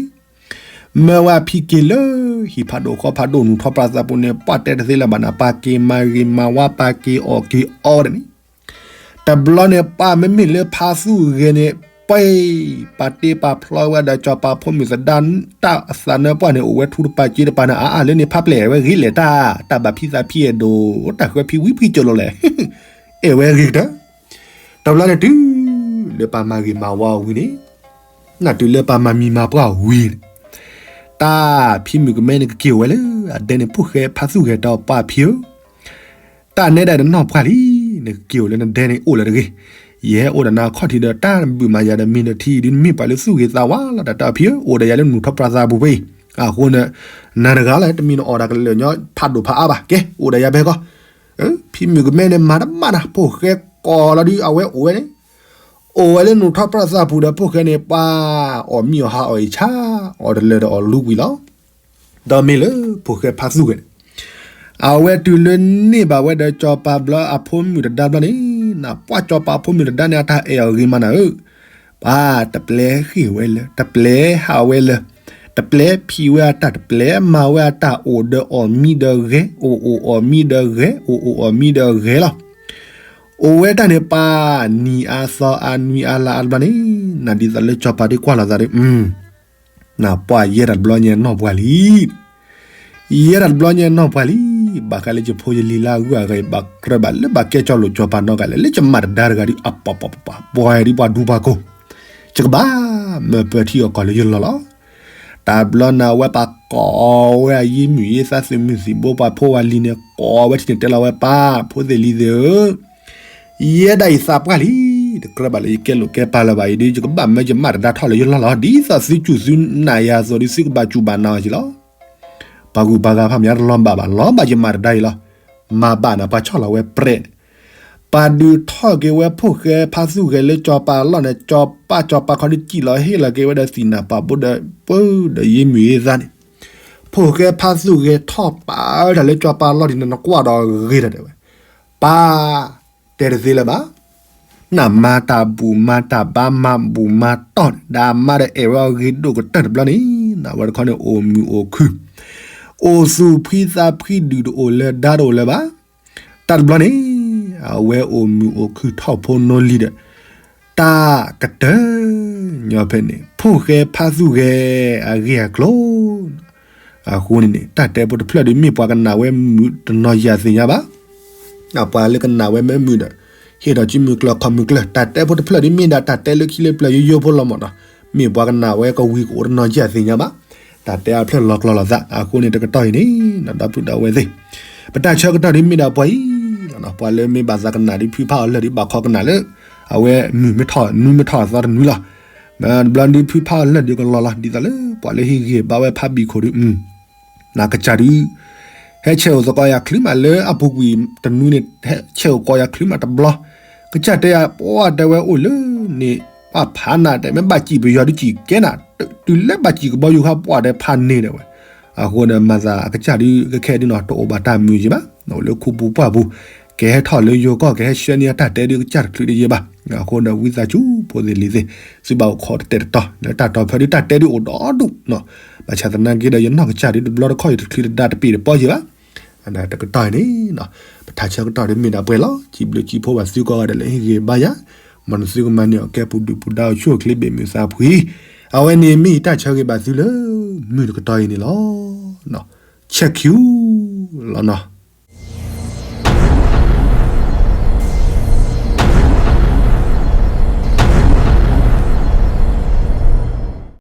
မၢဝဲအဖံက့ၤလၢဟံၣ်ဖးဒိၣ်ဃီဖးဒိၣ် နူၢ်ထီၣ်ပြၣ်သးပူၤန့ၣ် ပှၤတဲတသ့လၢၤဘၣ်နၤ ပှၤက့ၤမၤဂ့ၤမၤဝါ ပှၤက့ၤအီၣ်က့ၤအီဝဲဒၣ်န့ၣ် တဘျီန့ၣ် ပှၤမ့မ့ၢ်လၢဖးသူၣ်ဂဲၤန့ၣ် ပှဲၤ ပှၤတ့ပှၤဖျီဝဲဒီး ကၠီၤပၤဖိမုၣ်သဒါ တၢ်အသးနၢပှၢ်န့ၣ် အိၣ်ဝဲထူတပၤစ့တပၤန့ၣ် အါအါလၢန့ၣ် ဖးပျဲၢ်ဝဲဂ့ၤလဲၣ်တၢ် တၢ်ဘၣ်ဖံသးဖံအဲၣ်ဒိၣ် တၢ်ဃၢဖံဝံဖံကၠိလိၤလဲၣ် အဲၣ်ဝဲဂ့ၤကတၢၢ် တဘျီန့ၣ်တုၤ လၢပှၤမၤဂ့ၤမၤဝါအီၤဝံၤန့ၣ် နၢ်တုၤလၢပှၤမၤမံၤမၤပှၢ်အီၤဝံၤန့ၣ် တၢ်ဖံမုၣ်ကမဲန့ၣ်ကက့ၤအိၣ်ဝဲလၢအဒဲန့ၣ် ဖိၣ်ဃဲဖးသူၣ်ဂဲၤ တဲအီၤ ပှၤဖံဧၢ တၢ်နဲဒၣ်နနီၢ်ပှၢ်လံ, နကက့ၤအိၣ်လၢနဒဲန့ၣ် အိၣ်လၢတဂ့ၤ, ယဟဲအိၣ်ဒီးနၤအခီၣ်ထံးဒီး တၢ်နဘုၣ်မၤယၤဒီးမ့ၢ်ဒီးထံဒုး နမ့ၢ်ပှၤလၢသူၣ်ဂ့ၤသးဝါလီၤ တၢ်တဲအီၤ ဖံဧၢ အိၣ်ဒီးယၤလၢနူၢ်ထီၣ်ပြၣ်သးပူၤဖဲအံၤ, အဃိန့ၣ် နၤတဂၤလီၤ တမံၤနအီၣ်တၢ်ကလၢာ်ညီဖးဒိၣ်ဖးအါဘၣ် ကဲ အိၣ်ဒီးယၤဖဲကီၢ် ဖံမုၣ်ကမဲန့ၣ် မၤတဘၣ်နၤ ဖိၣ်ဃဲကိးလီၤဒုး အဝဲအိၣ်ဝဲန့ၣ် အိၣ်ဝဲလၢနူၢ်ထီၣ်ပြၣ်သးပူၤဒီး ဖိၣ်ဃဲန့ၣ် ပှၤအီၣ်မံအီၣ်ဟါအီၣ်အံၤဆါ အီၣ်တလၢာ်ဒီးအီၣ်လူကွံာ်လီၤ. ဒီးမ့ၢ်လၢဖိၣ်ဃဲဖးသူၣ်ဂဲၤန့ၣ် အဝဲတုၤလၢန့ၢ်ဘၣ်ဝဲဒီး ကၠီၤပၤဘျီအဖိမုၣ်တဒါဘျီန့ၣ် နပှၢ်ကၠီၤပၤအဖိမုၣ်တဒါန့ၣ် အတၢ်အဲၣ်အီၤဂ့ၤမးနၤဧၢ ပှၤတပျဲဃ့ၢ်ဝဲလၢ တပျဲဟးဝဲလၢ တပျဲဖံးဝဲအတၢ် တပျဲမၤဝဲအတၢ် အိၣ်ဒီးအီၣ်မံဒီးဂဲၤ အိၣ်အိၣ်အီၣ်မံဒီးဂဲၤ အိၣ်အိၣ်အီၣ်မံဒီးဂဲၤလီၤ. အိၣ်ဝဲတၢ်န့ၣ် ပှၤနံၤအါသီအါနွံအါလါအါတဘျီန့ၣ် နဒ်သိးလၢကၠီၤပၤဒ်ကွၢ်လိာ်သးဒီး နပှၢ်ယဲဒၣ်တဘျီညါနီၢ်ပှၢ်လံ ယဲဒၣ်တဘျီညါနီၢ်ပှၢ်လံ, ဘၣ်ဃးလၢယဖိယလံၤလၢအဂုၤအဂၤအံၤ ဘၣ်ကြၢးဘၣ်လၢဘၣ်ကဲကၠီၤလိာ်ကၠီၤပၤနီတဂၤလဲၣ်, လၢယမးတဒါတဂၤဒုး အပှၤပှၤပှၤပှၤ ပှၤဒ်ပှၤဒူပှၤကိၢ်, ယကဘၣ်မၢပၢထံအီၣ်ကီၢ်လၢယလီၢ်လီၤ. တဘျီန့ၣ် အဝဲပှၤကိးဝဲအယ့ၢ်မုၢ်ယ့ၢ်သး သုးမုၢ်သံၣ်ဘိ ပှၤဖိပှၤလံၤန့ၣ် ကိးဝဲထံၣ်န့ၣ် တဲလီၤဝဲပၢ် ဖိသ့ၣ်လံၤသ့ၣ်ဧၢ ယဲဒၣ်အံၤသးပှၢ်လံ, တကြၢးဘၣ်လၢယကဲလိာ်ကဲပၤလၢၤဘၣ်အံၤဒီး ယကဘၣ်မၢယမးတဒါထီၣ်လၢယလီၢ်လီၤ. ဒ်သိးသုစူၢ်သုနာ်ယၤအသိးဒီး သုကဘၣ်စူၢ်ဘၣ်နာ်အီၤက့ၤလီၤ. ပှၤဂုၤပှၤဂၤဖးမံၤတလီၤဘၣ်ဘၣ် လီၤဘၣ်ယမးတဒါအံၤလီၤ. မၤဘၣ်န့ၣ် ပှၤဆီၣ်လီၤဝဲပြဲးန့ၣ်, ပှၤဒုးထီၣ်က့ၤဝဲဖိၣ်ဃဲဖးသူၣ်ဂဲၤလၢကၠီၤပၤအလီၢ်န့ၣ် ကၠီၤပၤကၠီၤပၤခီဒုးစံၣ်လီၤဟ့ၣ်လီၤက့ၤဝဲဒီးသံၣ်နၢ်ပာ်ဘိဒီး ပၢဒီးယ့ၢ်မုၢ်ယ့ၢ်သးန့ၣ်, ဖိၣ်ဃဲဖးသူၣ်ဂဲၤထီၣ်ပာ်တၢ်လၢကၠီၤပၤအလီၢ်ဒ်န့ၣ် နကွၢ်ဒီးဂ့ၤတၢ်တဲဝဲ, ပၢ် တဲတသ့လၢၤဘၣ် နမၤတၢ်ဘူၣ်မၤတၢ်ဘါ မၤဘူၣ်မၤတီၢ်န့ၣ် ဒီးအမါဒီးအဲၣ်ဝဲအီၤဂ့ၤဒိၣ်ကတၢၢ်တဘျီန့ၣ် နဝဲတခီန့ၣ် အိၣ်မုာ်အိၣ်ခုၣ်, အိၣ်သူၣ်ဖှံသးဖှံ ဒုၣ်တအိၣ်လၢၤ ဒါတအိၣ်လၢၤဘၣ်. တၢ်တဘျီန့ၣ် အဝဲအိၣ်မုာ်အိၣ်ခုၣ်ထီၣ်ဖိနီလံၤဒီး တၢ်ကတၢၢ်ညီဖဲန့ၣ် ဖိၣ်ဃဲဖးသူၣ်ဂဲၤအဂ့ၢ်အကျိၤ အဃိန့ၣ်န့ၣ် တၢ်တဲဖိတဖျၢၣ်ဒုး မ့ၢ်ပှၤကနၣ်ဝဲမုာ်တနီၤယၤသ့ၣ်ညါဘၣ်. ပှၤလၢကနၣ်ဝဲမ့ၢ်မုာ်ဒီး ဟ့ၣ်ထီၣ်စုမုၢ်ကျၢၢ်ခီၣ်မုၢ်ကျၢၢ် တၢ်တဲဖိတဖျၢၣ်ဒုး မ့ၢ်ဒၣ်တၢ်တဲလၢခံလၢပျၢၤယိယိဖိလီၤမးဒီး မ့ၢ်ပှၤကနၣ်ဝဲကဝံၤကအိၣ်တနီၤယၤသ့ၣ်ညါဘၣ်. တၢ်တဲအဖျၢၣ်လီၤကျိၤလီၤသး အဃိန့ၣ် တကတီၢ်အံၤန့ၣ် ဒီပုၢ်ဒီဝဲၢ်သ့ၣ် ပတၢ်ဆၢကတီၢ်ဒုးမ့ၢ်ဒၣ်ပှၤအံၤလီၤ. ပှၤလၢမ့ၢ်ဘၣ်သးကနၣ်ဒုး ဖုဖးအီၤလၢာ်ဒုး ဘၣ်ခီကနၣ်လၢ အဝဲမုၢ်မ့ၢ်ထီၣ် နွံမ့ၢ်ထီၣ်အသီတနွံလီၤ. တဘျီဒုးဖုဖးအီၤလၢာ်ဒုးကလီၤလီၤ ဒ်သိးလၢပှၤလၢဟ့ၣ်ဂံၢ်ဘါဝဲဖးဘံၣ်ခိၣ်ဒုး နကစၢ်ဒုး ဟဲဆဲးအိၣ်သကိးယၤချုးမးလၢအပူၤကွံာ်တနွံန့ၣ် ဟဲဆဲးအိၣ်ကိးယၤချုးမးတဘျီ, ကစၢ်တဲယၤ ပှၤတဲဝဲအိၣ်လၢန့ၣ် ပှၤဖးနၤတဲ မ့ၢ်ဘၣ်စံၣ်ပယီၤဒုးစံၣ်ကဲနၤ တုၤလၢဘၣ်စံၣ်ကဘီယူၤခါ ပှၤတဲဖးန့ၣ်တဲဝဲ, အဃိန့ၣ် မၤသးအကစၢ်ဒုးကခဲဒုးနီၤ တအိၣ်ဘၣ်တၢ်မုာ်ယံၤဘၣ်, အိၣ်လၢခူပူၤပှၢ်ပူၤ, ကဟဲထီၣ်လၢယိၤကီၢ် ကဟဲဆှၢန့ၢ်အတၢ်တဲဒုးကစၢ်တချုးတယံၤဘၣ်, အဃိဒီးဝံသးစူၤဖိသ့ၣ်လံၤသ့ၣ် သုဘၣ်အိၣ်ခိးတတဲာ်တတီၤ လၢတၢ်တီၤဖဲဒုးတၢ်တဲဒုးအိၣ်ဒီဒူၣ်နီၤ, ဘၣ်ဆၣ်သနာ်က့ဒီး ယနီၢ်ကစၢ်ဒုးတဘျီတခီၣ်အံၤတချုးတဒါတပ့ၢ်တပီယံၤဘၣ်, တကတီၢ်အံၤန့ၣ် ပထးဆၢကတီၢ်ဒုးမ့ၢ်ဒၣ်ပှဲၤလီၤ, စံးဘျုးစံးဖှိၣ်ဘၣ်သုကိးဂၤဒဲးလၢဟ့ၣ်ဂံၢ်ဘါယၤ, မ်နသုကမၤန့ၢ်အီၤကဲပူၤဒုၣ်ပူၤဒါအိၣ်ဆူၣ်အိၣ်ချ့ဘၣ်မုာ်သးဖှံ, အဝဲန့ၣ်မ့ၢ်ယတၢ်ဆၢဂ့ၤဘၣ်သုလၢ မုၢ်တကတီၢ်အံၤန့ၣ်လီၤ. ဆဲးခံလီၤနီၤ.